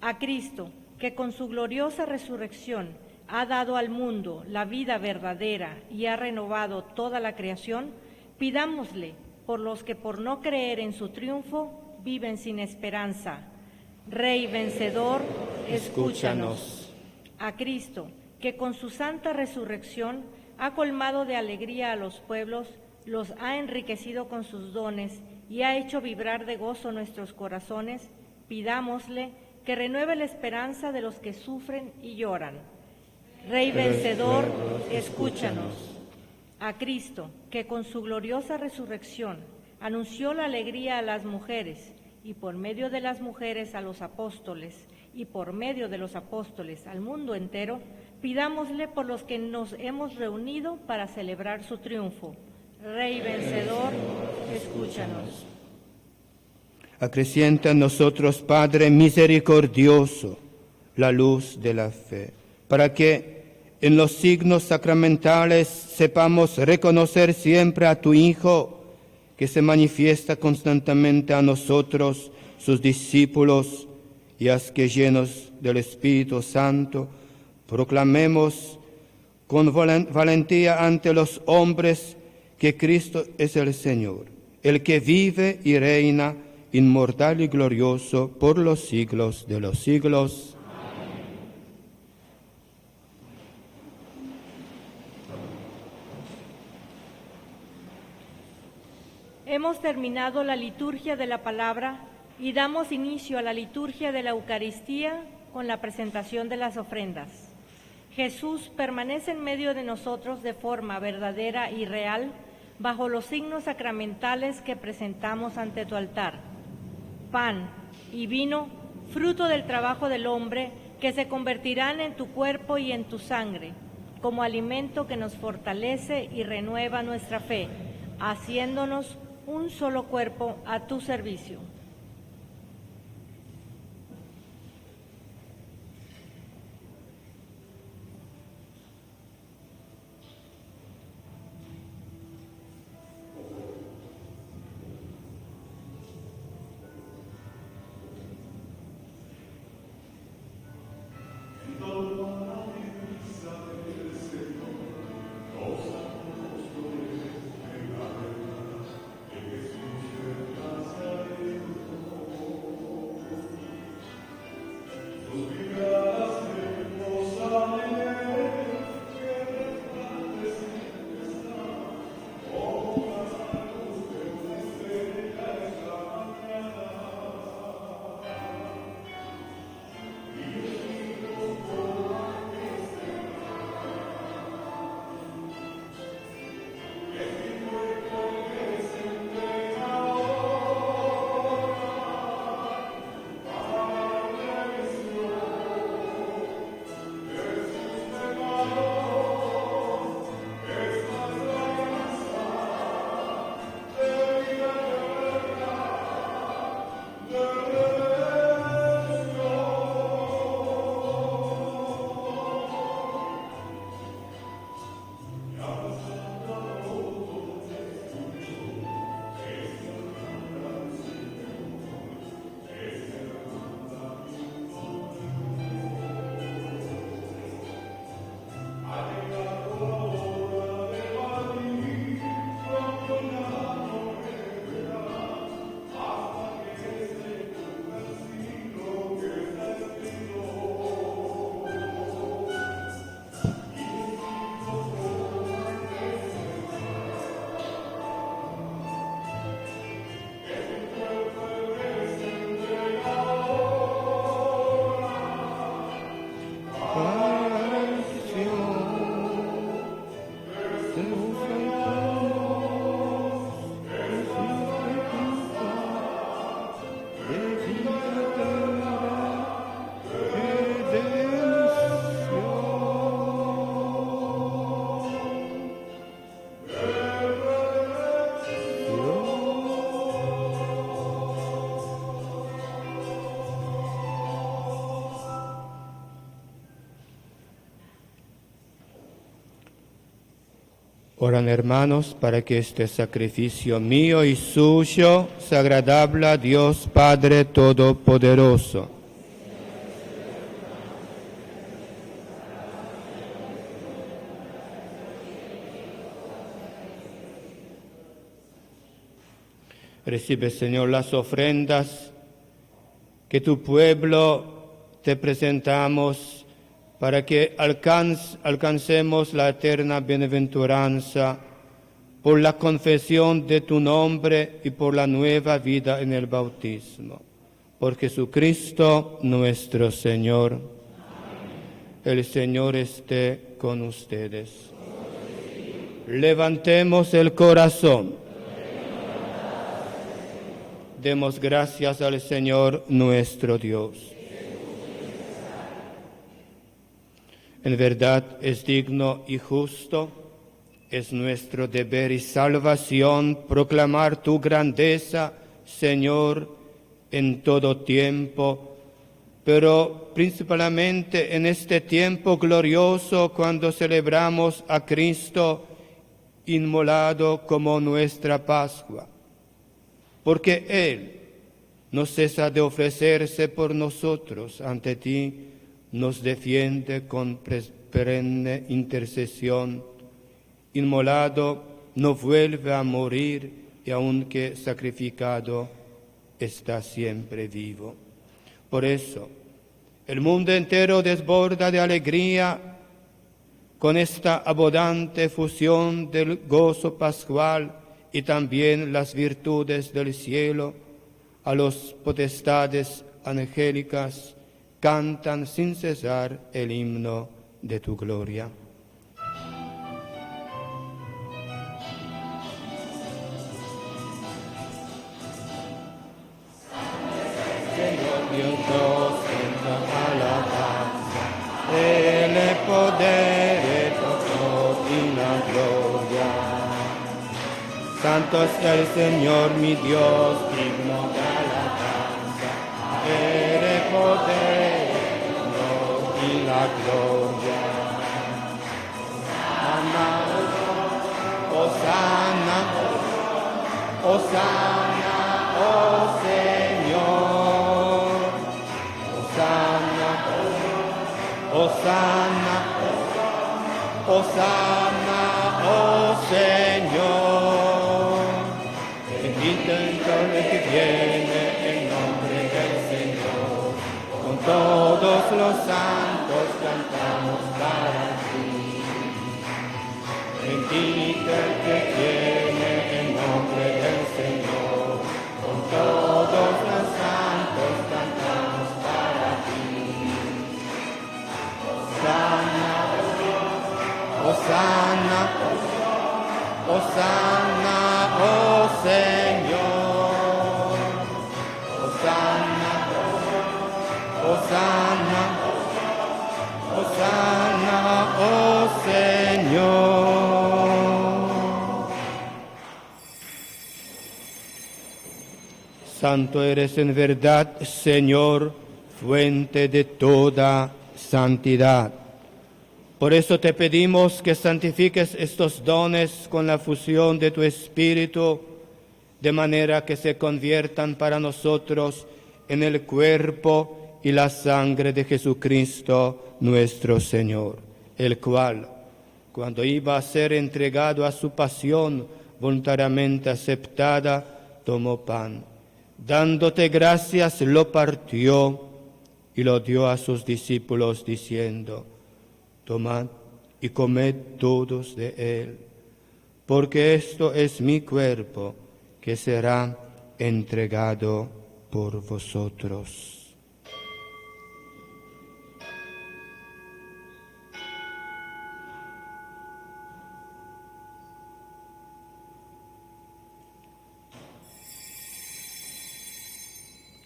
A Cristo, que con su gloriosa resurrección ha dado al mundo la vida verdadera y ha renovado toda la creación, pidámosle por los que por no creer en su triunfo viven sin esperanza. Rey vencedor, escúchanos. A Cristo, que con su santa resurrección ha colmado de alegría a los pueblos, los ha enriquecido con sus dones y ha hecho vibrar de gozo nuestros corazones, pidámosle que renueve la esperanza de los que sufren y lloran. Rey vencedor, escúchanos. A Cristo, que con su gloriosa resurrección anunció la alegría a las mujeres y por medio de las mujeres a los apóstoles y por medio de los apóstoles al mundo entero, pidámosle por los que nos hemos reunido para celebrar su triunfo. Rey vencedor, escúchanos. Acrecienta en nosotros, Padre misericordioso, la luz de la fe, para que en los signos sacramentales sepamos reconocer siempre a tu Hijo, que se manifiesta constantemente a nosotros, sus discípulos, y haz que llenos del Espíritu Santo, proclamemos con valentía ante los hombres que Cristo es el Señor, el que vive y reina inmortal y glorioso por los siglos de los siglos. Hemos terminado la liturgia de la palabra y damos inicio a la liturgia de la Eucaristía con la presentación de las ofrendas. Jesús permanece en medio de nosotros de forma verdadera y real bajo los signos sacramentales que presentamos ante tu altar. Pan y vino, fruto del trabajo del hombre, que se convertirán en tu cuerpo y en tu sangre, como alimento que nos fortalece y renueva nuestra fe, haciéndonos un solo cuerpo a tu servicio. Oran hermanos para que este sacrificio mío y suyo sea agradable a Dios Padre Todopoderoso. Recibe, Señor, las ofrendas que tu pueblo te presentamos para que alcancemos la eterna bienaventuranza por la confesión de tu nombre y por la nueva vida en el bautismo. Por Jesucristo nuestro Señor. El Señor esté con ustedes. Levantemos el corazón. Demos gracias al Señor nuestro Dios. En verdad es digno y justo, Es nuestro deber y salvación proclamar tu grandeza, Señor, en todo tiempo, pero principalmente en este tiempo glorioso cuando celebramos a Cristo inmolado como nuestra Pascua, porque Él no cesa de ofrecerse por nosotros ante ti, nos defiende con perenne intercesión. Inmolado no vuelve a morir y aunque sacrificado, está siempre vivo. Por eso, el mundo entero desborda de alegría con esta abundante fusión del gozo pascual y también las virtudes del cielo a los potestades angélicas cantan sin cesar el himno de tu gloria. Señor Dios nos alabanza, el poder, el honor y la gloria. Santo es el Señor mi Dios, digno de alabanza, el poder, el honor y la gloria. Osana, Osana, oh Señor. Osana, Osana, Osana, oh Señor. Bendito el que viene en nombre del Señor. Con todos los santos cantamos para ti. Bendito el que viene en nombre del Señor. Con todos los santos cantamos para ti. Osana, Osana, Osana, oh Señor. Osana, Osana, Osana, oh Señor. Santo eres en verdad, Señor, fuente de toda santidad. Por eso te pedimos que santifiques estos dones con la fusión de tu Espíritu, de manera que se conviertan para nosotros en el cuerpo y la sangre de Jesucristo nuestro Señor, el cual, cuando iba a ser entregado a su pasión voluntariamente aceptada, tomó pan. Dándote gracias, lo partió y lo dio a sus discípulos, diciendo: Tomad y comed todos de él, porque esto es mi cuerpo que será entregado por vosotros.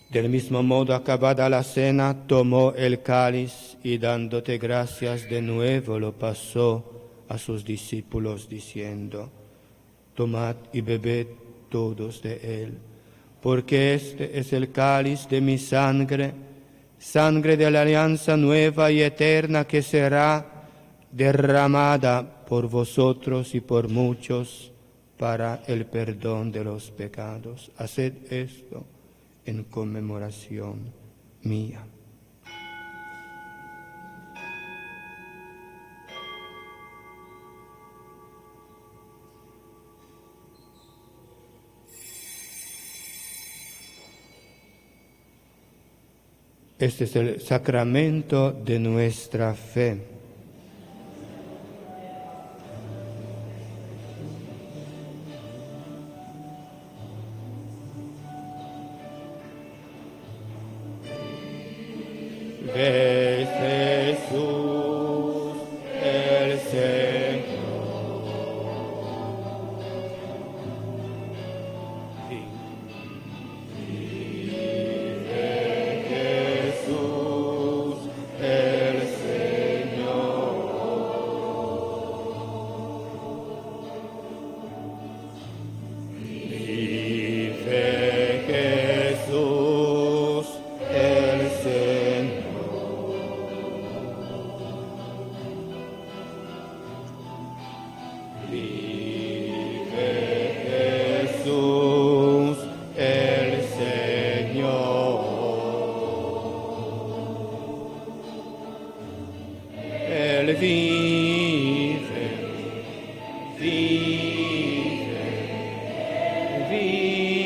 Del mismo modo, acabada la cena, tomó el cáliz y dándote gracias de nuevo lo pasó a sus discípulos, diciendo: Tomad y bebed todos de él, porque este es el cáliz de mi sangre, sangre de la alianza nueva y eterna que será derramada por vosotros y por muchos para el perdón de los pecados. Haced esto en conmemoración mía. Este es el sacramento de nuestra fe. De Jesús el Señor. Vive Jesús el Señor. Vive Jesús el Señor. Él vive, vive, vive,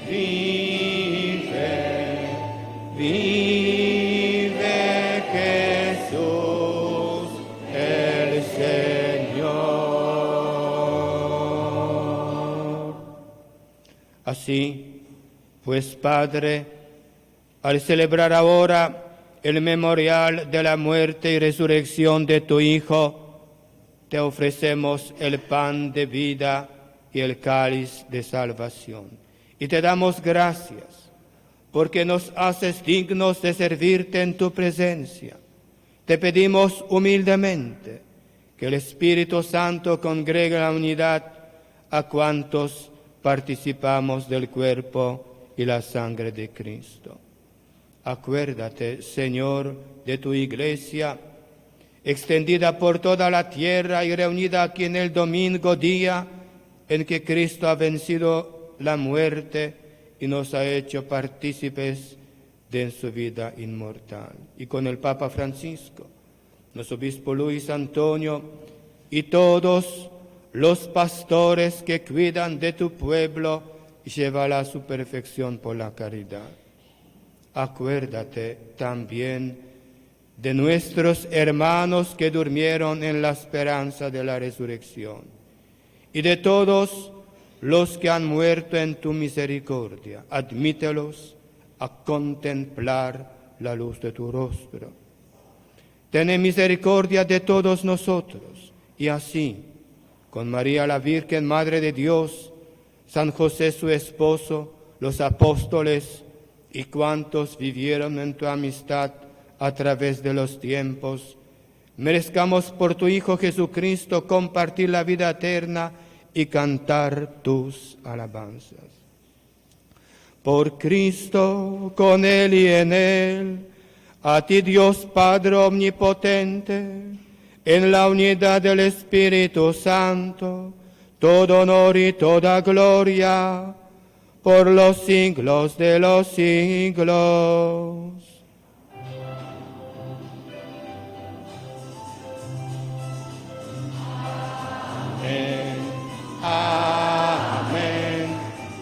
vive, vive Jesús el Señor. Así, pues Padre, al celebrar ahora el memorial de la muerte y resurrección de tu Hijo, te ofrecemos el pan de vida y el cáliz de salvación. Y te damos gracias porque nos haces dignos de servirte en tu presencia. Te pedimos humildemente que el Espíritu Santo congregue la unidad a cuantos participamos del cuerpo y la sangre de Cristo. Acuérdate, Señor, de tu iglesia, extendida por toda la tierra y reunida aquí en el domingo día en que Cristo ha vencido la muerte y nos ha hecho partícipes de su vida inmortal. Y con el Papa Francisco, nuestro obispo Luis Antonio y todos los pastores que cuidan de tu pueblo, llévala a su perfección por la caridad. Acuérdate también de nuestros hermanos que durmieron en la esperanza de la resurrección y de todos los que han muerto en tu misericordia. Admítelos a contemplar la luz de tu rostro. Ten misericordia de todos nosotros y así, con María la Virgen, Madre de Dios, San José su esposo, los apóstoles y cuantos vivieron en tu amistad a través de los tiempos, merezcamos por tu Hijo Jesucristo compartir la vida eterna y cantar tus alabanzas. Por Cristo, con Él y en Él, a ti Dios Padre Omnipotente, en la unidad del Espíritu Santo, todo honor y toda gloria, por los siglos de los siglos. Amén, amén,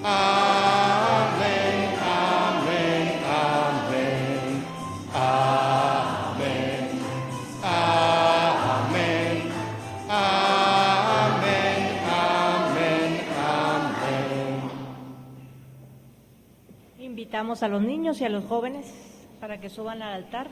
amén, amén, amén, amén, amén, amén, amén, amén. Invitamos a los niños y a los jóvenes para que suban al altar.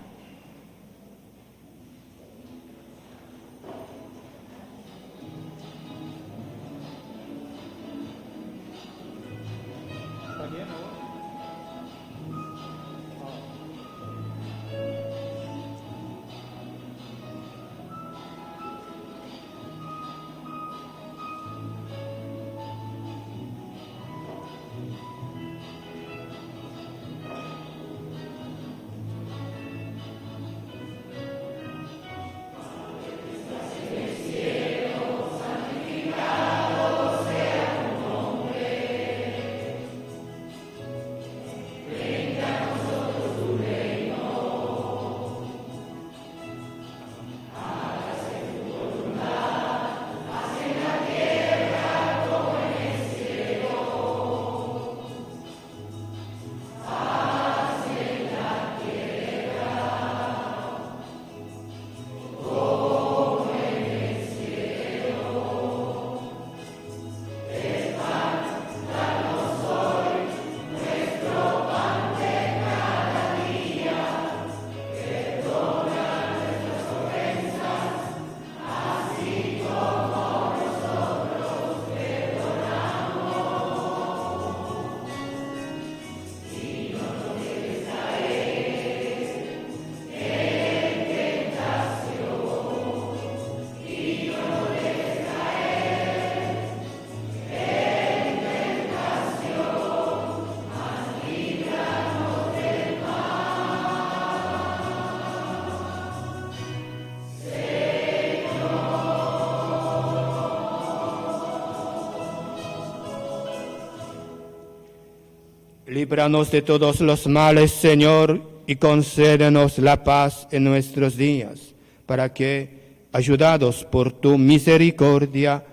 Líbranos de todos los males, Señor, y concédenos la paz en nuestros días, para que, ayudados por tu misericordia,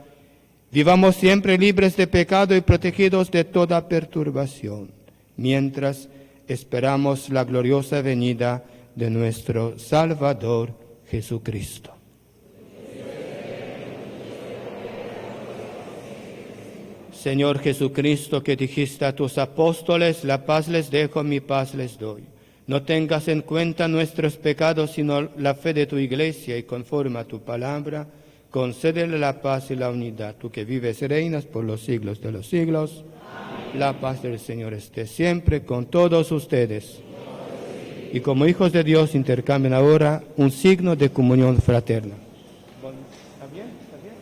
vivamos siempre libres de pecado y protegidos de toda perturbación, mientras esperamos la gloriosa venida de nuestro Salvador Jesucristo. Señor Jesucristo, que dijiste a tus apóstoles, la paz les dejo, mi paz les doy. No tengas en cuenta nuestros pecados, sino la fe de tu iglesia, y conforme a tu palabra, concédele la paz y la unidad. Tú que vives y reinas por los siglos de los siglos. La paz del Señor esté siempre con todos ustedes. Y como hijos de Dios intercambien ahora un signo de comunión fraterna. ¿Está bien? ¿Está bien?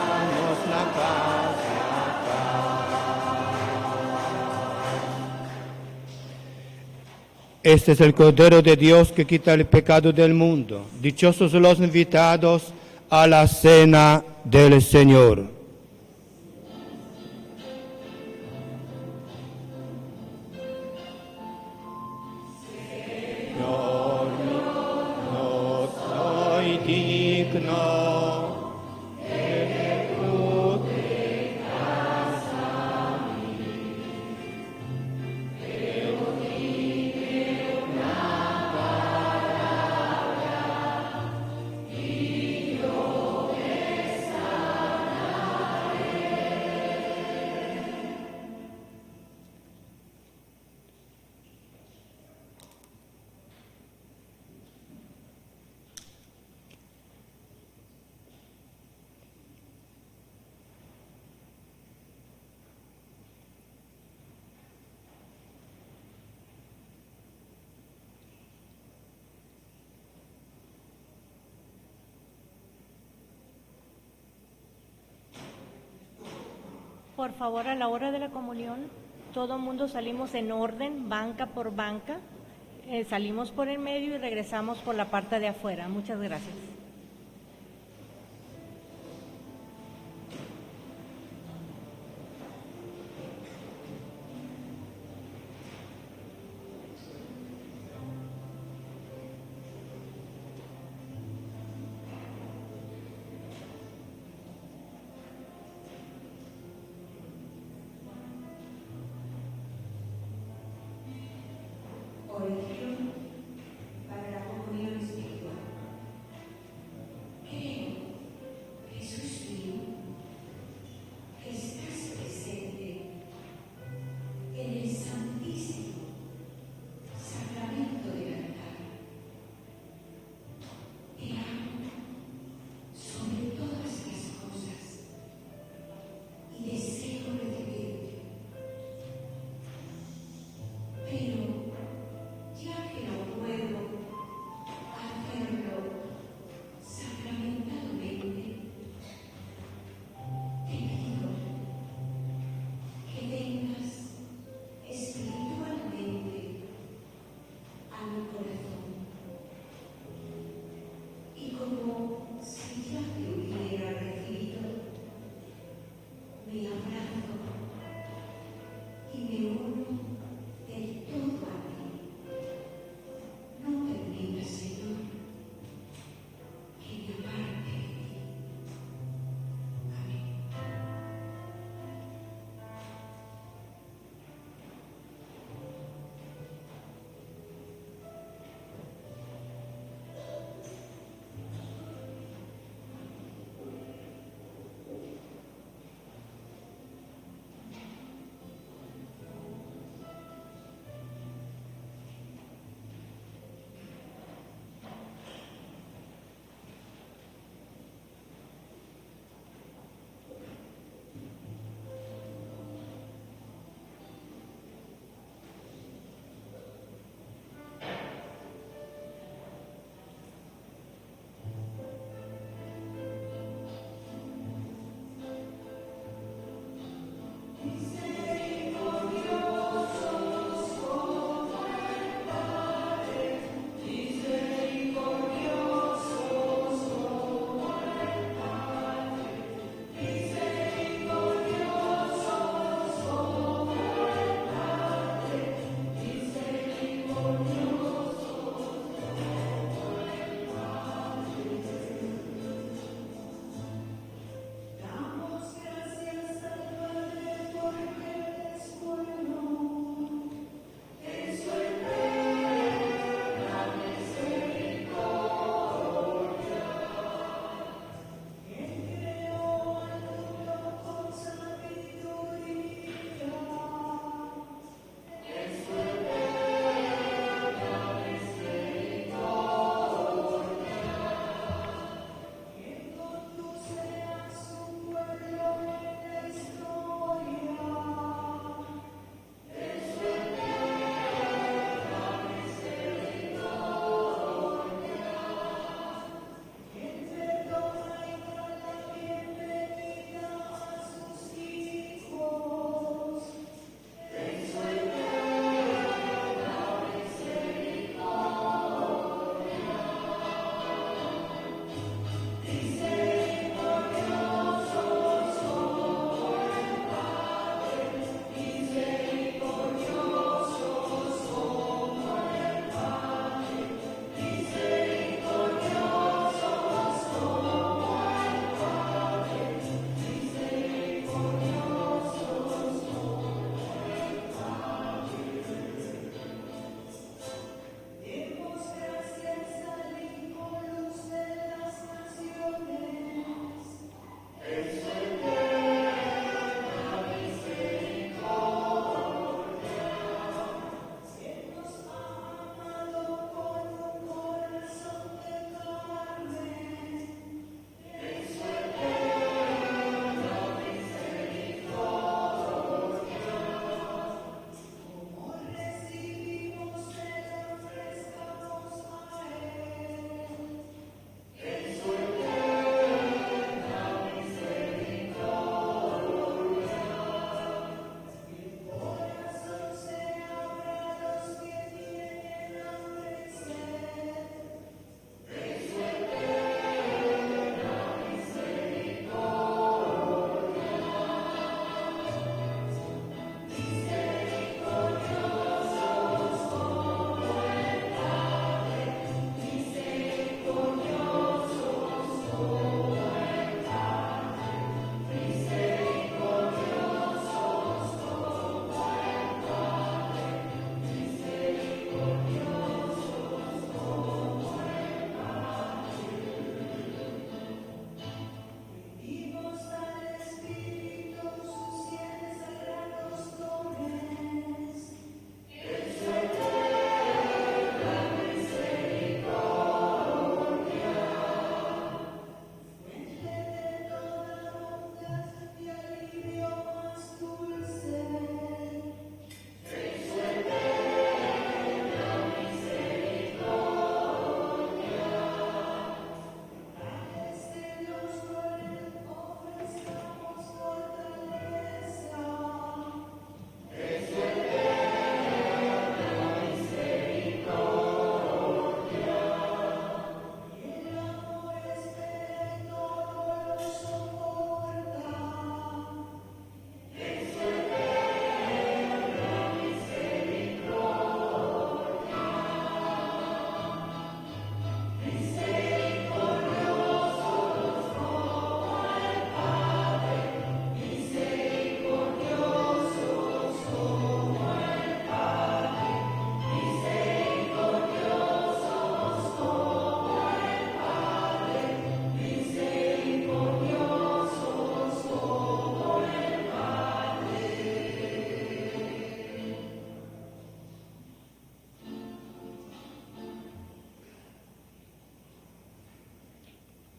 Danos la paz, la paz. Este es el Cordero de Dios que quita el pecado del mundo. Dichosos los invitados a la cena del Señor. Señor, no soy digno de que tú vengas a mí, pero dime una palabra y yo te sanaré. Por favor, a la hora de la comunión, todo mundo salimos en orden, banca por banca. Salimos por el medio y regresamos por la parte de afuera. Muchas gracias. Oración para la comunión espiritual.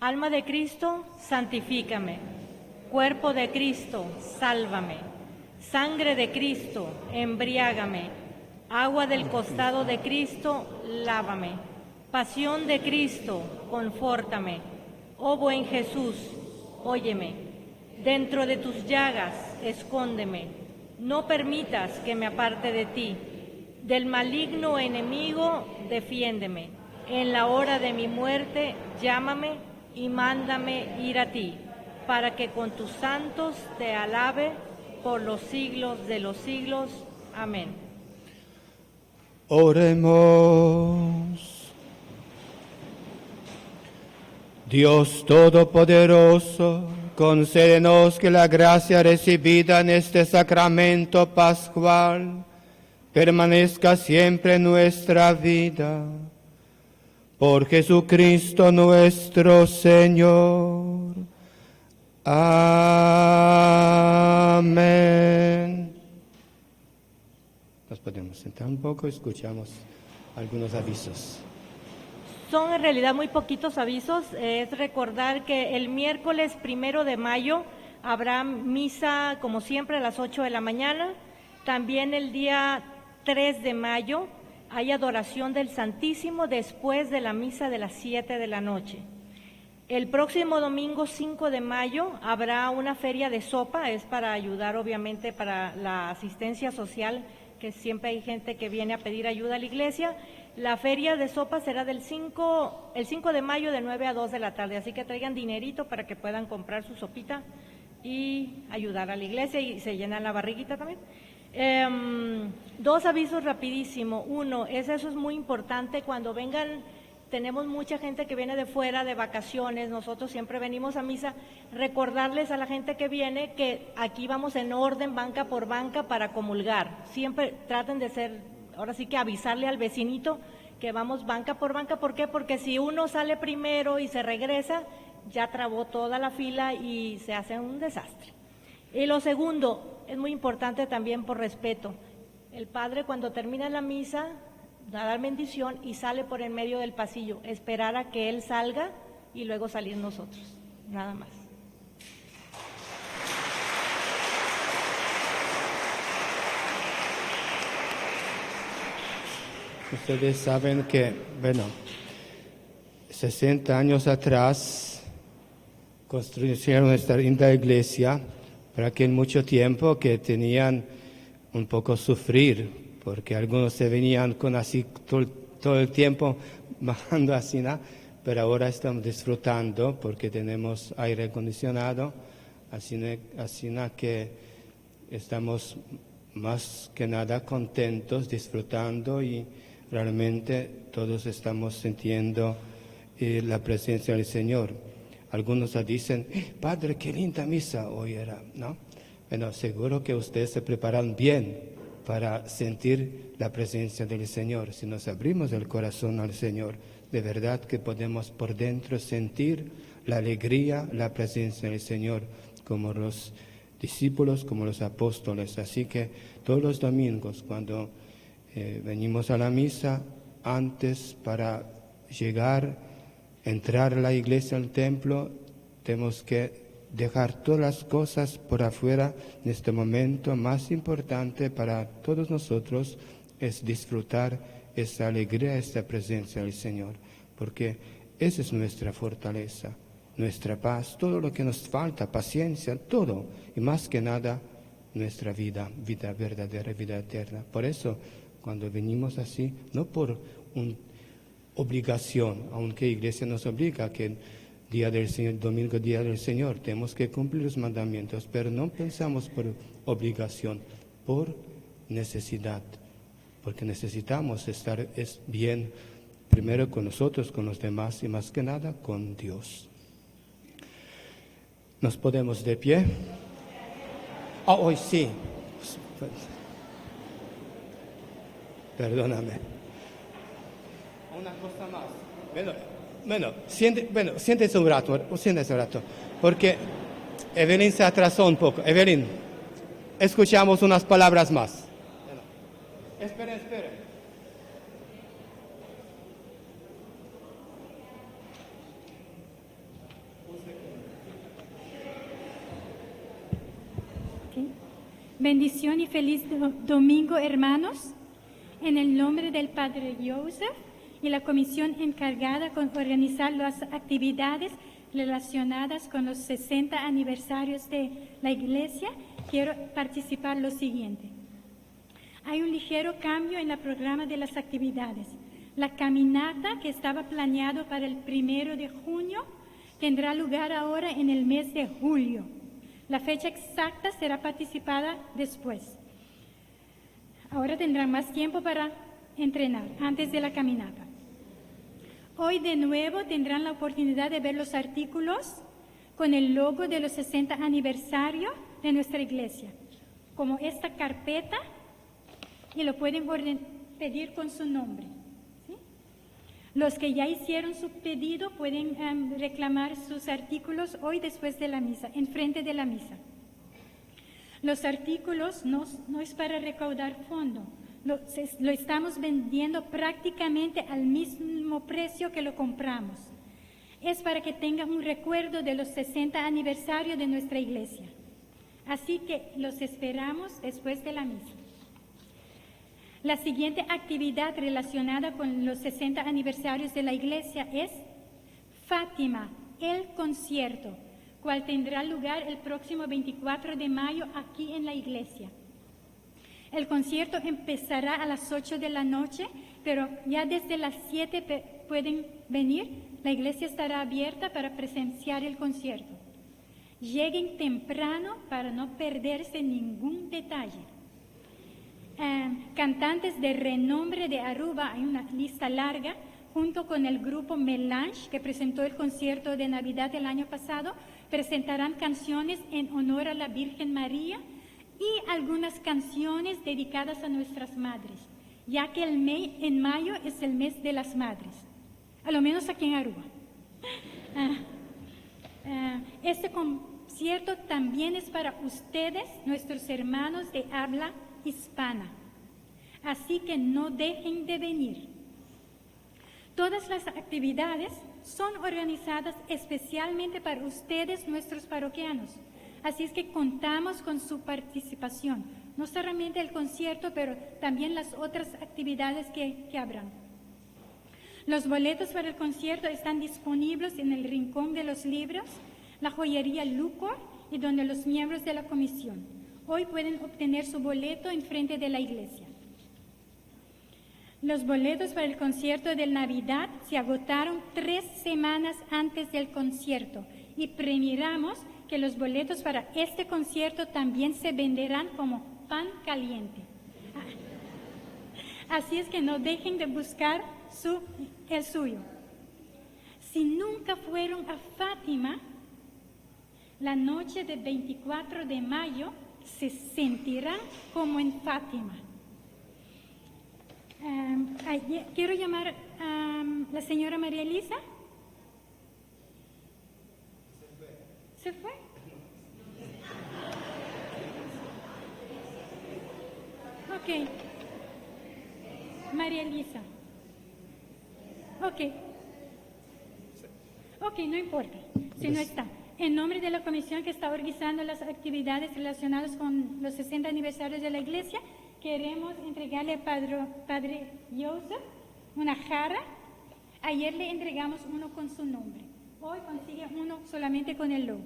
Alma de Cristo, santifícame. Cuerpo de Cristo, sálvame. Sangre de Cristo, embriágame. Agua del costado de Cristo, lávame. Pasión de Cristo, confórtame. Oh buen Jesús, óyeme. Dentro de tus llagas, escóndeme. No permitas que me aparte de ti. Del maligno enemigo, defiéndeme. En la hora de mi muerte, llámame y mándame ir a ti, para que con tus santos te alabe por los siglos de los siglos. Amén. Oremos. Dios Todopoderoso, concédenos que la gracia recibida en este sacramento pascual permanezca siempre en nuestra vida. Por Jesucristo nuestro Señor. Amén. Nos podemos sentar un poco, escuchamos algunos avisos. Son en realidad muy poquitos avisos. Es recordar que el miércoles 1 de mayo habrá misa, como siempre, a las 8 de la mañana. También el día 3 de mayo hay adoración del Santísimo después de la misa de las 7 de la noche. El próximo domingo 5 de mayo habrá una feria de sopa, es para ayudar obviamente para la asistencia social, que siempre hay gente que viene a pedir ayuda a la iglesia. La feria de sopa será el 5 de mayo de 9 a 2 de la tarde, así que traigan dinerito para que puedan comprar su sopita y ayudar a la iglesia y se llenan la barriguita también. Dos avisos rapidísimo. Uno, eso es muy importante, cuando vengan, tenemos mucha gente que viene de fuera, de vacaciones, nosotros siempre venimos a misa, recordarles a la gente que viene que aquí vamos en orden, banca por banca, para comulgar. Siempre traten de ser, ahora sí que avisarle al vecinito que vamos banca por banca. ¿Por qué? Porque si uno sale primero y se regresa, ya trabó toda la fila y se hace un desastre. Y lo segundo, es muy importante también por respeto, el padre cuando termina la misa, da la bendición y sale por en medio del pasillo, esperar a que él salga y luego salir nosotros, nada más. Ustedes saben que, 60 años atrás construyeron esta linda iglesia para que en mucho tiempo que tenían un poco sufrir, porque algunos se venían con así todo el tiempo bajando así, ¿no? Pero ahora estamos disfrutando porque tenemos aire acondicionado, así, ¿no? Que estamos más que nada contentos, disfrutando y realmente todos estamos sintiendo la presencia del Señor. Algunos dicen, Padre, qué linda misa hoy era, ¿no? Bueno, seguro que ustedes se preparan bien para sentir la presencia del Señor. Si nos abrimos el corazón al Señor, de verdad que podemos por dentro sentir la alegría, la presencia del Señor, como los discípulos, como los apóstoles. Así que todos los domingos, cuando venimos a la misa, antes para llegar, entrar a la iglesia, al templo, tenemos que dejar todas las cosas por afuera. En este momento más importante para todos nosotros es disfrutar esa alegría, esta presencia del Señor, porque esa es nuestra fortaleza, nuestra paz, todo lo que nos falta, paciencia, todo, y más que nada nuestra vida, vida verdadera, vida eterna. Por eso, cuando venimos así, no por una obligación, aunque la iglesia nos obliga a que día del Señor, domingo, día del Señor, tenemos que cumplir los mandamientos, pero no pensamos por obligación, por necesidad, porque necesitamos estar bien primero con nosotros, con los demás y más que nada con Dios. ¿Nos podemos de pie? Ah, hoy sí. Perdóname. Una cosa más. Bueno, bueno, siente, bueno, siéntese un rato, siéntese un rato, porque Evelyn se atrasó un poco. Evelyn, escuchamos unas palabras más. Bueno, esperen, esperen. Bendición y feliz domingo, hermanos. En el nombre del Padre Joseph y la comisión encargada con organizar las actividades relacionadas con los 60 aniversarios de la Iglesia, quiero participar lo siguiente. Hay un ligero cambio en el programa de las actividades. La caminata que estaba planeado para el 1 de junio tendrá lugar ahora en el mes de julio. La fecha exacta será participada después. Ahora tendrán más tiempo para entrenar antes de la caminata. Hoy de nuevo tendrán la oportunidad de ver los artículos con el logo de los 60 aniversario de nuestra iglesia, como esta carpeta, y lo pueden pedir con su nombre, ¿sí? Los que ya hicieron su pedido pueden reclamar sus artículos hoy después de la misa, enfrente de la misa. Los artículos no, no es para recaudar fondo, lo estamos vendiendo prácticamente al mismo precio que lo compramos. Es para que tengan un recuerdo de los 60 aniversario de nuestra iglesia. Así que los esperamos después de la misa. La siguiente actividad relacionada con los 60 aniversarios de la iglesia es Fátima, el concierto, cual tendrá lugar el próximo 24 de mayo aquí en la iglesia. El concierto empezará a las 8 de la noche, pero ya desde las 7 pueden venir. La iglesia estará abierta para presenciar el concierto. Lleguen temprano para no perderse ningún detalle. Cantantes de renombre de Aruba, hay una lista larga, junto con el grupo Melange, que presentó el concierto de Navidad el año pasado, presentarán canciones en honor a la Virgen María y algunas canciones dedicadas a nuestras madres, ya que en mayo es el mes de las madres, a lo menos aquí en Aruba. Este concierto también es para ustedes, nuestros hermanos de habla hispana. Así que no dejen de venir. Todas las actividades son organizadas especialmente para ustedes, nuestros parroquianos. Así es que contamos con su participación. No solamente el concierto, pero también las otras actividades que habrán. Los boletos para el concierto están disponibles en el Rincón de los Libros, la joyería Lucor y donde los miembros de la comisión. Hoy pueden obtener su boleto en frente de la iglesia. Los boletos para el concierto de Navidad se agotaron 3 semanas antes del concierto y premiramos que los boletos para este concierto también se venderán como pan caliente. Así es que no dejen de buscar el suyo. Si nunca fueron a Fátima, la noche del 24 de mayo se sentirán como en Fátima. Quiero llamar a la señora María Elisa. ¿Se fue? Ok. María Elisa. Ok. Ok, no importa si no está. En nombre de la comisión que está organizando las actividades relacionadas con los 60 aniversarios de la iglesia, queremos entregarle al padre Joseph una jarra. Ayer le entregamos uno con su nombre. Hoy consigue uno solamente con el logo.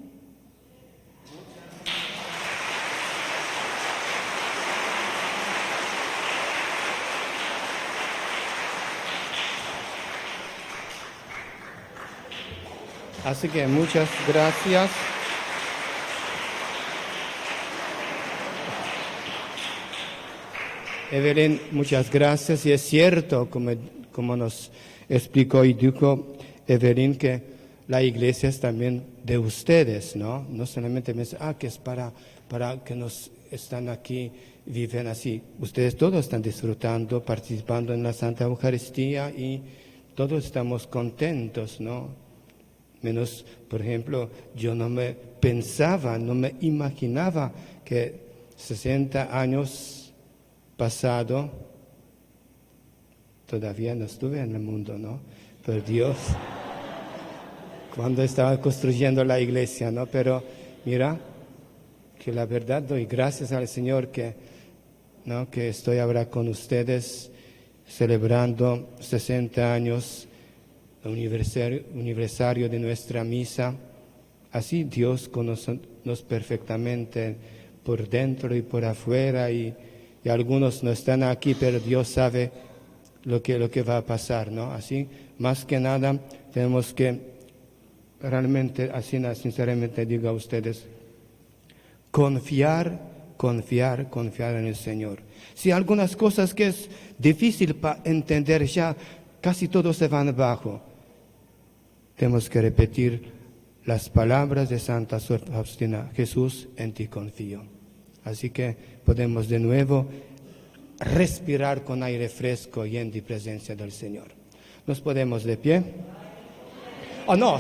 Así que muchas gracias. Evelyn, muchas gracias. Y es cierto, como nos explicó y dijo Evelyn, que la iglesia es también de ustedes, ¿no? No solamente me dice, ah, que es para que nos están aquí, viven así. Ustedes todos están disfrutando, participando en la Santa Eucaristía y todos estamos contentos, ¿no? Menos, por ejemplo, yo no me pensaba, no me imaginaba que 60 años pasado, todavía no estuve en el mundo, ¿no? Pero Dios, cuando estaba construyendo la iglesia, ¿no? Pero mira, Que la verdad doy gracias al Señor que, ¿no? que estoy ahora con ustedes celebrando 60 años, el aniversario de nuestra misa. Así Dios conoce perfectamente por dentro y por afuera y algunos no están aquí, pero Dios sabe lo que va a pasar, ¿no? Así, más que nada, tenemos que realmente, así sinceramente digo a ustedes, confiar, confiar, confiar en el Señor. Si algunas cosas que es difícil para entender ya, casi todos se van abajo. Tenemos que repetir las palabras de Santa Sor Faustina, Jesús, en ti confío. Así que podemos de nuevo respirar con aire fresco y en la presencia del Señor. ¿Nos podemos de pie? Oh, no.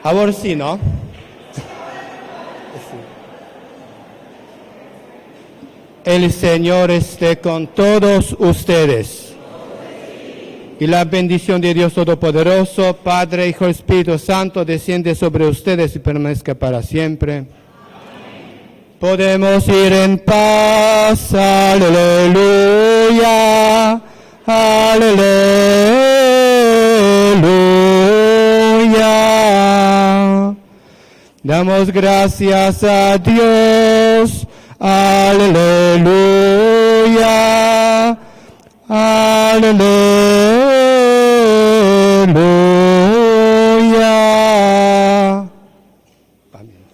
Ahora sí, ¿no? Sí. El Señor esté con todos ustedes. Y la bendición de Dios Todopoderoso, Padre, Hijo, Espíritu Santo, desciende sobre ustedes y permanezca para siempre. Amén. Podemos ir en paz. Aleluya. Aleluya. Damos gracias a Dios. Aleluya. Aleluya. Amén.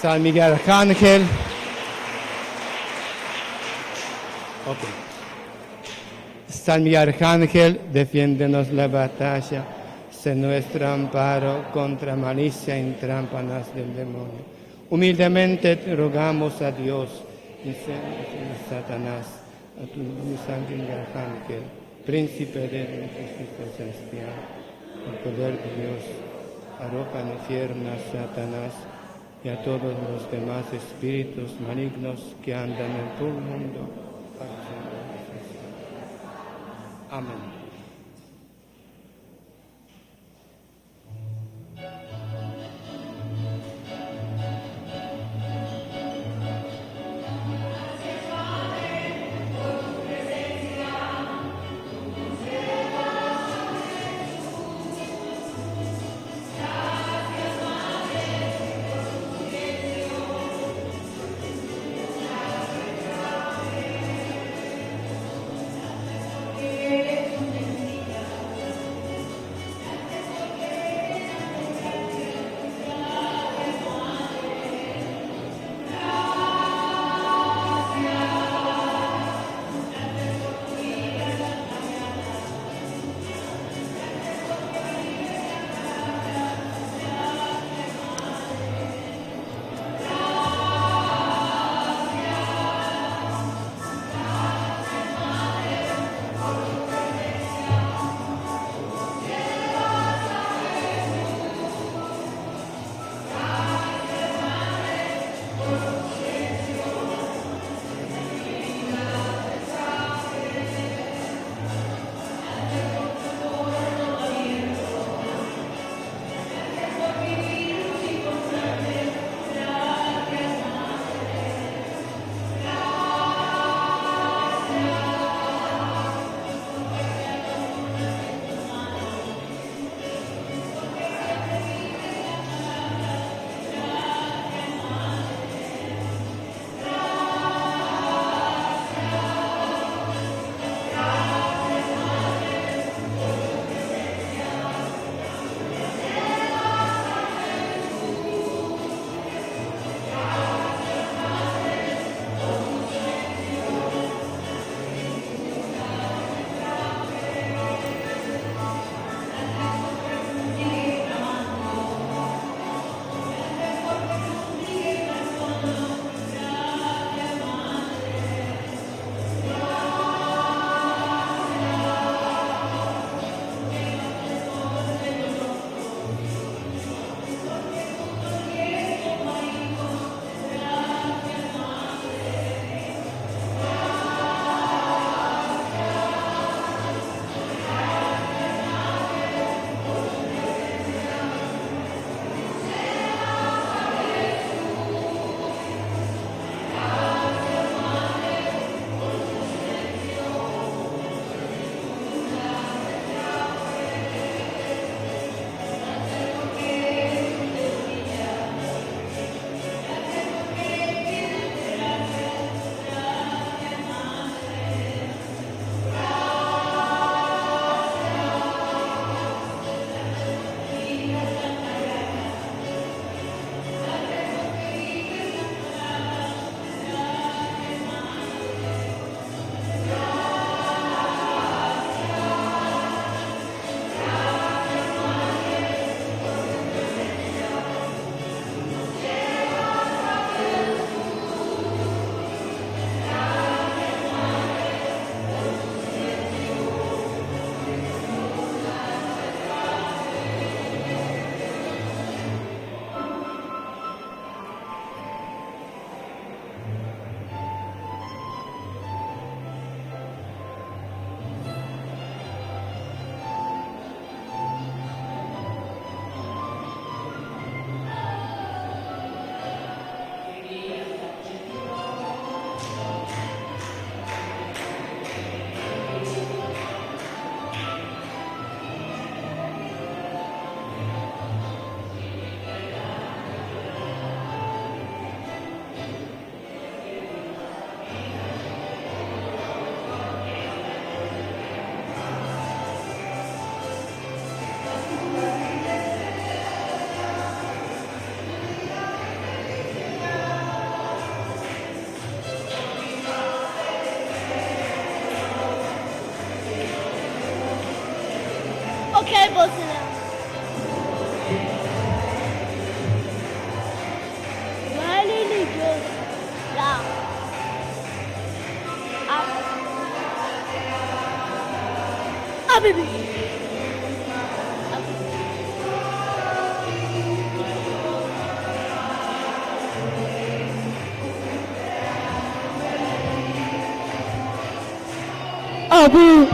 San Miguel Arcángel. Okay. San Miguel Arcángel, defiéndenos la batalla. Sé nuestro amparo contra malicia y trampas del demonio. Humildemente te rogamos a Dios y Satanás, a tu San Miguel Arcángel, príncipe del ejército celestial, el poder de Dios, arroja al infierno a Satanás y a todos los demás espíritus malignos que andan en todo el mundo. Amén. Ok, boso. Ya. Ah. Ah, baby. Abu.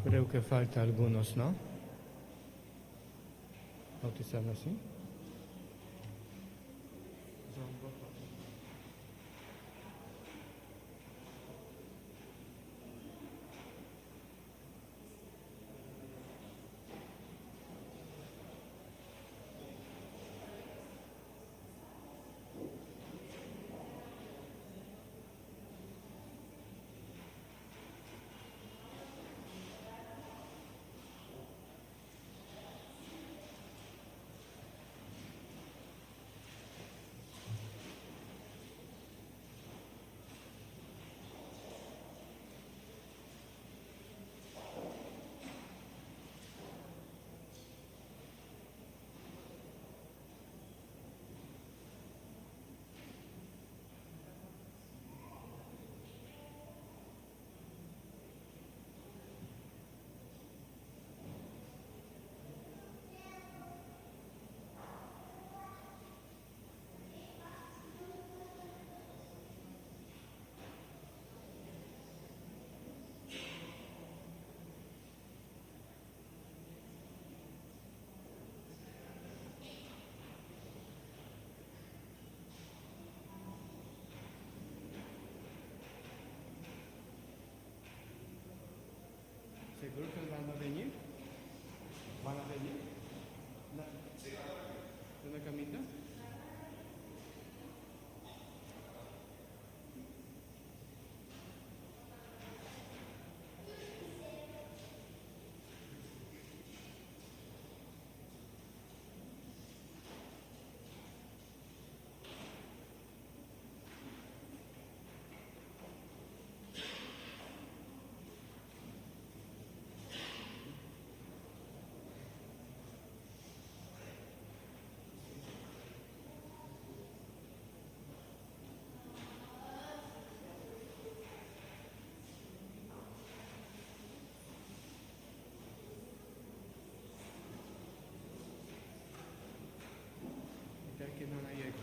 Creo que falta algunos, ¿no? Bautizarlo así. ¿Seguro que van a venir? ¿Van a venir? No. ¿Una camita? Que no la llega.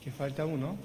Que falta uno.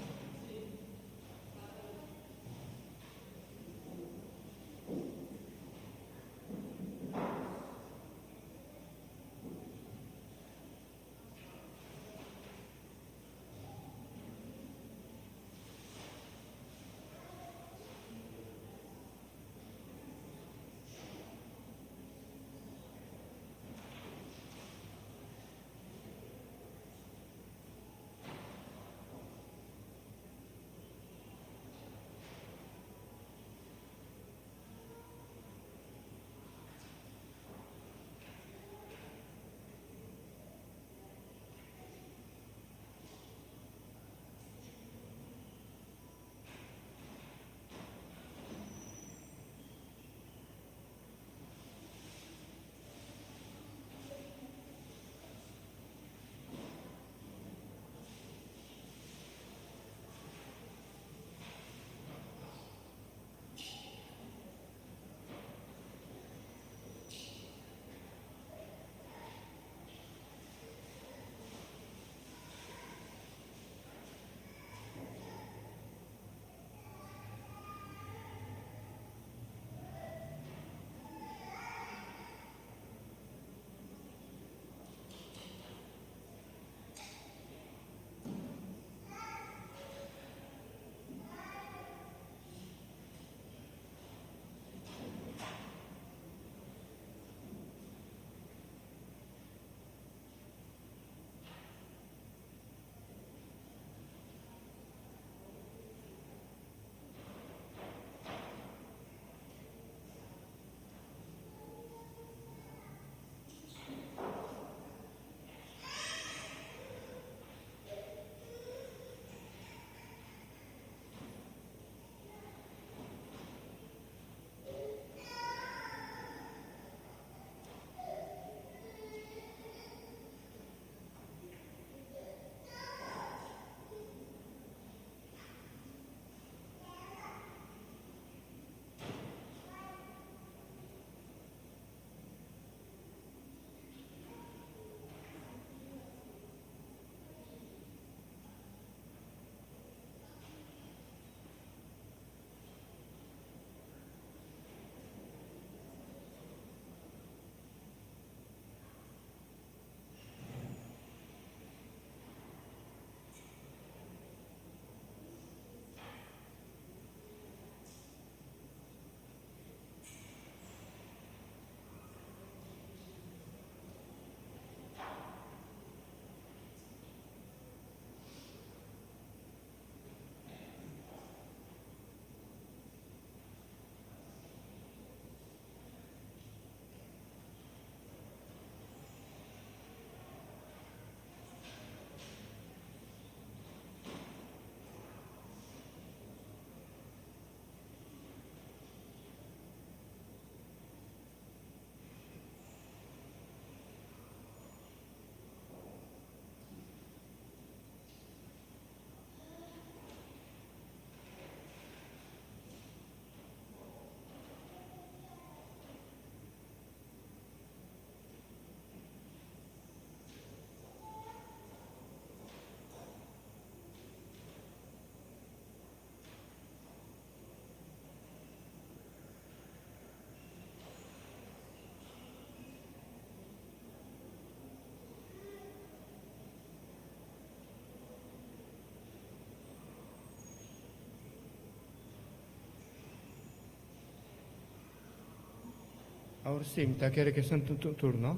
Awor sí, mi ta kere ke esnan tur, no?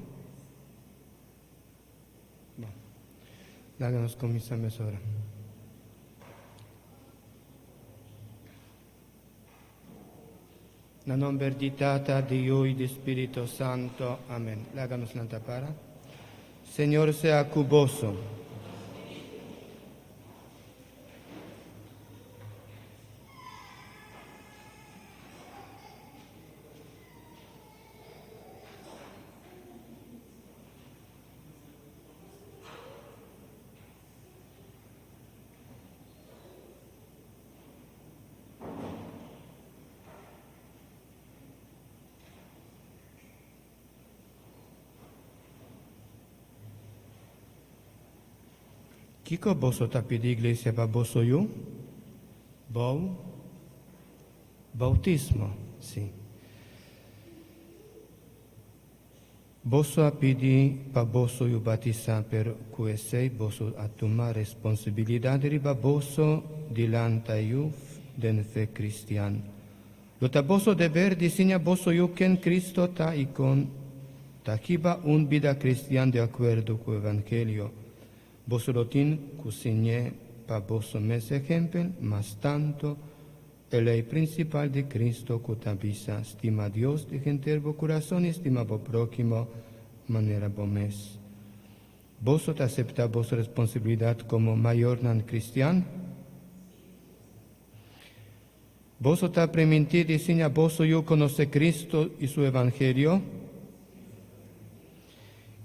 Bon, laga nos kuminsá mesora. Na nomber di Tata, di Yu i di Spirito Santo. Amen. Laga nos lanta para. Señor sea ku boso. Kiko boso ta pidi iglesia pa boso yu? Bou? Boutismo, sí. Boso a pidi pa boso yu batisá, pero ku esei boso a tuma responsabilidat riba boso di lanta yu den fe kristian. Lo ta boso deber di siña boso yu ken Kristo ta i kon ta hiba un bida kristian di akuerdo ku evangelio. Boso lo tin ku siñ'é pa boso mes ehempel, mas tantu E lei prinsipal di Kristo ku ta bisa, Stima Dios di henter bo kurason i stima bo próhimo manera bo mes. Boso ta aseptá boso responsabilidat komo mayornan kristian? Boso ta primintí di siña boso yu konosé Kristo i su evangelio?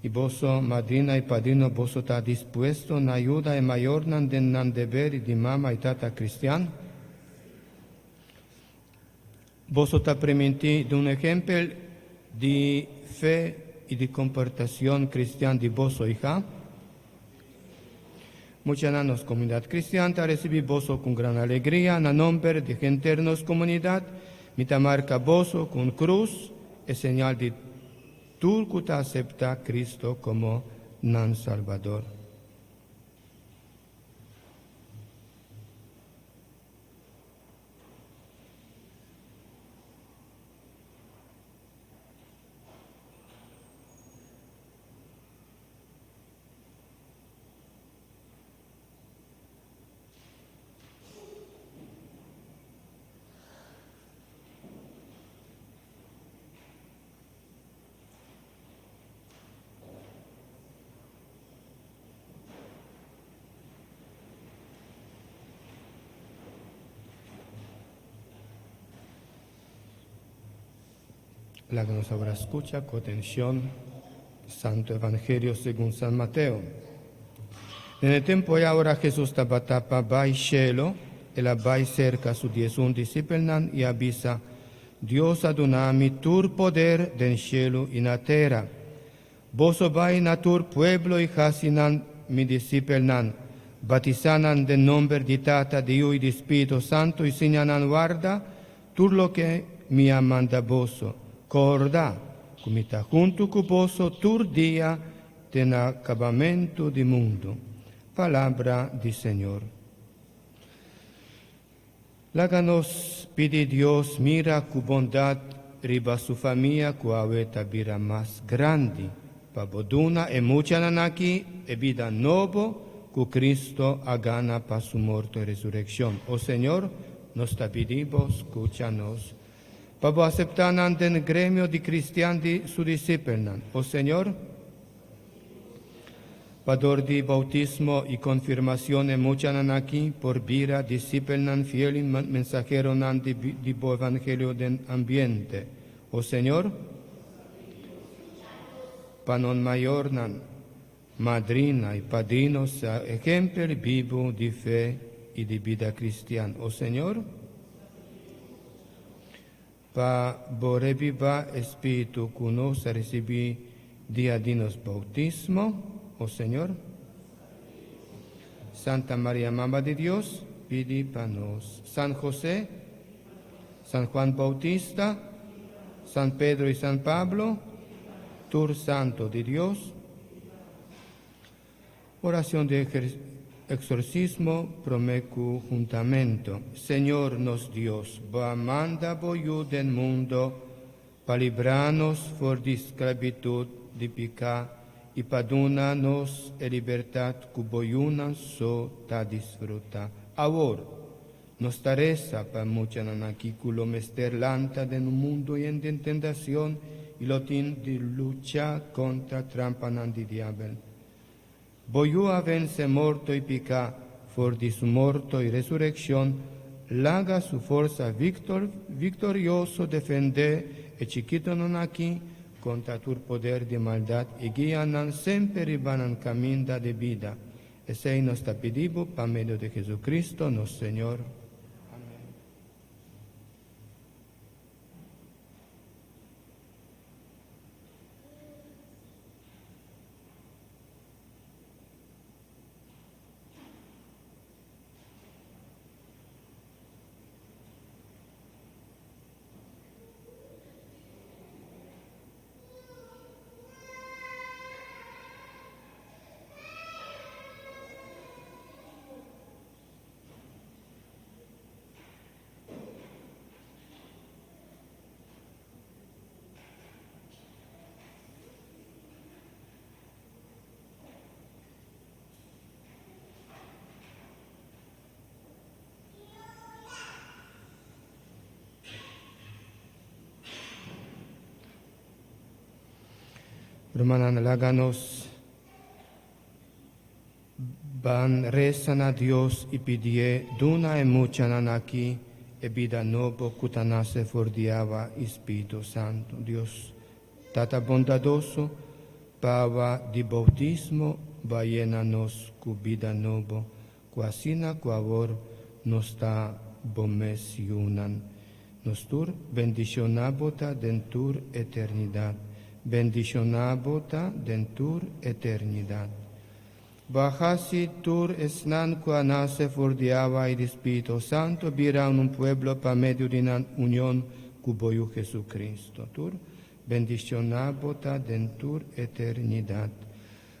I boso, madrina i padrino, boso ta dispuesto na yuda e mayornan den nan deber di mama i tata kristian? Boso ta primintí di un ehempel di fe i di komportashon kristian di boso iha? Muchanan, nos komunidat kristian ta risibí boso ku gran alegria. Na nomber di henter nos komunidat, mi ta marka boso ku un krus, e señal di Tur ku ta aseptá Cristo komo nan Salbador. Laga nos awor a skucha ku atenshon Santo Evangelio segun San Mateo. Den e tempu ei ora Hesus tabata pa bai shelu, el a bai serka su diesun disipelnan i a bisa, Dios a duna mi tur poder den shelu i na tera. Boso bai na tur pueblo i hasi nan mi disipelnan. Batisá nan den nomber di Tata, di Yu i di Spiritu Santu i siña nan warda tur loke mi a manda boso. Kòrda ku mi ta huntu ku boso tur dia te na kabamentu di mundu. Palabra di Señor. Laga nos pidi Dios mira ku bondat riba su famia ku awe ta bira mas grandi, pa bo duna e muchanan aki e bida nobo ku Cristo a gana pa su morto i resurekshon. O Señor, nos ta pidi bo, skucha nos, pa bo aseptá nan den gremio di cristian di su disipelnan. O Señor, Pa dor di boutismo i konfirmacion e muchanan aki por bira disipelnan fiel i mensaheronan di di bo evangelio den ambiente. O Señor, pa non mayornan, madrina i padrino sea ehempel bibu di fe i di bida cristian. O Señor, Pa bo rebibá e Spiritu ku nos a risibí dia di nos boutismo, o Señor. Santa Maria Mama di Dios, pidi pa nos. San José, San Juan Bautista, San Pedro i San Pablo, tur santo di Dios. Oracion di exorcismo prome cu huntamento. Señor nos Dios, Bo a manda Bo Yu den mundo. Pa libra nos for di sklabitut di piká i pa duna nos e libertat ku bo yunan so ta disfrutá. Awor, nos ta resa pa e muchanan aki ku lo mester lanta den un mundu yen di tentashon i lo tin di lucha kontra trampanan di diabel. Bo Yu a vense morto i piká, for di su morto i resurekshon, laga su forsa viktorioso defendé e chikitonan aki kontra tur poder di maldat i guia nan semper riba nan kaminda di bida. Esei nos ta pidi bo pa medio di Jesucristo nos Señor. Amèn. Rumannan, laga nos ban resa na Dios i pidié duna e muchanan aki e bida nobo ku ta nase for di awa i Spiritu Santu. Dios Tata bondadoso, pa awa di boutismo bo a yena nos ku bida nobo, ku asina ku awor nos ta bo mes yunan. Nos tur bendishoná bo ta den tur eternidat. Bendishoná bo ta den tur eternidat. Bo a hasi tur esnan ku a nase for di awa i di Spiritu Santu bira un pueblo pa medio di nan union ku bo Yu Jesucristo. Tur bendishoná bo ta den tur eternidat.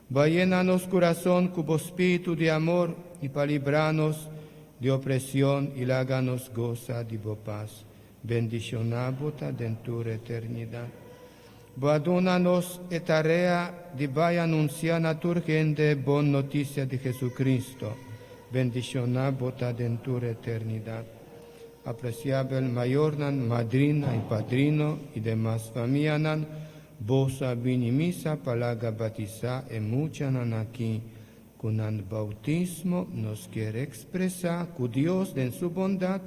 Bo a yena nos kurason ku bo spiritu di amor i pa libra nos di opresion i laga nos gosa di bo pas. Bendishoná bo ta den tur eternidat. Bo a duna nos e tarea di bai anunsiá na tur hende e bon notisia di Jesucristo. Bendishoná bo ta den tur eternidat. Apresiabel mayornan, madrina i padrino i demas famianan, boso a bini misa pa laga batisá e muchanan aki. Ku nan boutismo nos kier ekspresá ku Dios den su bondat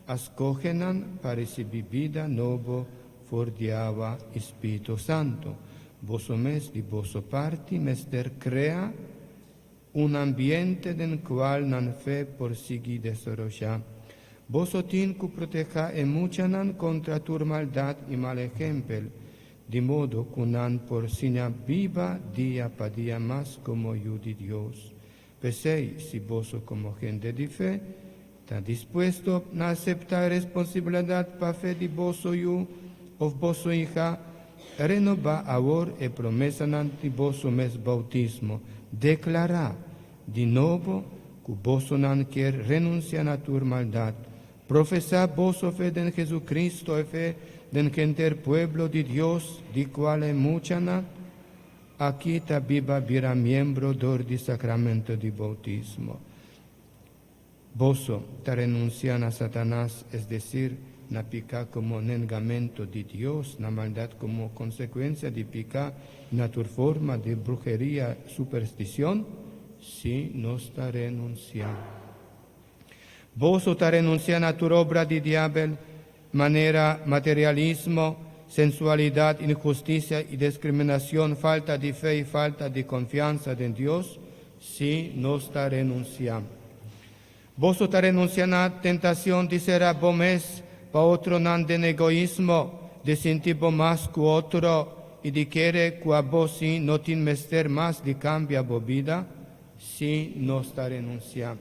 a skohe nan pa risibí bida nobo for di awa i Spiritu Santu. Boso mes di boso parti mester krea un ambiente den kual nan fe por sigui desaroyá. Boso tin ku protehá e muchanan kontra tur maldat i mal ehempel, di modo ku nan por siña biba dia pa dia mas komo yu di Dios. P'esei, si boso komo hende di fe ta dispuesto na aseptá e responsabilidat pa fe di boso yu òf boso iha, renobá awor e promesanan di boso mes boutismo. Deklará di nobo ku bosonan kier renunsiá na tur maldat. Profesá boso fe den Jesucristo, e fe den henter pueblo di Dios, di kual e muchanan Aki ta biba bira miembro dor di sacramento di bautismo. Boso ta renuncia na Satanas, es decir, na pica como nengamento di Dios, na maldad como consecuencia di pica i na tur forma di bruheria, supersticion? Sí, nos ta renuncia. Boso ta renuncia na tur obra di diabel, manera materialismo, sensualidad, inhusticia i discriminacion, falta di fe i falta di confiansa den Dios? Sí, nos ta renuncia. Boso ta renuncia na tentacion di cera bo mes pa otronan den egoismo, di sinti bo mas cu otro i di kere cu abo sí no tin mester mas di cambia bo bida? Sí, nos ta renuncia.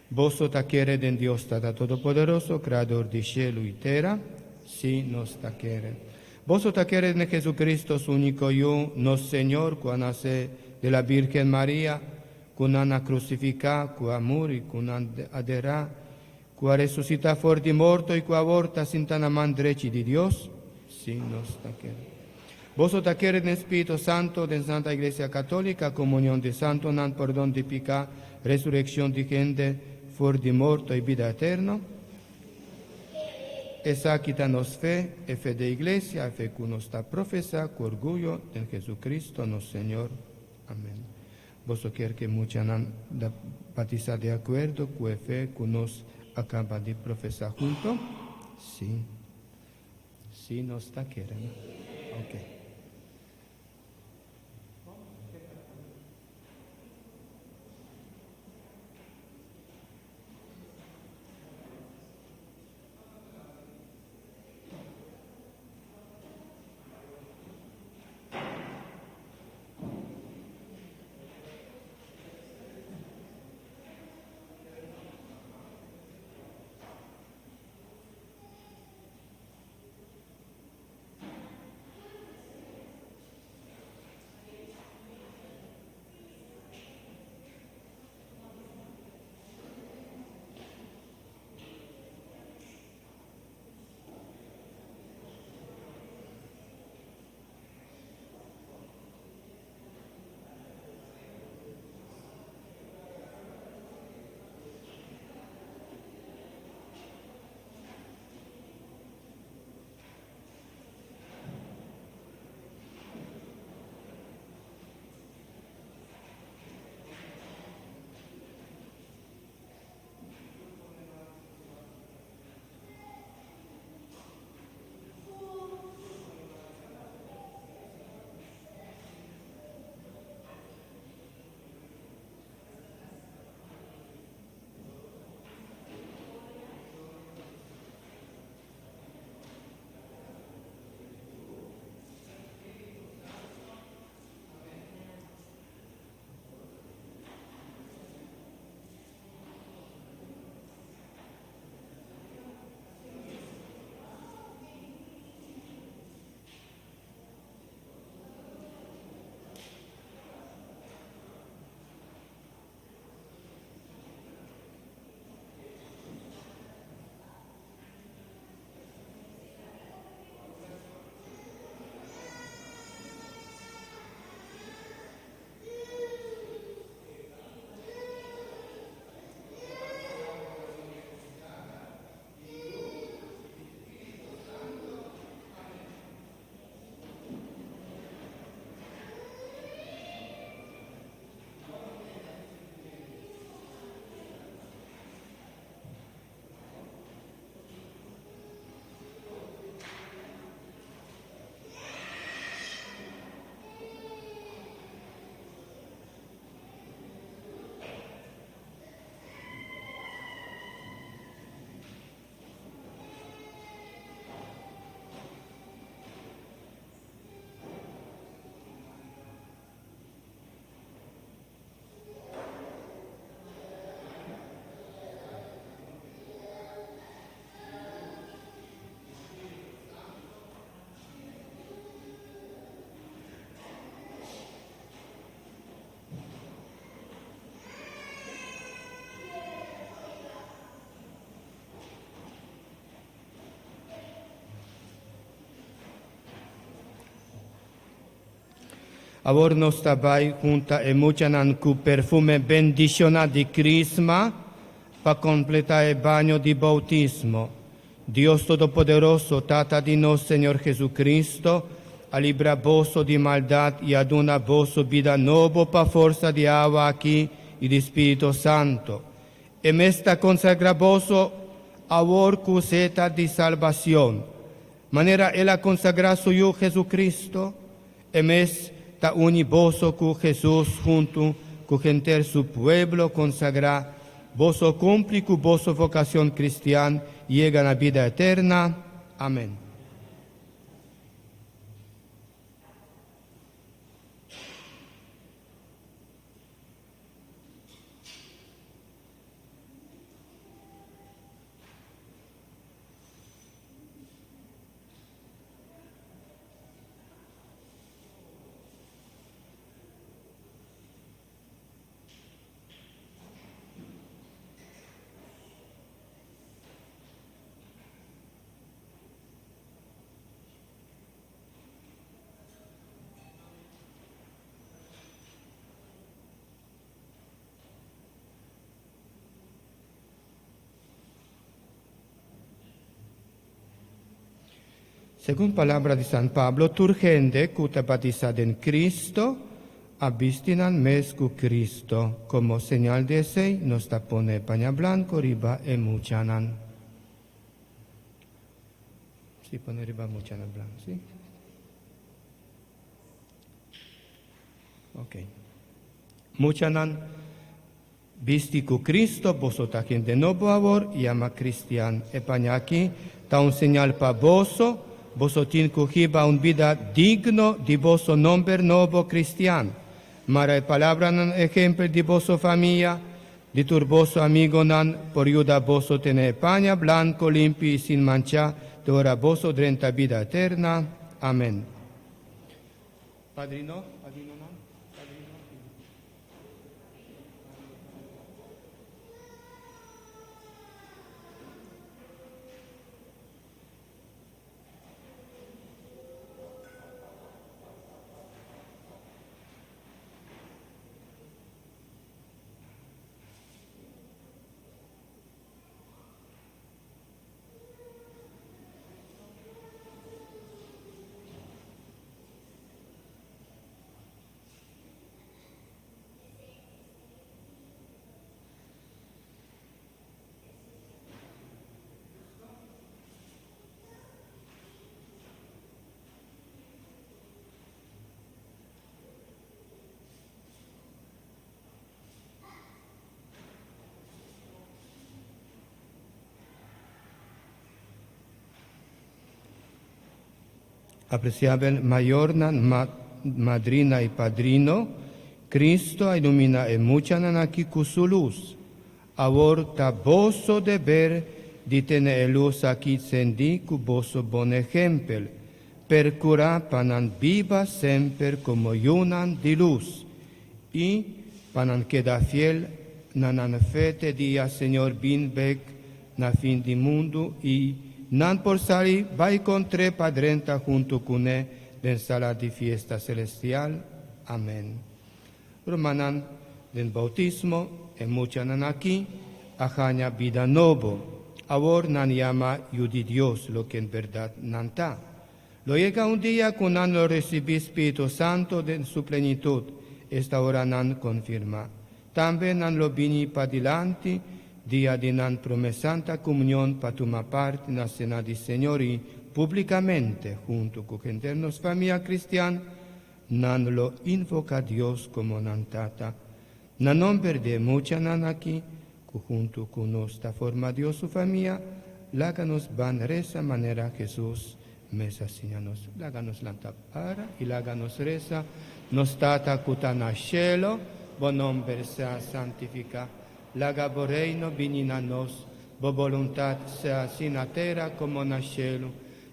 Boso ta kere den Dios Tata Todopoderoso, Creador di shelu i tera? Sí, nos ta kere. Boso ta kere den Jesucristo, su único Yu, nos Señor, cu a nace di la Virgen Maria, cu nan a crucifica, cu a muri, cu nan a dera, cu a resucita for di morto i cu awor ta sinta na man drechi di Dios? Si nos ta kere. Boso ta kere den Spirito Santo, den Santa Iglesia Católica, comunión di santonan, pordon di pica, resurreccion di hende for di morto y bida eterno? Esaki ta nos fe, e fe di Iglesia, e fe cu nos ta profesa cu orguyo den Jesucristo nos Señor. Amen. Boso kier cu muchanan ta batisa di acuerdo cu e fe cu nos a caba di profesa hunto? Si. Si nos ta kere, no? Ok. Awor nos ta bay hunta e muchanan cu perfume bendiciona di Crisma pa completa e baño di bautismo. Dios Todopoderoso, Tata di nos Señor Jesucristo, a libra boso di maldad y a duna boso bida nobo pa forsa di awa aki y di Spirito Santo. E mes ta consagra boso awor cu zeta di salbacion. Manera El a consagra Su Yu Jesucristo, E mes ta uni boso cu Jesus hunto cu henter Su pueblo consagra. Boso cumpli cu boso vocacion cristian y yega na bida eterna. Amen. Segun palabra di San Pablo, tur hende ku ta batisá den Cristo a bisti nan mes ku Cristo. Komo señal di esei, nos ta pone paña blanku riba e muchanan. Sí, pone riba muchanan blanku, sí. Ok. Muchanan. Bisti ku Cristo, boso ta hende nobo awor, yama cristian. E paña aki ta un señal pa boso, boso tin ku hiba un bida digno di boso nomber nobo cristian. Mara e palabranan ehempel di boso famia, di tur boso amigonan por yuda boso tene e paña blanco limpi i sin mancha te ora boso drenta bida eterna. Amen. Padrino, padrinonan, padrino. Apreciabel mayornan, ma, madrina y padrino, Cristo a ilumina e muchanan aki cu su luz. Awor ta boso deber di tene e luz aki cendi cu boso bon ehempel. Percura pa nan biba semper como yunan di luz y pa nan keda fiel na nan fe te dia Señor bin bek na fin di mundu i nan por sali bai kontr'é pa drenta huntu kuné den sala di fiesta selestial. Amèn. Rumannan, den boutismo e muchanan akí a haña bida nobo. Awor nan yama yu di Dios, loke en bèrdat nan ta. Lo yega un dia ku nan lo risibí Spiritu Santu den su plenitut, esta ora nan konfirmá. Tambe nan lo bini padilanti dia di nan promé Santa Comunion pa tuma parti na Sena di Señor i públikamente, huntu ku henter nos famia kristian, nan lo invoká Dios komo nan Tata. Na nomber di e muchanan aki, ku huntu ku nos ta forma Dios su famia, laga nos ban resa manera Hesus mes a siña nos. Laga nos lanta para i laga nos resa, Nos Tata ku ta na shelo, bo nomber sea santifiká. Laga bo reino bini na nos. Bo boluntat sea hasi na tera komo na shelu.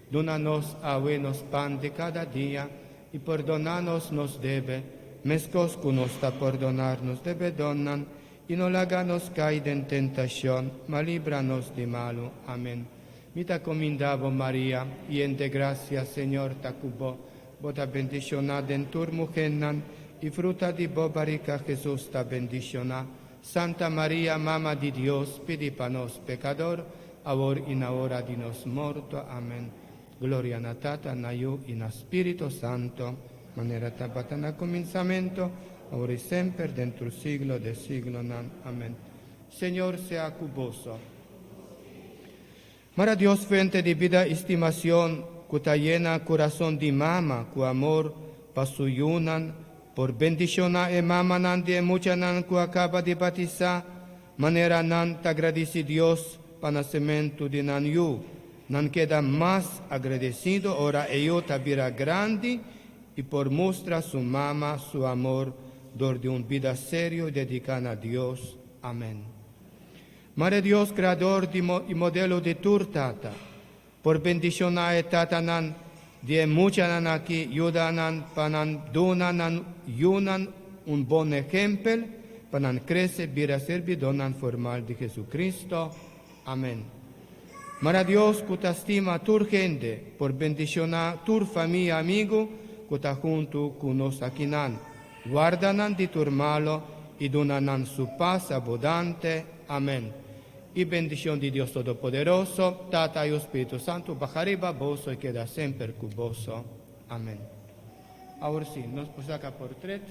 Duna nos awe nos pan di kada dia, i pordoná nos nos debe, meskos ku nos ta pordonar nos debedónan, I no laga nos kai den tentashon, ma libra nos di malu. Amen. Mi ta kuminda bo, Maria, yen de grasia, Señor ta ku bo. Bo ta bendishoná den tur muhénan, i fruta di bo barika, Hesus, ta bendishoná. Santa Maria, Mama di Dios, pidi pa nos pekador, awor i na ora di nos morto. Amen. Gloria na Tata, na Yu i na Spirito Santo, manera tabata na kuminsamentu, awor i semper, den tur siglo de siglonan. Amen. Señor sea ku boso. Mara Dios fuente di bida i stimacion, ku ta yena kurason di mama ku amor pa su yunan, por bendishoná e mamanan di e muchanan ku a kaba di batisá, Manera nan ta gradisí Dios pa nasementu di nan yu, nan keda mas agradesido ora e yu ta bira grandi i por mustra su mama su amor dor di un bida serio dediká na Dios. Amèn. Mare Dios, Kreador di i modelo di tur tata, por bendishoná e tatanan di e muchanan aki, yuda nan pa nan duna nan yunan un bon ehempel pa nan krese bira sirbidónan formal di Jesucristo. Amèn. Mara Dios ku ta stima tur hende por bendishoná tur famia amigu ku ta huntu ku nos akinan. Warda nan di tur malo i duna nan su pas abundante. Amèn. I bendishon di Dios Todopoderoso, Tata i Spiritu Santu, baha riba boso i keda semper ku boso. Amèn. Awor sí, nos por saka portrèt.